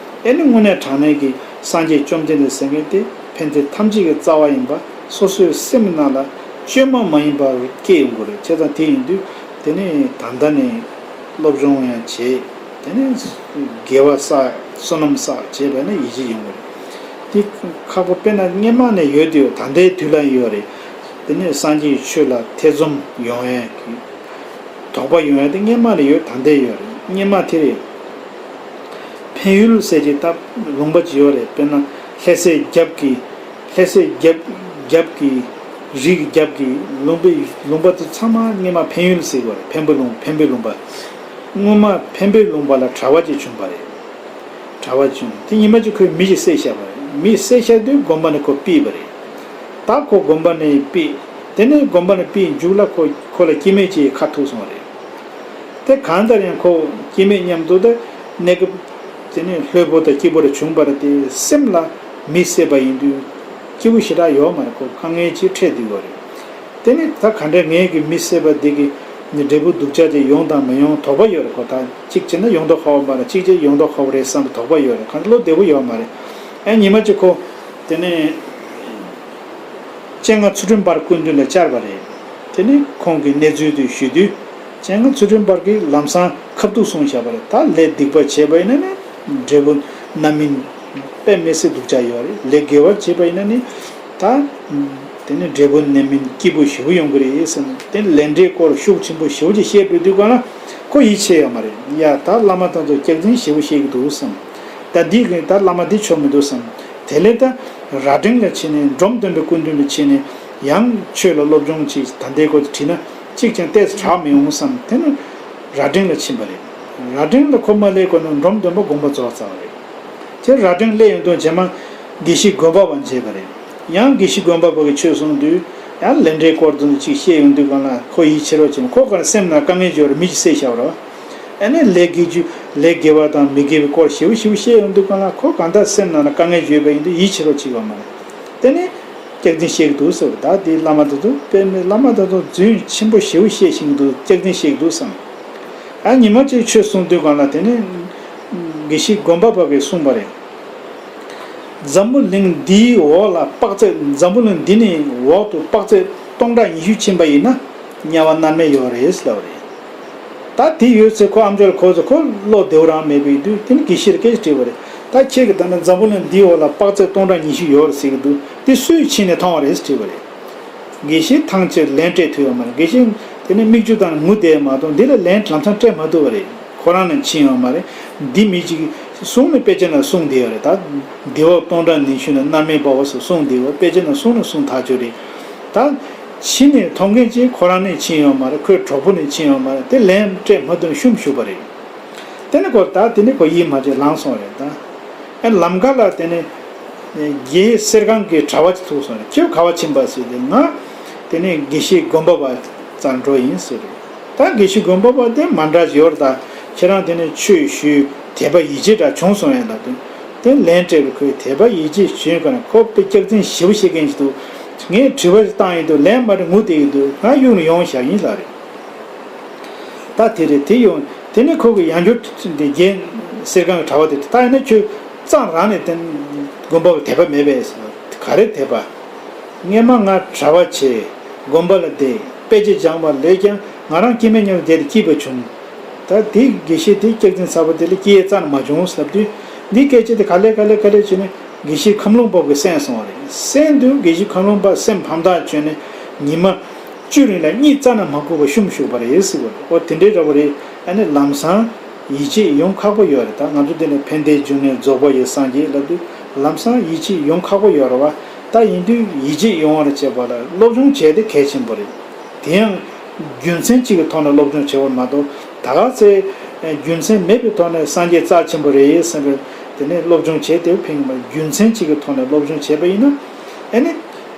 ཨེ་ནི་དངོས་གནས་དྲང་གནས་ཀྱི་སངས་རྒྱས་བཅོམ་ལྡན་འདས་ཟེར་མཁན་དེ་ཕན་བདེ་ཐམས་ཅད་ཀྱི་རྩ་བ་ཡིན་པ་སོ་སོའི་སེམས་ནང་ལ་བཅོས་མ་མ་ཡིན་པ་སྐྱེ་ཡོང་གི་རེད། བྱས་ཙང་དེ་ཡིན་དུས་དེ་ནས་ད་ལྟ་ནས་སློབ་སྦྱོང་ཡང་བྱེད། དེ་ནས་དགེ་བ་བསགས། བསོད་ནམས་བསགས་བྱས་པ་ན་ཡིད་ཆེས་ཡོང་གི་རེད། དེ་ཁག་པོ་དཔེར་ན་སྔན་མ་ནས་ཡོད་དུས་ད་ལྟའི་དུས་ལ་ཡོད་རེད། དེ་ནས་སངས་རྒྱས་ཆོས་ལ་ཐེ་ཚོམ་ཡོང་ཡས་ཀྱི་དོགས་པ་ཡོང་ཡས་དེ་སྔན་མ་ནས་ཡོད། ད་ལྟའི་ཡོད་རེད། སྔན་མ་དེ་རེད། འཕན་ཡུལ་ཟེར་གྱི་ད་ལུང་པ་ཅིག་ཡོད་རེད། དཔེར་ན་ལྷ་སའི་རྒྱབ་ཀྱི། ལྷ་སའི་རྒྱབ། རྒྱབ་ཀྱི། རི་གི་རྒྱབ་ཀྱི་ལུང་པའི་ལུང་པ་དེ་ཚང་མ་སྔན་མ་འཕན་ཡུལ་ཟེར་བ་རེད། འཕན་པོའི་ལུང་། འཕན་པོའི་ལུང་པ། སྔོན་མ་འཕན་པོའི་ལུང་པ་ལ་གྲྭ་པ་ཅིག་བྱུང་བ་རེད། གྲྭ་པ་བྱུང་། དེ་ཉི་མ་གཅིག་ཁོས་མི་ཞིག་བསད་བཞག་པ་རེད། མི་བསད་བཞག་དུས་དགོན་པ་ནས་ཁོ་ཕུད་པ་རེད། ད་ཁོ་དགོན་པ་ནས་ཕུད། དེ་ནས་དགོན་པ་ནས་ཕུད་མཇུག་ལ་ཁོ་ཁོ་ལ་སྐྱེ་དམན་ཅིག་ཁ་ཐུག་སོང་བ་རེད། དེ་གང་ལྟར་ཡང་ཁོ་སྐྱེ་དམན་མཉམ་དུ་དེ་གནས་སྐབས་དེ་ནས་ལྷོད་པོ་དང་སྐྱིད་པོ་རེ་བྱུང་བ་རེད། དེ་སེམས་ལ་མི་བསད་པ་ཡིན་དུས་སྐྱིད་པོ་ཞེ་དྲག་ཡོད་མ་རེད། ཁོ་དཀའ་ངལ་ཅིག་འཕྲད་བསྡད་ཡོད་རེད། དེ་ནི་ད་ག་འདྲ་ངས་ཀྱི་མི་བསད་པ་འདི་གི་ནི་འབྲས་བུ་སྡུག་ཅག་ཅིག་ཡོང་དང་མི་ཡོང་དོགས་པ་ཡོད་རེད། ཁོ་ད་གཅིག་བྱས་ན་ཡོང་མདོག་ཁ་པོ་མ་རེད། གཅིག་བྱས་ཡོང་མདོག་ཁ་པོ་རེད་བསམ་པའི་དོགས་པ་ཡོད་རེད། གང་བློ་བདེ་པོ་ཡོད་མ་རེད། ཨ་ཉི་མ་གཅིག་ཁོ་དེ་ནས་སྤྱན་སྔ་ཚུལ་ཁྲིམས་དཔལ་སྐུ་མདུན་ལ་བཅར་བ་རེད། དེ་ནས་ཁོང་གི་གནས་ཚུལ་དེ་ཞུས་དུས་སྤྱན་སྔ་ཚུལ་ཁྲིམས་དཔལ་གྱིས་ལམ་སང་ཁ་ཐུག་གསུངས་བཞག་པ་རེད། ད་ལས་སྡིག་པ་བྱས་པ་ཡིན་ན་ནི་འབྲས་བུ་རྣམ་སྨིན་དཔེ་མི་སྲིད་སྡུག་ཅག་ཡོད་རེད། ལས་དགེ་བ་བྱས་པ་ཡིན་ན་ནི་ད། དེ་ནི་འབྲས་བུ་རྣམ་སྨིན་སྐྱིད་པོ་ཞེ་པོ་ཡོང་གི་རེད་ཟེར་ནས། དེ་ལས་འབྲས་སྐོར་ཤུགས་ཆེན་པོ་ཞེ་པོ་ཅིག་བཤད་པའི་དུས་གང་ལ་ཁོ་ཡིད་ཆེས་ཡོད་མ་རེད། ཡ་ད་བླ་མ་དེ་ཚོ་སྐྱག་རྫུན་ཞེ་པོ་བཤད་ཀྱི་འདུག་བསམ། ད་འདི་གི་ད་བླ་མ་འདི་ཆོ་མི་འདུག་བསམ། དེ་ལས་ད་རྭ་སྒྲེང་ལ་ཕྱིན་ནས་འབྲོམ་སྟོན་པའི་སྐུ་མདུན་ལ་ཕྱིན་ནས་ཡང་ཆོས་ལ་སློབ་སྦྱོང་ཅིག་ད་ལྟའི་སྐོར་དེ་དྲིས་ན་གཅིག་ཀྱང་ཏོག་ཙམ་དྲག་མི་ཡོང་བསམ། དེ་ནི་རྭ་སྒྲེང་ལ་ཕྱིན་པ་རེད། རྭ་སྒྲེང་ལ་ཁོ་མ་སླེབས་གོང་ནས་འབྲོམ་སྟོན་པ་དགོངས་པ་རྫོགས་ཚར་བ་རེད། དེ་རྭ་སྒྲེང་སླེབས་ཡོང་དུས་རྗེས་མ་དགེ་བཤེས་དགོན་པ་བ་མཇལ་བ་རེད། ཡང་དགེ་བཤེས་དགོན་པ་བ་གིས་ཆོས་གསུངས་དུས་ཡང་ལས་འབྲས་སྐོར་དུ་ཅིག་བཤད་ཡོང་དུས་གང་ལ་ཁོ་ཡིད་ཆེས་རོགས་བྱས་ནས། ཁོ་ག་རེ་སེམས་ནང་དཀའ་ངལ་ཡོད་རེད། མི་ཞིག་བསད་བཞག་པ་རེད། ཨ་ནི་ལས་དགེ་རྒྱུ་ལས་དགེ་བ་དང་མི་དགེ་བའི་སྐོར་ཞེ་པོ་ཞེ་པོ་བཤད་ཡོང་དུས་གང་ལ་ཁོ་གང་ལྟར་སེམས་ནང་ལ་དཀའ་ངལ་ཡོད་པ་ཡིན་དུས་ཡིད་ཆེས་རོགས་བྱེད་ཀྱི་ཡོད་མ་རེད། དེ་ནི་སྐྱག་རྫུན་བཤད་ཀྱི་འདུག་ཟེར་བ། ད་དེ་བླ་མ་དེ་ཚོ་དཔེ་མི་བླ་མ་དེ་ཚོ་རྫུན་ཆེན་པོ་ཞེ་པོ་བཤད་བཞིན་འདུག་སྐྱག་རྫུན་བཤད་ཀྱི་འདུག་བསམ། ཨ་ཉི་མ་གཅིག་ཆོས་གསུངས་དུས་གང་ལ་དེ་ནི་དགེ་བཤེས་དགོན་པ་བ་གིས་གསུངས་པ་རེད། འཛམ་བུ་གླིང་འདིའི་འོག་ལ་དཔག་ཚད། འཛམ་བུ་གླིང་འདི་ནས་འོག་ཏུ་དཔག་ཚད་སྟོང་ཕྲག་ཉི་ཤུ་ཕྱིན་པ་ཡིན་ན་དམྱལ་བ་མནར་མེད་ཡོད་རེད་ལབ་པ་རེད། ད་དེ་ཡོད་ཚེ་ཁོ་ཨམ་ཅོག་ལ་གོ་ཚེ་ཁོ་བློ་བདེ་པོ་རང་མེད་པའི་དུས་དེ་ནི་དགེ་བཤེས་ལ་སྐད་ཆ་དྲིས་པ་རེད། ད་ཁྱེད་ཀྱིས་ད་ནི་འཛམ་བུ་གླིང་འདིའི་འོག་ལ་དཔག་ཚད་སྟོང་ཕྲག་ཉི་ཤུ་ཡོད་རེད་ཟེར་གྱི་འདུག་དེ་སུས་ཕྱིན་ནས་མཐོང་བ་རེད་ཟེར་དྲིས་པ་རེད། དགེ་བཤེས་ཐང་ཆད་ལན་སྤྲད་ཐུབ་ཡོད་མ་རེད། དགེ་བཤེས་དེ་ནི་མིག་ཆུ་དང་ངུ་བསྡད་མ་གཏོགས་འདི་ལ་ལན་ལམ་སང་སྤྲད་མ་ཐུབ་པ་རེད། ཁོ་རང་ནས་ཕྱིན་ཡོད་མ་རེད། འདི་མི་གཅིག་གསུང་ནས་དཔེ་ཆ་ནང་གསུངས་བསྡད་ཡོད་རེད། ད་འདི་འོག་སྟོང་ཕྲག་ཉི་ཤུ་ནི་མནར་མེད་པའོ་ཟེར་གསུངས་བསྡད་ཡོད། དཔེ་ཆ་ནང་གསུངས་ནས་གསུངས་ཐག་ཆོད་རེད། ད་ ཕྱིན་ནས་མཐོང་མཁན་གཅིག་ཁོ་རང་ནས་ཕྱིན་ཡོད་མ་རེད། ཁོའི་གྲོགས་པོ་ནས་ཕྱིན་ཡོད་མ་རེད། དེ་ལན་སྤྲད་མ་ཐུབ་ཤུམ་ཞུགས་པ་རེད། དེ་ནས་ཁོ་ད་དེ་ནས་ཁོ་ཡིད་མ་ཆེས་ལངས་སོང་རེད་ད། ཨེ་ལམ་ཁ་ལ་དེ་ནས་དགེ་བཤེས་གསེར་སྒང་གི་གྲྭ་པ་ཅིག་ཐུག་སོང་རེད། ཁྱོད་ག་པར་ཕྱིན་པ་ཟེར་ཏེ། ང་དེ་ནས་དགེ་བཤེས་དགོན་པ་པ་རྩར་འགྲོ་ཡིན་ཟེར་རེད། ད་དགེ་བཤེས་དགོན་པ་པ་དེ་མ་འདྲ་ཡོད་རེད་ད། ཁྱེད་རང་དེ་ནས་ཆོས་ཞུས་དད་པ་ཡིད་ཆེས་འདྲ་བྱུང་སོང་ཡ་ལབ་དུས། དེ་ལན་སྤྲད་པའི་ཁོས་དད་པ་ཡིད་ཆེས་བྱུང་ག་ན་ཁོ་དཔེ་སྐྱག་རྫུན་ཞེ་པོ་བཤད་མཁན་ཞིག་འདུག། ངས་དྲི་བ་ཞིག་བཏང་ཡིན་འདུག། ལན་མ་འདྲ་ངུ་བསྡད་ཡིན་འདུག། ང་གཡུག་ནས་ཡོང་བཞག་ཡིན་ལབ་རེད། ད་དེ་རེད། དེ་ཡོང་དེ་ནས་ཁོ་གི་ཡང་འགྱུར་དེ་རྒན་གསེར་སྒང་གི་གྲྭ་པ་དེ། ད་ཡིན་ན་ཁྱོད་གཙང་རང་ནས་དེ་དགོན་པ་གི་དད་པ་མེད་པས་ཟེར། ག་རེ་དད་པ། སྔས་མ་ང་གྲྭ་པ་བྱས། དགོན་པ་ལ་བསྡད། དཔེ་ཆ་སྦྱངས་པ་ལས་ཀྱང་ང་རང་སྐྱེ་དམན་མཉམ་དུ་བསྡད་དེ་སྐྱིད་པ་བྱུང་། ད་དེ་དགེ་བཤེས་དེ་སྐྱག་རྫུན་ཚ་པོ་དེ་ལ་སྐྱེ་ཡས་རྩ་ནས་མ་བྱུང་ཟེར་དུས། འདི་སྐད་ཆ་དེ་ག་ལེ་ག་ལེ་ག་ལེ་བྱས་ནས་དགེ་བཤེས་ཁམས་ལུང་པ་གིས་གསན་སོང་བ་རེད། གསན་དུས་དགེ་བཤེས་ཁམས་ལུང་པ་སེམས་ཕམ་ཐག་ཆོད་ནས་ཉི་མ་བཅུ་རིང་ལ་གཉིད་རྩ་ནས་མ་ཁུག་པར་ཤུམ་ཞུགས་པ་རེད་ཟེར་བ་རེད། ཨོ་དེ་འདྲའི་འདྲ་པོ་རེད། ཨ་ནི་ལམ་སང་ཡིད་ཆེས་ཡོང་ཁག་པོ་ཡོད་རེད། ད་ང་ཚོ་འདི་ནས་ཕན་བདེའི་འབྱུང་གནས་རྫོགས་པ་ཡི་སངས་རྒྱས་ལབ་དུས་ལམ་སང་ཡིད་ཆེས་ཡོང་ཁག་པོ་ཡོད་རེད་བ། ད་ཡིན་དུས་ཡིད་ཆེས་ཡོང་བར་བྱེད་པ་ལ་སློབ་སྦྱོང་བྱས་ཏེ་གལ་ཆེན་པོ་རེད། དེ་ཡང་རྒྱུ་མཚན་གཅིག་གི་ཐོག་ནས་སློབ་སྦྱོང་བྱེད་པ་མ་གཏོགས། ད་ག་ཚེ་རྒྱུ་མཚན་མེད་པའི་ཐོག་ནས་སངས་རྒྱས་རྩ་ཆེན་པོ་རེད་བསམ་པའི་དེ་ནས་སློབ་སྦྱོང་བྱས་ཏེ་ཕན་གྱི་མ་རེད། རྒྱུ་མཚན་གཅིག་གི་ཐོག་ནས་སློབ་སྦྱོང་བྱས་པ་ཡིན་ན། ཨ་ནི་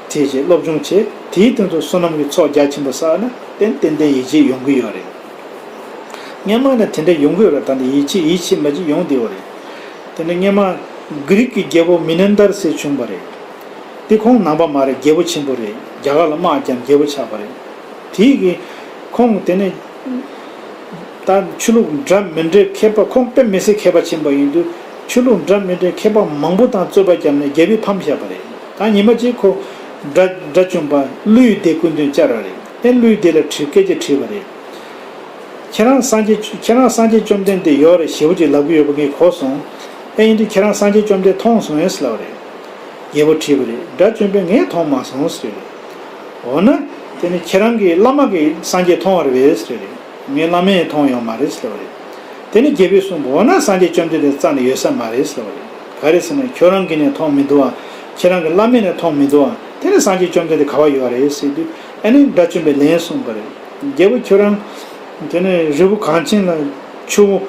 དེ་བྱས་སློབ་སྦྱོང་བྱས། དེའི་སྟེང་དུ་བསོད་ནམས་ཀྱི་ཚོགས་རྒྱ་ཆེན་པོ་བསགས་ན་ཏན་ཏན་ཏན་ཡིད་ཆེས་ཡོང་གི་ཡོད་རེད། སྔས་མ་ནས་དེ་འདྲ་ཡོང་གི་ཡོད་རེད། ད་ནི་ཡིད་ཆེས་ཡིད་ཆེས་མ་བྱེད་ཡོང་བསྡད་ཡོད་རེད། དེ་ནས་སྔས་མ་གྷི་རིག་གི་རྒྱལ་པོ་མི་ནན་དར་ཟེར་བྱུང་བ་རེད། དེ་ཁོང་ནང་པ་མ་རེད། རྒྱལ་པོ་ཆེན་པོ་རེད། རྒྱ་གར་ལ་དམག་བརྒྱབ་རྒྱལ་པོ་ཆགས་པ་རེད། དེ་གི་ཁོང་དེ་ནས་ད་ཆོས་ལུགས་འདྲ་མི་འདྲའི་མཁས་པ། ཁོང་དཔེ་མི་སྲིད་མཁས་པ་ཆེན་པོ་ཡིན་དུས་ཆོས་ལུགས་འདྲ་མི་འདྲའི་མཁས་པ་མང་པོ་དང་རྩོད་པ་བརྒྱབ་ནས་རྒྱལ་པོས་ཕམ་བཞག་པ་རེད། ད་ཉི་མ་གཅིག་ཁོ་དགྲ་དགྲ་བཅོམ་པ་ཀླུའི་སྡེ་སྐུ་མདུན་བཅར་བ་རེད། ཨེ་ཀླུའི་སྡེ་ལ་དྲིས། སྐད་ཆ་དྲིས་པ་རེད། ཁྱེད་རང་སངས་རྒྱས་ཁྱེད་རང་སངས་རྒྱས་བཅོམ་ལྡན་འདས་ཡོད་རེད་ཞེ་པོ་ཅིག་ལབ་ཀྱི་ཡོད་པ་ངས་གོ་སོང་། ཨེ་ཡིན་དུས་ཁྱེད་རང་སངས་རྒྱས་བཅོམ་ལྡན་མཐོང་སོང་ངས་ལབ་པ་རེད། རྒྱལ་པོ་དྲིས་པ་རེད། དགྲ་བཅོམ་པས་ངས་མཐོང་མ་སོང་ཟེར་རེད། འོ་ན་དེ་ནི་ཁྱེད་རང་གི་བླ་མ་གིས་སངས་རྒྱས་མཐོང་བ་རེད་པས་ཟེར་རེད། ངའི་བླ་མས་མཐོང་ཡོད་མ་རེད་ཟེར་བ་རེད། དེ་ནི་རྒྱལ་པོས་གསུངས་པ། འོ་ན་སངས་རྒྱས་བཅོམ་ལྡན་འདས་རྩ་ནས་ཡོད་ས་མ་རེད་ཟེར་བ་རེད། ག་རེ་ཟེར་ན་ཁྱོད་རང་གིས་ནི་མཐོང་མི་འདུག་ཨ། ཁྱེད་རང་གི་བླ་མས་ནི་མཐོང་མི་འདུག་ཨ། དེ་ནི་སངས་རྒྱས་བཅོམ་ལྡན་འདས་ག་པར་ཡོད་རེད་ཟེར་དུས། ཨ་ནི་དགྲ་བཅོམ་པས་ལན་གསུངས་པ་རེད། རྒྱལ་པོ་ཁྱོད་རང་དེ་ནས་རི་བོ་གངས་ཅན་ལ་ཆུ་བོ་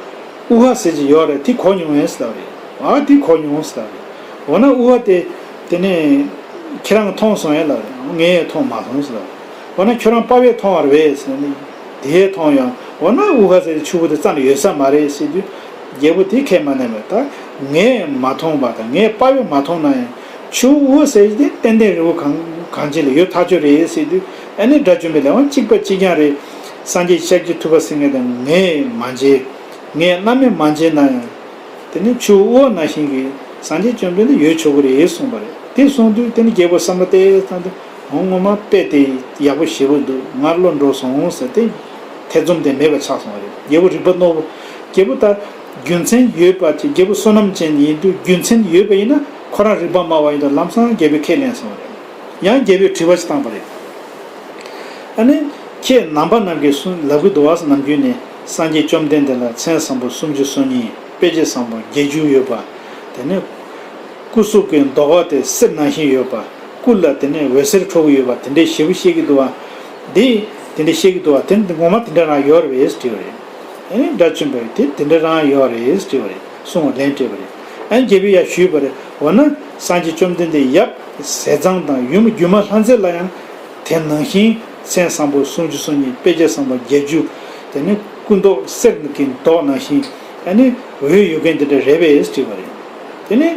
དབུ་ཧ་ཟེར་གྱི་ཡོད་རེད། དེ་གོ་མྱོང་ངས་ལབ་རེད། ཨ་དེ་གོ་མྱོང་ལབ་རེད། འོ་ན་དབུ་ཧ་དེ་དེ་ནས་ཁྱེད་རང་མཐོང་སོང་ངས་ལབ་རེད། ངས་མཐོང་མ་སོང་ལབ་རེད། འོ་ན་ཁྱོད་རང་དཔའ་བོས་མཐོང་བ་རེད་ཟེར་ནས་དེས་མཐོང་ཡང་། འོ་ན་དབུ་ཧ་ཟེར་གྱི་ཆུ་བོ་དེ་རྩ་ནས་ཡོད་ས་མ་རེད་ཟེར་དུས། རྒྱལ་པོ་དེ་ཁས་མ་ལེན་པར། ད་ངས་མ་མཐོང་བ་དང་ངས་དཔའ་བོས་མ་མཐོང་ན་ཡང་ཆུ་བོ་དབུ་ཧ་ཟེར་གྱི་དེ་ཏན་ཏན་རི་བོ་གངས་གངས་ཅན་ལ་ཡོད་ཐག་ཆོད་རེད་ཟེར་དུས། ཨ་ནི་དགྲ་བཅོམ་པས་ལན་གཅིག་པ་གཅིག་རྐྱང་རེད། སངས་རྒྱས་ཤཱཀྱ་ཐུབ་པ་ཟེར་མཁན་དང་ངས་མ་མཇལ། ངས་བླ་མས་མ་མཇལ་ན་ཡང་། དེ་ནི་ཆུ་བོ་དབུ་ནང་བཞིན་གྱི་སངས་རྒྱས་བཅོམ་ལྡན་འདས་ཡོད་ཆོག་གི་རེད་གསུངས་པ་རེད། དེ་གསུངས་དུས་དེ་ནི་རྒྱལ་པོ་བསམ་བློ་བཏང་དུས། འོ་ངོ་མ་དཔེ་དེ་ཡག་པོ་ཞེ་པོ་འདུག། ང་བློ་འགྲོ་སོང་ཟེར་ཏེ་ཐེ་ཚོམ་དེ་མེད་པ་ཆགས་སོང་བ་རེད། རྒྱལ་པོ་རིག་པ་རྣོ་པོ། རྒྱལ་པོ་ད་རྒྱུ་མཚན་ཡོད་པ་ཅིག། རྒྱལ་པོ་བསོད་ནམས་ཅན་ཡིན་དུས་རྒྱུ་མཚན་ཡོད་པ་ཡིན་ན་ཁོ་རང་རིག་པ་དམའ་བ་ཡིན་དུས་ལམ་སང་རྒྱལ་པོས་ཁས་ལེན་སོང་བ་རེད། ཡང་རྒྱལ་པོས་དྲི་བ་ཞིག་བཏང་པ་རེད། ཨ་ནི་ཁྱེད་ནང་པ་རྣམས་ཀྱིས་གསུང་ལབ་ཀྱི་འདུག་བ། ནམ་རྒྱུན་ནས་སངས་རྒྱས་བཅོམ་ལྡན་འདས་ལ་མཚན་བཟང་པོ་སུམ་ཅུ་སོ་གཉིས། དཔེ་བྱད་བཟང་པོ་བརྒྱད་ཅུ་ཡོད་པ། དེ་ནས་སྐུ་གཟུགས་ཀྱི་མདོག་དེ་གསེར་ནང་བཞིན་ཡོད་པ། སྐུ་ལ་དེ་ནས་འོད་ཟེར་འཕྲོ་གི་ཡོད་པ། དེ་འདྲའི་ཞེ་པོ་བཤད་ཀྱི་འདུག་བ། འདི་དེ་འདྲའི་བཤད་ཀྱི་འདུག་བ། དེ་འདི་ངོ་མ་དེ་འདྲ་རང་ཡོད་རེད་པས་དྲིས་པ་རེད། ཨ་ནི་དགྲ་བཅོམ་པས་དེ་དེ་འདྲ་རང་ཡོད་རེད་དྲིས་པ་རེད། གསུངས་པ་ལན་སྤྲད་པ་རེད། ཨ་ནི་རྒྱལ་པོས་ཡང་ཞུས་པ་རེད། འོ་ན་སངས་རྒྱས་བཅོམ་ལྡན་འདས་ཡབ་ཟས་གཙང་དང་ཡུམ་སྒྱུ་མ་ལྷ་མཛེས་ལ་ཡང་དེ་ནང་བཞིན་མཚན་བཟང་པོ་སུམ་ཅུ་སོ་གཉིས། དཔེ་བྱད་བཟང་པོ་བརྒྱད་ཅུ། དེ་ནི་སྐུ་མདོག་གསེར་གྱི་མདོག་ནང་བཞིན་ཨ་ནི་འོད་ཡོད་མཁན་དེ་འདྲ་རེད་པས་དྲིས་པ་རེད། དེ་ནི་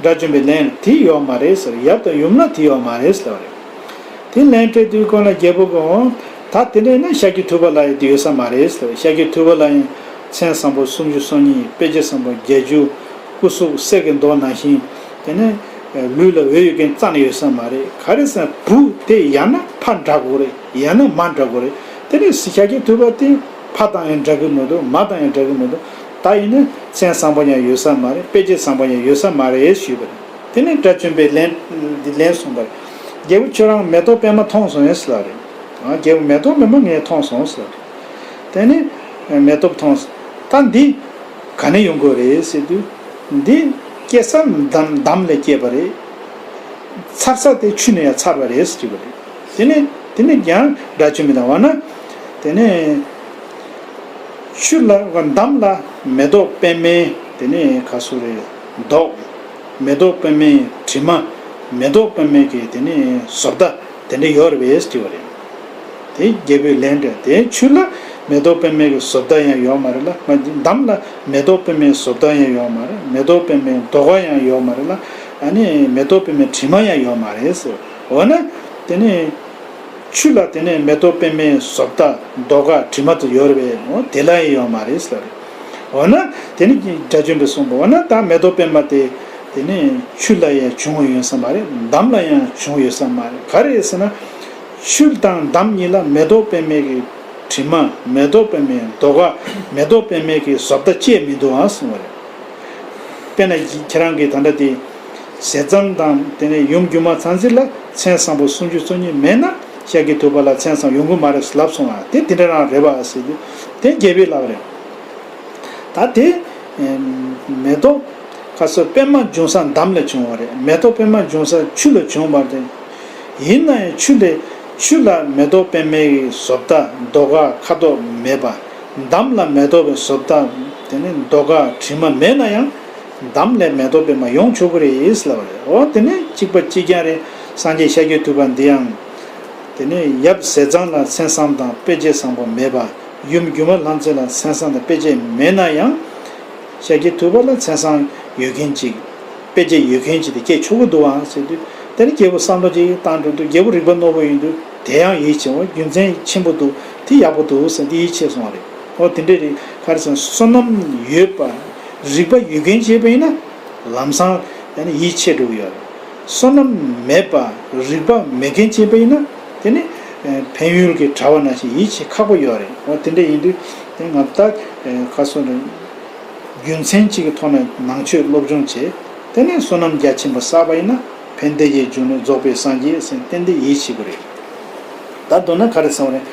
དགྲ་བཅོམ་པས་ལན་དེ་ཡོད་མ་རེད་ཟེར། ཡབ་དང་ཡུམ་ལ་དེ་ཡོད་མ་རེད་ཟེར་བ་རེད། དེ་ལན་སྤྲད་དུས་ཁོང་ལ་རྒྱལ་པོ་གིས། འོ་ད་དེ་འདྲ་ཡིན་ན་ཤཱཀྱ་ཐུབ་པ་ལ་ཡང་དེ་ཡོད་ས་མ་རེད་ཟེར། ཤཱཀྱ་ཐུབ་པ་ལ་ཡང་མཚན་བཟང་པོ་སུམ་ཅུ་སོ་གཉིས། དཔེ་བྱད་བཟང་པོ་བརྒྱད་ཅུ། སྐུ་གཟུགས་གསེར་གྱི་མདོག་ནང་བཞིན། དེ་ནས་ལུས་ལ་འོད་ཡོད་མཁན་རྩ་ནས་ཡོད་ས་མ་རེད། ག་རེ་ཟེར་ན་བུ་དེ་ཡང་ན་ཕ་འདྲ་དགོས་རེད། ཡང་ན་མ་འདྲ་དགོས་རེད། དེ་ནས་ཤཱཀྱ་ཐུབ་པ་དེ་ཕ་དང་ཡང་འདྲ་གི་མི་འདུག། མ་དང་ཡང་འདྲ་གི་མི་འདུག། ད་ཡིན་ན་མཚན་བཟང་པོ་ཡང་ཡོད་ས་མ་རེད། དཔེ་བྱད་བཟང་པོ་ཡང་ཡོད་ས་མ་རེད་ཞུས་པ་རེད། དེ་ནས་དགྲ་བཅོམ་པས་ལན་འདི་ལན་གསུངས་པ་རེད། རྒྱལ་པོ་ཁྱོད་རང་མེ་ཏོག་པད་མ་མཐོང་སོང་ངས་ལབ་རེད། ཨ་རྒྱལ་པོ་མེ་ཏོག་པད་མ་ངས་མཐོང་སོང་ལབ་རེད། དེ་ནས་མེ་ཏོག་མཐོང་སོང་། ད་འདི་ག་ནས་ཡོང་དགོས་རེད་ཟེར་དུས། འདི་སྐྱེ་ས་འདམ་འདམ་ལས་སྐྱེས་པ་རེད། ཚར་ས་དེ་ཆུ་ནས་ཡང་ཚར་བ་རེད་ཟེར་གྱི་པ་རེད། དེ་ནས་ དེ་ནས་ཀྱང་སྒྲ་ཆུ་མི་དང་བ་ན། དེ་ནས་ཆུ་ལ་འདམ་ལ་མེ་ཏོག་པད་མའི་དེ་ནས་ག་སུ་རེད། མདོག་མེ་ཏོག་པད་མའི་དྲི་མ། མེ་ཏོག་པད་མའི་གི་དེ་ནས་བཟོ་ལྟ་དེ་འདྲ་ཡོད་རེད་པས་ཟེར་བ་རེད། དེ་རྒྱལ་པོའི་ལན་འདྲ། དེ་ཆུ་ལ་མེ་ཏོག་པད་མའི་གི་བཟོ་ལྟ་ཡང་ཡོད་མ་རེད་ལ། མ་འདམ་ལ་མེ་ཏོག་པད་མའི་བཟོ་ལྟ་ཡང་ཡོད་མ་རེད། མེ་ཏོག་པད་མའི་མདོག་ཡང་ཡོད་མ་རེད་ལ། ཨ་ནི་མེ་ཏོག་པད་མའི་དྲི་མ་ཡང་ཡོད་མ་རེད་ཟེར། འོ་ན་དེ་ནས། ཆུ་ལ་དེ་ནས་མེ་ཏོག་པད་མའི་བཟོ་ལྟ་མདོག་དྲི་མ་དེ་ཡོད་རེད་པས། འོ་དེ་ལ་ཡང་ཡོད་མ་རེད་ཟེར། འོ་ན་དེ་ནི་སྒྲ་ཆུ་མི་གསུངས་པ། འོ་ན་ད་མེ་ཏོག་པད་མ་དེ་དེ་ནི་ཆུ་ལ་ཡང་བྱུང་ཡོད་ས་མ་རེད། འདམ་ལ་ཡང་བྱུང་ཡོད་ས་མ་རེད། ག་རེ་རེད་ཟེར་ན། ཆུ་དང་འདམ་གཉིས་ལ་མེ་ཏོག་པད་མའི་གི་དྲི་མ། མེ་ཏོག་པད་མའི་མདོག་མེ་ཏོག་པད་མའི་གི་བཟོ་ལྟ་ཅེས་མི་འདུག་ཨ་གསུངས་པ་རེད། དཔེར་ན་ཁྱེད་རང་གིས་ད་ལྟ་དེ། ཟས་གཙང་དང་དེ་ནས་ཡུམ་སྒྱུ་མ་ཚང་འཛིན་ལ་མཚན་བཟང་པོ་སུམ་ཅུ་སོ་གཉིས་མེད་ན། ཤཱཀྱ་ཐུབ་པ་ལ་མཚན་བཟང་ཡོང་གི་མ་རེད་ལབ་སོང་བ་དེ་དེ་འདྲ་རང་རེད་པ་ཟེར་དུས་དེ་རྒྱལ་པོས་ལབ་རེད། ད་དེ་མེ་ཏོག་ཁ་སོ་པད་མ་འབྱུང་ས་འདམ་ལས་བྱུང་བ་རེད། མེ་ཏོག་པད་མ་འབྱུང་ས་ཆུ་ལས་བྱུང་བ་རེད། ཡིན་ན་ཡང་ཆུ་ལས་ཆུ་ལ་མེ་ཏོག་པད་མའི་བཟོ་ལྟ་མདོག་ཁ་དོག་མེད་པ། འདམ་ལ་མེ་ཏོག་པའི་བཟོ་ལྟ་དེ་ནི་མདོག་དྲི་མ་མེད་ན་ཡང་། འདམ་ལས་མེ་ཏོག་པད་མ་ཡོང་ཆོག་གི་རེད་ལབ་པ་རེད། འོ་དེ་ནི་གཅིག་པ་གཅིག་རྐྱང་རེད། སངས་རྒྱས་ཤཱཀྱ་ཐུབ་པ་འདི་ཡང་། དེ་ནི་ཡབ་ཟས་གཙང་ལ་མཚན་བཟང་དང་དཔེ་བྱད་བཟང་པོ་མེད་པ། ཡུམ་སྒྱུ་མ་ལྷ་མཛེས་ལ་མཚན་བཟང་དང་དཔེ་བྱད་མེད་ན་ཡང་། ཤཱཀྱ་ཐུབ་པ་ལ་མཚན་བཟང་ཡོད་མཁན་ཅིག་དཔེ་བྱད་ཡོད་མཁན་ཅིག་དེ་སྐྱེ་ཆོག་གི་འདུག་ཨང་ཟེར་དུས། དེ་ནི་རྒྱལ་པོ་བསམ་བློ་ཅིག་བཏང་འགྲོ་དུས་རྒྱལ་པོ་རིག་པ་རྣོ་པོ་ཡིན་དུས་དེ་ཡང་ཡིད་ཆེས་པ། རྒྱུ་མཚན་ཆེན་པོ་འདུག་དེ་ཡག་པོ་འདུག་ཟེར་དེ་ཡིད་ཆེས་སོང་བ་རེད། འོ་དེ་འདྲ་རེད། ག་རེ་ཟེར་ན་བསོད་ནམས་ཡོད་པ། རིག་པ་ཡོད་མཁན་བྱས་པ་ཡིན་ན། ལམ་སང་ཡང་ན་ཡིད་ཆེས་འགྲོ་གི་ཡོད་རེད། བསོད་ནམས་མེད་པ། རིག་པ་མེད་མཁན་བྱས་པ་ཡིན་ན། དེ་ནི་ཕན་ཡོན་གྱི་དྲ་བ་ནང་བཞིན་ཡིད་ཆེས་ཁག་པོ་ཡོད་རེད། འོ་དེ་འདྲ་ཡིན་དུས་དེ་ང་ད་ག་སོ་རེད། རྒྱུ་མཚན་གཅིག་གི་ཐོག་ནས་ནང་ཆོས་སློབ་སྦྱོང་བྱས། དེ་ནས་བསོད་ནམས་རྒྱ་ཆེན་པོ་བསགས་པ་ཡིན་ན། ཕན་བདེ་བའི་འབྱུང་གནས་རྫོགས་པའི་སངས་རྒྱས་ཟེར་ཏན་ཏན་ཡིད་ཆེས་ཀྱི་རེད། ད་མདོར་ན་ག་རེ་ཟེར་བ་རེད།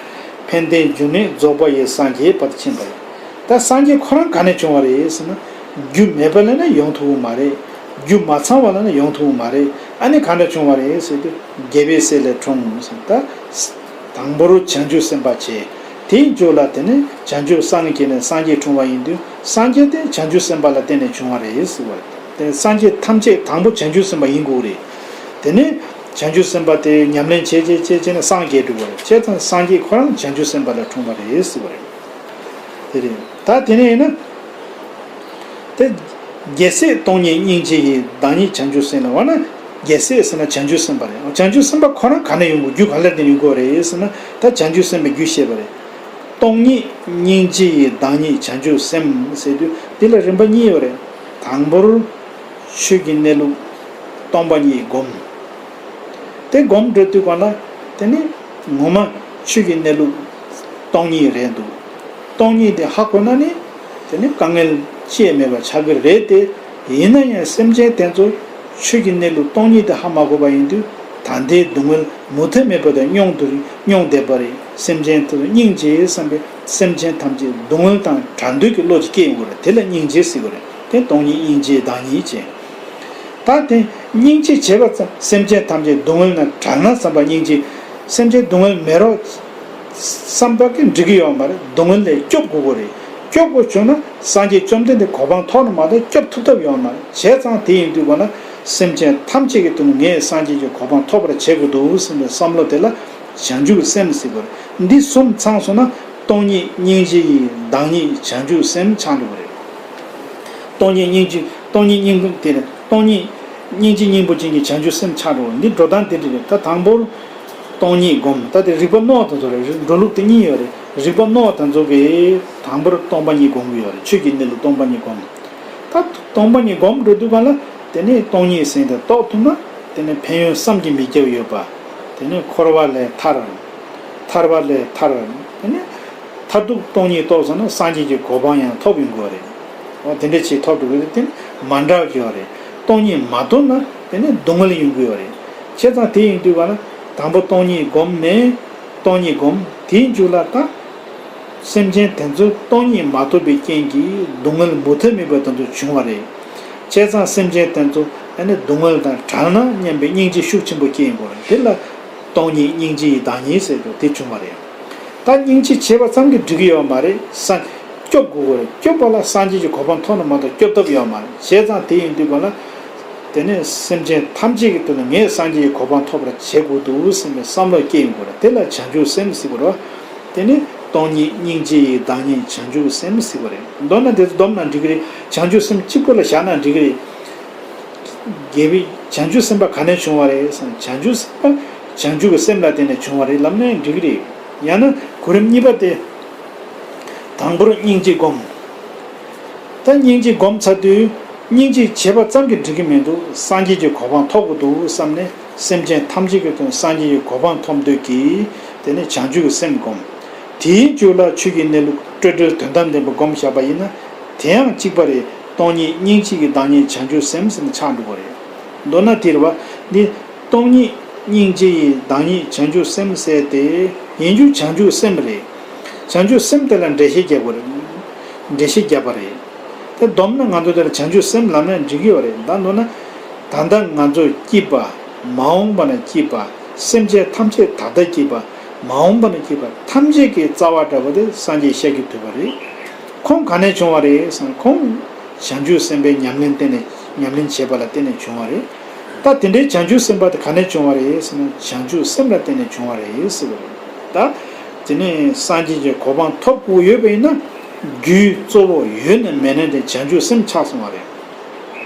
ཕན་བདེའི་འབྱུང་གནས་རྫོགས་པ་ཡི་སངས་རྒྱས་བར་དུ་ཕྱིན་པ་རེད། ད་སངས་རྒྱས་ཁོ་རང་ག་ནས་བྱུང་བ་རེད་ཟེར་ན། རྒྱུ་མེད་པ་ལ་ནི་ཡོང་ཐུབ་ཀྱི་མ་རེད། རྒྱུ་མ་ཚང་བ་ལ་ནི་ཡོང་ཐུབ་ཀྱི་མ་རེད། ཨ་ནི་ག་འདྲ་བྱུང་བ་རེད་ཟེར་དུས་རྒྱལ་པོའི་སྲས་ལས་འཁྲུངས་ཟེར། ད། དང་པོར་བྱང་ཆུབ་སེམས་དཔའ་བྱས། དེའི་མཇུག་ལ་དེ་ནས་བྱང་ཆུབ་སངས་རྒྱས་ནས་སངས་རྒྱས་འཁྲུངས་པ་ཡིན་དུས་སངས་རྒྱས་དེ་བྱང་ཆུབ་སེམས་དཔའ་ལ་བརྟེན་ནས་བྱུང་བ་རེད་ཟེར་བ་རེད། དེ་སངས་རྒྱས་ཐམས་ཅད་དང་པོ་བྱང་ཆུབ་སེམས་དཔའ་ཡིན་དགོས་རེད། དེ་ནས་བྱང་ཆུབ་སེམས་དཔའ་དེ་ཉམས་ལེན་བྱས་བྱས་བྱས་བྱས་ནས་སངས་རྒྱས་འགྲོ་བ་རེད། བྱས་ཙང་སངས་རྒྱས་ཁོ་རང་བྱང་ཆུབ་སེམས་དཔའ་ལ་འཁྲུངས་པ་རེད་ཟེར་བ་རེད། དེ་རེད། ད་དེ་ནས་ཡིན་ན། དེ། རྒྱལ་སྲས་སྟོང་ཉིད་སྙིང་རྗེ་ཡི། བདག་ཉིད་བྱང་ཆུབ་སེམས་ལ། འོ་ན། རྒྱལ་སྲས་ཟེར་ན་བྱང་ཆུབ་སེམས་དཔའ་རེད། བྱང་ཆུབ་སེམས་དཔའ་ཁོ་རང་ག་ནས་ཡོང་དགོས། རྒྱུ་ག་ལ་བརྟེན་ཡོང་དགོས་རེད་ཟེར་ན། ད་བྱང་ཆུབ་སེམས་དཔའི་རྒྱུ་བཤད་པ་རེད། སྟོང་ཉིད་སྙིང་རྗེ་ཡི། བདག་ཉིད་བྱང་ཆུབ་སེམས་ཟེར་དུས་འདི་ལ་རིམ་པ་གཉིས་ཡོད་རེད། དང་པོར། ཆོས་ཀྱི་གནས་ལུགས་སྟོང་པ་ཉིད་སྒོམ། དེ་སྒོམ་འགྲོ་དུས་གང་ལ། དེ་ནི་ངོ་མ་ཆོས་ཀྱི་གནས་ལུགས་སྟོང་ཉིད་རེད་འདུག་སྟོང་ཉིད་དེ་ཧ་གོ་ན་ནི། དེ་ནི་དཀའ་ངལ་ཅི་ཡང་མེད་པ་ཆགས་ཀྱི་རེད་དེ། ཡིན་ན་ཡང་སེམས་ཅན་དེ་ཚོ་ཆོས་ཀྱི་གནས་ལུགས་སྟོང་ཉིད་དེ་ཧ་མ་གོ་བ་ཡིན་དུས་ད་ལྟའི་སྡུག་བསྔལ་མུ་མཐུད་མེད་པ་དང་མྱོང་དུ་མྱོང་བསྡད་པ་རེད། སེམས་ཅན་དེ་ཚོ་སྙིང་རྗེ་བསམ་པའི་སེམས་ཅན་ཐམས་ཅད་སྡུག་བསྔལ་དང་བྲལ་འདོད་ཀྱི་བློ་ཅིག་སྐྱེ་ཡོང་གི་རེད། དེ་ལ་སྙིང་རྗེ་ཟེར་གི་རེད། དེ་སྟོང་ཉིད་སྙིང་རྗེའི་བདག་ཉིད་ཅེས། ད་དེ་སྙིང་རྗེ་བྱེད་པ་ཙམ་སེམས་ཅན་ཐམས་ཅད་སྡུག་བསྔལ་ནས་བྲལ་ན་བསམ་པ་སྙིང་རྗེ། སེམས་ཅན་སྡུག་བསྔལ་མེད་རོགས་བསམ་པ་གིས་འགྲིག་གི་ཡོད་མ་རེད། སྡུག་བསྔལ་ལས་སྐྱོབ་དགོས་ཀྱི་རེད། སྐྱོབ་དགོས་བྱུང་ན་སངས་རྒྱས་བཅོམ་ལྡན་འདས་གོ་འཕང་ཐོབ་ན་མ་གཏོགས་སྐྱོབ་ཐུབ་ཐབས་ཡོད་མ་རེད། བྱས་ཙང་དེ་ཡིན་དུས་ག་ན་སེམས་ཅན་ཐམས་ཅད་ཀྱི་དོན་ངས་སངས་རྒྱས་ཀྱི་གོ་འཕང་ཐོབ་པར་བྱེད་དགོས་འདུག་བསམ་པའི་བསམ་བློ་དེ་ལ་བྱང་ཆུབ་སེམས་ཟེར་དགོས་རེད། འདི་གསུམ་ཚང་སོང་ན། སྟོང་ཉིད་སྙིང་རྗེ་ཡི། བདག་ཉིད་བྱང་ཆུབ་སེམས་ཆགས་འགྲོ་གི་རེད། སྟོང་ཉིད་སྙིང་རྗེ། སྟོང་ཉིད་སྙིང་པོ་དེ་རེད། སྟོང་ཉིད་སྙིང་རྗེ་སྙིང་པོ་ཅན་གྱི་བྱང་ཆུབ་སེམས་ཆགས་འགྲོ་གི་རེད། འདི་འགྲོ་སྟངས་དེ་འདྲ་རེད། ད་དང་པོར་སྟོང་ཉིད་སྒོམ། ད་དེ་རིག་པ་རྣོ་བ་དེ་ཚོ་རེད། འགྲོ་ལུགས་དེ་གཉིས་ཡོད་རེད། རིག་པ་རྣོ་བ་དེ་ཚོ་གིས་དང་པོར་སྟོང་པ་ཉིད་སྒོམ་གྱི་ཡོད་རེད། ཆོས་ཀྱི་གནས་ལུགས་སྟོང་པ་ཉིད་སྒོམ། ད་སྟོང་པ་ཉིད་སྒོམ་འགྲོ་དུས་ག་ལ་དེ་ནས་སྟོང་ཉིད་ཟེར་དེ་རྟོགས་ཐུབ་ན་དེ་ནས་ཕན་ཡོན་བསམ་གྱིས་མི་ཁྱབ་ཡོད་པ། དེ་ནས་འཁོར་བ་ལས་ཐར། ཐར་པ་ལས་ཐར། དེ་ནས་མཐར་ཐུག་སྟོང་ཉིད་རྟོགས་སོང་ན་སངས་རྒྱས་ཀྱི་གོ་འཕང་ཡང་ཐོབ་ཡོང་གི་རེད། འོ་དེ་འདྲ་ཅིག་ཐོབ་འགྲོ་གི་རེད། དེ་ནི་མ་འདྲ་བ་ཅིག་ཡོད་རེད། སྟོང་ཉིད་མ་ཐོབ་ན་དེ་ནི་སྡུག་བསྔལ་ཡོང་གི་ཡོད་རེད། བྱས་ཙང་དེ་ཡིན་དུས་ག་ལ་དང་པོ་སྟོང་ཉིད་སྒོམ་ནས། སྟོང་ཉིད་སྒོམ། དེའི་མཇུག་ལ་ད། སེམས་ཅན་དེ་ཚོ་སྟོང་ཉིད་མ་ཐོབ་པའི་རྐྱེན་གྱིས་སྡུག་བསྔལ་མུ་མཐུད་མེད་པ་དེ་ཚོ་བྱུང་བ་རེད། བྱས་ཙང་སེམས་ཅན་དེ་ཚོ་ཨ་ནི་སྡུག་བསྔལ་དང་བྲལ་ན་སྙམ་པའི་སྙིང་རྗེ་ཤུགས་ཆེན་པོ་སྐྱེ་ཡོང་གི་རེད། དེ་ལ་ སྟོང་ཉིད་སྙིང་རྗེ་ཡི་བདག་ཉིད་ཟེར་དུས་དེ་བྱུང་བ་རེད། ད་སྙིང་རྗེ་བྱས་པ་ཙམ་གྱིས་འགྲིག་གི་ཡོད་མ་རེད། ས་སྐྱོབ་དགོས་ཀྱི་རེད། སྐྱོབ་པ་ལ་སངས་རྒྱས་ཀྱི་གོ་འཕང་ཐོབ་ན་མ་གཏོགས་སྐྱོབ་ཐབས་ཡོད་མ་རེད། བྱས་ཙང་དེ་ཡིན་དུས་ག་ལ། དེ་ནས་སེམས་ཅན་ཐམས་ཅད་ཀྱི་དོན་ལ་ངས་སངས་རྒྱས་ཀྱི་གོ་འཕང་ཐོབ་པར་བྱེད་དགོས་འདུག་སེམས་པའི་བསམ་བློ་སྐྱེ་ཡོང་དགོས་རེད། དེ་ལ་བྱང་ཆུབ་སེམས་ཟེར་དགོས་རེད། དེ་ནི་སྟོང་ཉིད་སྙིང་རྗེ་ཡི་བདག་ཉིད་བྱང་ཆུབ་སེམས་ཟེར་དགོས་རེད། མདོར་ན་དེ་ཚོ་བསྡོམས་ན་འགྲིག་གི་རེད། བྱང་ཆུབ་སེམས་གཅིག་པོ་ལ་བཞག་ན་འགྲིག་གི་རེད། རྒྱལ་བའི་བྱང་ཆུབ་སེམས་དཔའ་ག་ནས་བྱུང་བ་རེད་ཟེར་ན། བྱང་ཆུབ་སེམས་དཔའ་བྱང་ཆུབ་ཀྱི་སེམས་ལ་བརྟེན་ནས་བྱུང་བ་རེད་ལབ་ན་འགྲིག་གི་རེད། ཡང་ན་གོ་རིམ་གཉིས་པ་སྟེ། དང་པོར་སྙིང་རྗེ་བསྒོམ། ད་སྙིང་རྗེ་བསྒོམ་ཚར་དུས། སྙིང་རྗེ་བྱས་པ་ཙམ་གྱིས་འགྲིག་གི་མི་འདུག་སངས་རྒྱས་ཀྱི་གོ་འཕང་ཐོབ་དགོས་འདུག་བསམ་ནས་སེམས་ཅན་ཐམས་ཅད་ཀྱི་དོན་སངས་རྒྱས་ཀྱི་གོ་འཕང་ཐོབ་འདོད་ཀྱིས་དེ་ནས་བྱང་ཆུབ་ཀྱི་སེམས་བསྒོམ། དེའི་མཇུག་ལ་ཆོས་ཀྱི་གནས་ལུགས་སྤྲོས་བྲལ་དོན་དམ་བདེན་པ་བསྒོམ་བཞག་པ་ཡིན་ན། དེ་ཡང་གཅིག་པ་རེད། སྟོང་ཉིད་སྙིང་རྗེ་ཡི་བདག་ཉིད་བྱང་ཆུབ་སེམས་ཟེར་ནས་ཆགས་འགྲོ་གི་རེད། མདོར་ན་དེ་རེད་བ། འདི་སྟོང་ཉིད་སྙིང་རྗེ་ཡི་བདག་ཉིད་བྱང་ཆུབ་སེམས་ཟེར་ཏེ། ཡིན་རྒྱུ་བྱང་ཆུབ་སེམས་རེད། བྱང་ཆུབ་སེམས་དེ་ལ་འགྲེལ་བཤད་རྒྱག་དགོས་རེད། འགྲེལ་བཤད་རྒྱག་པ་རེད། དེ་བསྡོམས་ན་ང་ཚོ་དེ་ལ་བྱང་ཆུབ་སེམས་ལབ་ན་འགྲིག་གི་ཡོད་རེད། ད་མདོར་ན། ད་ལྟ་ང་ཚོ་སྐྱིད་པ། མ་འོངས་པ་ན་སྐྱིད་པ། སེམས་ཅན་ཐམས་ཅད་ད་ལྟ་སྐྱིད་པ། མ་འོངས་པ་ན་སྐྱིད་པ་ཐམས་ཅད་ཀྱི་རྩ་བ་འདྲ་པོ་དེ་སངས་རྒྱས་ཤཱཀྱ་ཐུབ་པ་རེད། ཁོང་ག་ནས་བྱུང་བ་རེད་ཟེར་ན། ཁོང་བྱང་ཆུབ་སེམས་དཔའི་ཉམས་ལེན་བརྟེན་ནས་ཉམས་ལེན་བྱས་པ་ལ་བརྟེན་ནས་བྱུང་བ་རེད། ད་དེ་འདྲའི་བྱང་ཆུབ་སེམས་དཔའ་དེ་ག་ནས་བྱུང་བ་རེད་ཟེར་ན། བྱང་ཆུབ་སེམས་ལ་བརྟེན་ནས་བྱུང་བ་རེད་ཟེར་བ་རེད། ད་དེ་ནས་སངས་རྒྱས་ཀྱི་གོ་འཕང་ཐོབ་དགོས་ཡོད་པ་ཡིན་ན། རྒྱུའི་གཙོ་བོ་ཡོད་ན་མེད་ན་དེ་བྱང་ཆུབ་སེམས་ཆགས་སོང་བ་རེད།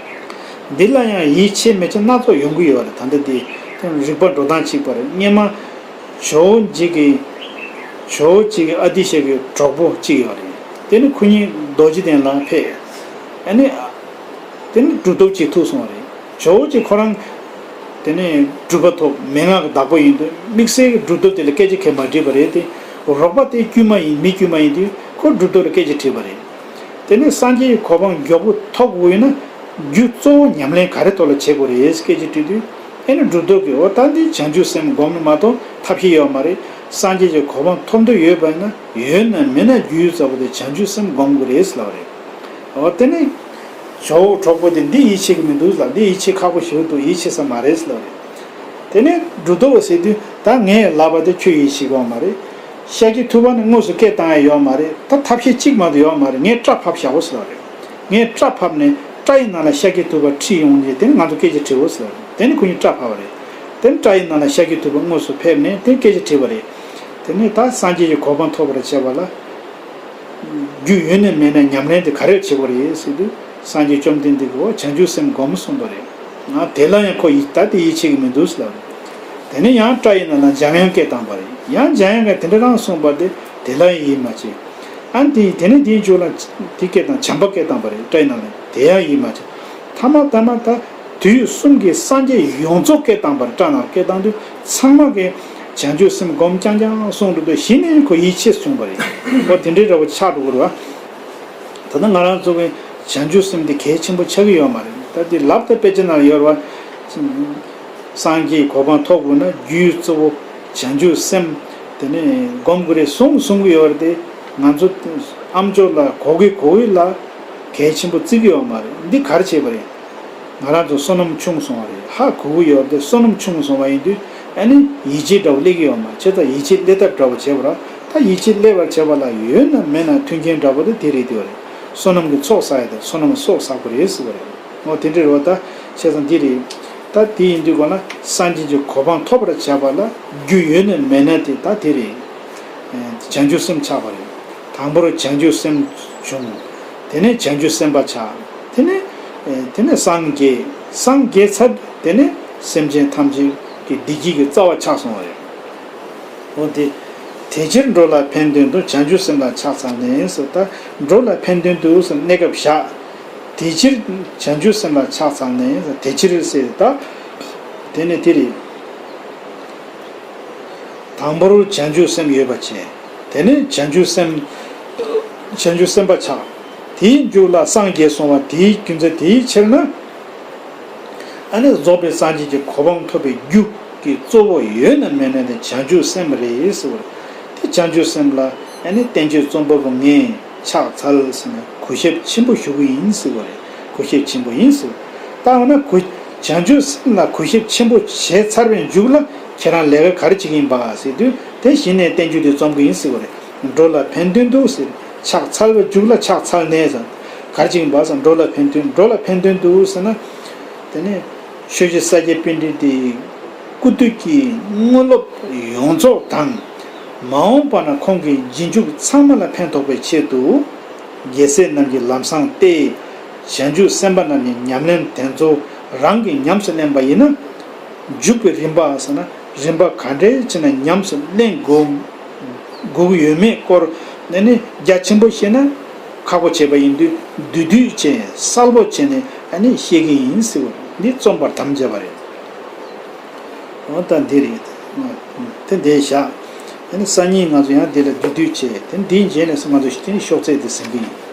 འདི་ལ་ཡང་ཡིད་ཆེས་མི་ཆེས་སྣ་ཚོགས་ཡོང་གི་ཡོད་རེད། ད་ལྟ་འདི་རིགས་པ་འགྲོ་སྟངས་གཅིག་པ་རེད། སྔོན་མ་ཇོ་བོ་རྗེ་གི་ཇོ་བོ་རྗེ་གི་ཨ་ཏི་ཤ་གི་གྲོགས་པོ་གཅིག་ཡོད་རེད། དེ་ནི་ཁོ་གཉིས་རྡོ་རྗེ་གདན་ལ་ཕེབས། ཨ་ནི། དེ་ནི་གྲུབ་ཐོབ་ཅིག་ཐུག་སོང་བ་རེད། ཇོ་བོ་རྗེ་ཁོ་རང་། དེ་ནས་གྲུབ་པ་ཐོབ། མན་ངག་གི་བདག་པོ་ཡིན་དུས་དམིགས་བསལ་གྱི་གྲུབ་ཐོབ་དེ་ལ་སྐད་ཆ་གང་མ་དྲིས་པ་རེད་དེ། རོགས་པ་དེ་དཀྱུས་མ་ཡིན་མི་དཀྱུས་མ་ཡིན་དུས་ཁོ་གྲུབ་ཐོབ་ལ་སྐད་ཆ་དྲིས་པ་རེད། དེ་ནས་སངས་རྒྱས་ཀྱི་གོ་འཕང་མགྱོགས་པོ་ཐོབ་དགོས་ཡོད་ན། རྒྱུ་གཙོ་བོ་ཉམས་ལེན་ག་རེ་ཐོག་ལ་བྱེད་དགོས་རེད་སྐད་ཆ་དྲིས་དུས། ཨེ་ནི་གྲུབ་ཐོབ་ཀྱིས་འོ་ད་འདི་བྱང་ཆུབ་སེམས་སྒོམ་ན་མ་གཏོགས་ཐབས་ཤེས་ཡོད་མ་རེད། སངས་རྒྱས་ཀྱི་གོ་འཕང་ཐོབ་འདོད་ཡོད་པ་ཡིན་ན། ཡོད་ན་མེད་ན་རྒྱུའི་གཙོ་བོ་དེ་བྱང་ཆུབ་སེམས་སྒོམ་དགོས་རེད་ལབ་རེད། འོ་དེ་ནི། ཇོ་བོ་གྲོགས་པོ་དེ་འདི་ཡིད་ཆེས་ཀྱི་མི་འདུག་ལ། འདི་ཡིད་ཆེས་ཁག་པོ་ཞིག་འདུག་ཡིད་ཆེས་ས་མ་རེད་ལབ་རེད། དེ་ནས་གྲུབ་ཐོབ་ཟེར་དུས་ད་ངས་ལབ་པ་དེ་ཁྱོད་ཡིད་ཆེས་ཀྱི་ཡོད་མ་རེད། ཤཱཀྱ་ཐུབ་པ་ནི་དངོས་སུ་སྐད་བཏང་ཡ་ཡོད་མ་རེད། ད་ཐབས་ཤེས་གཅིག་མ་གཏོགས་ཡོད་མ་རེད། ངས་སྐྲ་ཕབ་བཞག་གོ་ཟེར་བ་རེད། ངས་སྐྲ་ཕབ་ནས་སྐྲ་ཡི་ནང་ལ་ཤཱཀྱ་ཐུབ་པ་ཁྲིད་ཡོང་རྗེས་དེ་ནས་ང་ཚོ་སྐད་ཆ་དྲིས་གོ་ཟེར་བ་རེད། དེ་ནས་ཁོ་གཉིས་སྐྲ་ཕབ་པ་རེད། དེ་ནས་སྐྲ་ཡི་ནང་ལ་ཤཱཀྱ་ཐུབ་པ་དངོས་སུ་ཕེབས་ནས་དེ་སྐད་ཆ་དྲིས་པ་རེད། དེ་ནས་ད་སངས་རྒྱས་ཀྱི་གོ་འཕང་ཐོབ་པར་བྱེད་པ་ལ། རྒྱུ་ཡོད་ན་མེད་ན་ཉམས་ལེན་དེ་ག་རེ་བྱེད་དགོས་རེད་ཟེར་དུས། སངས་རྒྱས་བཅོམ་ལྡན་འདས་ཀྱིས་འོ་བྱང་ཆུབ་སེམས་སྒོམ་གསུངས་པ་རེད། ང་དེ་ལ་ཡང་ཁོ་ཡིད་ད་དེ་ཡིད་ཆེས་ཀྱི་མི་འདུག་ཟེར་ལབ་རེད། དེ་ནས་ཡང་སྐྲ་ཡི་ནང་ལ་འཇམ་དབྱངས་སྐད་བཏང་པ་རེད། ཡང་འཇམ་དབྱངས་ཀྱིས་དེ་འདྲ་རང་གསུངས་པ་དེ་དེ་ལ་ཡང་ཡིད་མ་ཆེས། ཨ་ནི་དེ་དེ་ནས་དེའི་མཇུག་ལ་དེ་སྐད་བཏང་། བྱམས་པ་སྐད་བཏང་པ་རེད། སྐྲ་ཡི་ནང་ལ་དེ་ཡང་ཡིད་མ་ཆེས། ཐ་མ་ཐ་མ་ད། དུས་གསུམ་གྱི་སངས་རྒྱས་ཡོངས་རྫོགས་སྐད་བཏང་པར། སྐྲ་ནང་སྐད་བཏང་དུས་ཚང་མ་གིས་བྱང་ཆུབ་སེམས་སྒོམ་རྐྱང་རྐྱང་གསུངས་འགྲོ་དུས་གཞི་ནས་ཁོ་ཡིད་ཆེས་སོང་བ་རེད། ཁོ་དེ་འདྲའི་འདྲ་བོ་ཆགས་འགྲོ་གི་རེད་བ། ད་ལྟ་ང་རང་ཚོ་གི་བྱང་ཆུབ་སེམས་དེ་གལ་ཆེན་པོ་ཆགས་ཀྱི་ཡོད་མ་རེད། ད་དེ་ལབ་ད་དཔེ་ཆ་ནང་ཡོད་རེད་བ། སངས་རྒྱས་གོ་འཕང་ཐོབ་དགོས་ན་རྒྱུའི་གཙོ་བོ་བྱང་ཆུབ་སེམས་དེ་ནས་སྒོམ་དགོས་རེད་གསུངས་གསུང་གི་ཡོད་རེད་དེ། ང་ཚོ་ཨ་མཆོག་ལ་གོ་གི་གོ་གི་ལ་གལ་ཆེན་པོ་བརྩི་གི་ཡོད་མ་རེད། འདི་ག་རེ་བྱས་པ་རེད། ང་རང་ཚོ་བསོད་ནམས་ཆུང་སོང་བ་རེད། ཧ་གོ་གི་ཡོད་དེ། བསོད་ནམས་ཆུང་སོང་བ་ཡིན་དུས་ཨ་ནི་ཡིད་ཆེས་འདྲ་བོ་སླེབས་ཀྱི་ཡོད་མ་རེད། བྱས་ཙང་ཡིད་ཆེས་སླེབས་ཐབས་འདྲ་བོ་བྱེད་པ་ར། ད་ཡིད་ཆེས་སླེབས་པར་བྱེད་པ་ལ་ཡོད་ན་མེད་ན་མཐུན་རྐྱེན་འདྲ་བོ་དེ་དེ་རེད་དེ་བ་རེད། བསོད་ནམས་ཀྱི་ཚོགས་བསགས་ཡ་དེ་བསོད་ནམས་སོགས་བསགས་པ་རེད་ཟེར་བ་རེད། འོ་དེ་འདྲ་རེད་བ། ད་བྱས་ཙང་འདི་རེད། ད་དེ་ཡིན་དུས་གོ་ན་སངས་རྒྱས་ཀྱི་གོ་འཕང་ཐོབ་པར་བྱ་བ་ལ་རྒྱུ་ཡོད་ན་མེད་ན་དེ་ད་དེ་རེད། བྱང་ཆུབ་སེམས་ཆགས་པ་རེད། དང་པོར་བྱང་ཆུབ་སེམས་བྱུང་། དེ་ནས་བྱང་ཆུབ་སེམས་དཔའ་ཆགས། དེ་ནས་དེ་ནས་སངས་རྒྱས། སངས་རྒྱས་ཚར་དེ་ནས་སེམས་ཅན་ཐམས་ཅད་ཀྱི་བདེ་སྐྱིད་ཀྱི་རྩ་བ་ཆགས་སོང་བ་རེད། འོ་དེ། དེ་ཕྱིར་འགྲོ་ལ་ཕན་དོན་དུ། བྱང་ཆུབ་སེམས་ལ་ཕྱག་འཚལ་ནས་ཟེར། ད་འགྲོ་ལ་ཕན་དོན་དུ་ཟེར་གནས་སྐབས་བཞག་དེ་ཕྱིར་བྱང་ཆུབ་སེམས་ལ་ཕྱག་འཚལ་ནས་ཟེར། དེ་ཕྱིར་ཟེར་ད། དེ་ནས་དེ་རེད། དང་པོར་བྱང་ཆུབ་སེམས་ཡོད་པ་བྱས། དེ་ནས་བྱང་ཆུབ་སེམས། བྱང་ཆུབ་སེམས་དཔའ་ཆགས། དེའི་མཇུག་ལ་སངས་རྒྱས་སོང་བ་དེའི་རྒྱུ་མཚན་དེའི་ཕྱིར་ན། ཨ་ནི་རྫོགས་པའི་སངས་རྒྱས་ཀྱི་གོ་འཕང་ཐོབ་པའི་རྒྱུ་གི་གཙོ་བོ་ཡོད་ན་མེད་ན་དེ་བྱང་ཆུབ་སེམས་རེད་ཟེར་བ་རེད། དེ་བྱང་ཆུབ་སེམས་ལ་ཨ་ནི་བསྟན་བཅོས་རྩོམ་པ་པོ་ངས་ཕྱག་འཚལ་ཟེར་ནས་གུས་ཞབས་ཆེན་པོ་ཞུ་གི་ཡིན་ཟེར་བ་རེད། གུས་ཞབས་ཆེན་པོ་ཡིན་ཟེར། ད་འོ་ན་གུས། བྱང་ཆུབ་སེམས་ལ་གུས་ཞབས་ཆེན་པོ་བྱས་ཚར་བའི་མཇུག་ལ་ཁྱེད་རང་ལས་ཀ་ག་རེ་བྱེད་ཀྱི་ཡིན་པ་ཟེར་དུས་དེ་གཞི་ནས་བསྟན་བཅོས་དེ་རྩོམ་གྱི་ཡིན་ཟེར་བ་རེད། འགྲོ་ལ་ཕན་དོན་དུ་ཟེར། ཕྱག་འཚལ་བའི་མཇུག་ལ་ཕྱག་འཚལ་ནས་ཟེར། ག་རེ་བྱེད་ཀྱི་ཡིན་པ་ཟེར། འགྲོ་ལ་ཕན་དོན། འགྲོ་ལ་ཕན་དོན་དུ་ཟེར་ན། དེ་ནས་ཆོས་རྗེ་ས་སྐྱ་པཎྜི་ཏའི་སྐུ་དུས་ཀྱི་དངོས་སློབ་ཡོངས་རྫོགས་དང་། མ་འོངས་པ་ན་ཁོང་གི་རྗེས་འཇུག་ཚང་མ་ལ་ཕན་ཐོགས་པའི་ཆེད་དུ། རྒྱལ་སྲས་རྣམས་ཀྱི་ལམ་བཟང་སྟེ། བྱང་ཆུབ་སེམས་དཔའ་རྣམས་ཀྱི་ཉམས་ལེན་དེ་ཚོ་རང་གིས་ཉམས་སུ་ལེན་པ་ཡིན་ན། འཇུག་པའི་རིམ་པ་ཟེར་ན་རིམ་པ་ག་འདྲས་བྱས་ན་ཉམས་སུ་ལེན་དགོས་དགོས་ཀྱི་ཡོད་མེད་སྐོར་ནས་ནི་རྒྱ་ཆེན་པོ་བཤད་ན་ཁག་པོ་བྱས་པ་ཡིན་དུས་བསྡུས་བསྡུས་བྱས་གསལ་པོ་བྱས་ནས་ཨ་ནི་བཤད་ཀྱི་ཡིན་ཟེར་བ་འདི་རྩོམ་པར་དམ་བཅའ་བ་རེད། འོ་ད་འདི་རེད། དེ་འདྲས་བཞག་ཨ་ནི་སང་ཉིན་ང་ཚོ་ཡང་འདི་ལ་བསྡུས་བསྡུས་བྱས་དེ་འདིའི་རྗེས་ནས་ང་ཚོ་དེ་ནི་ཤོག་ཚད་འདི་ཟིན་གྱི་ཡིན།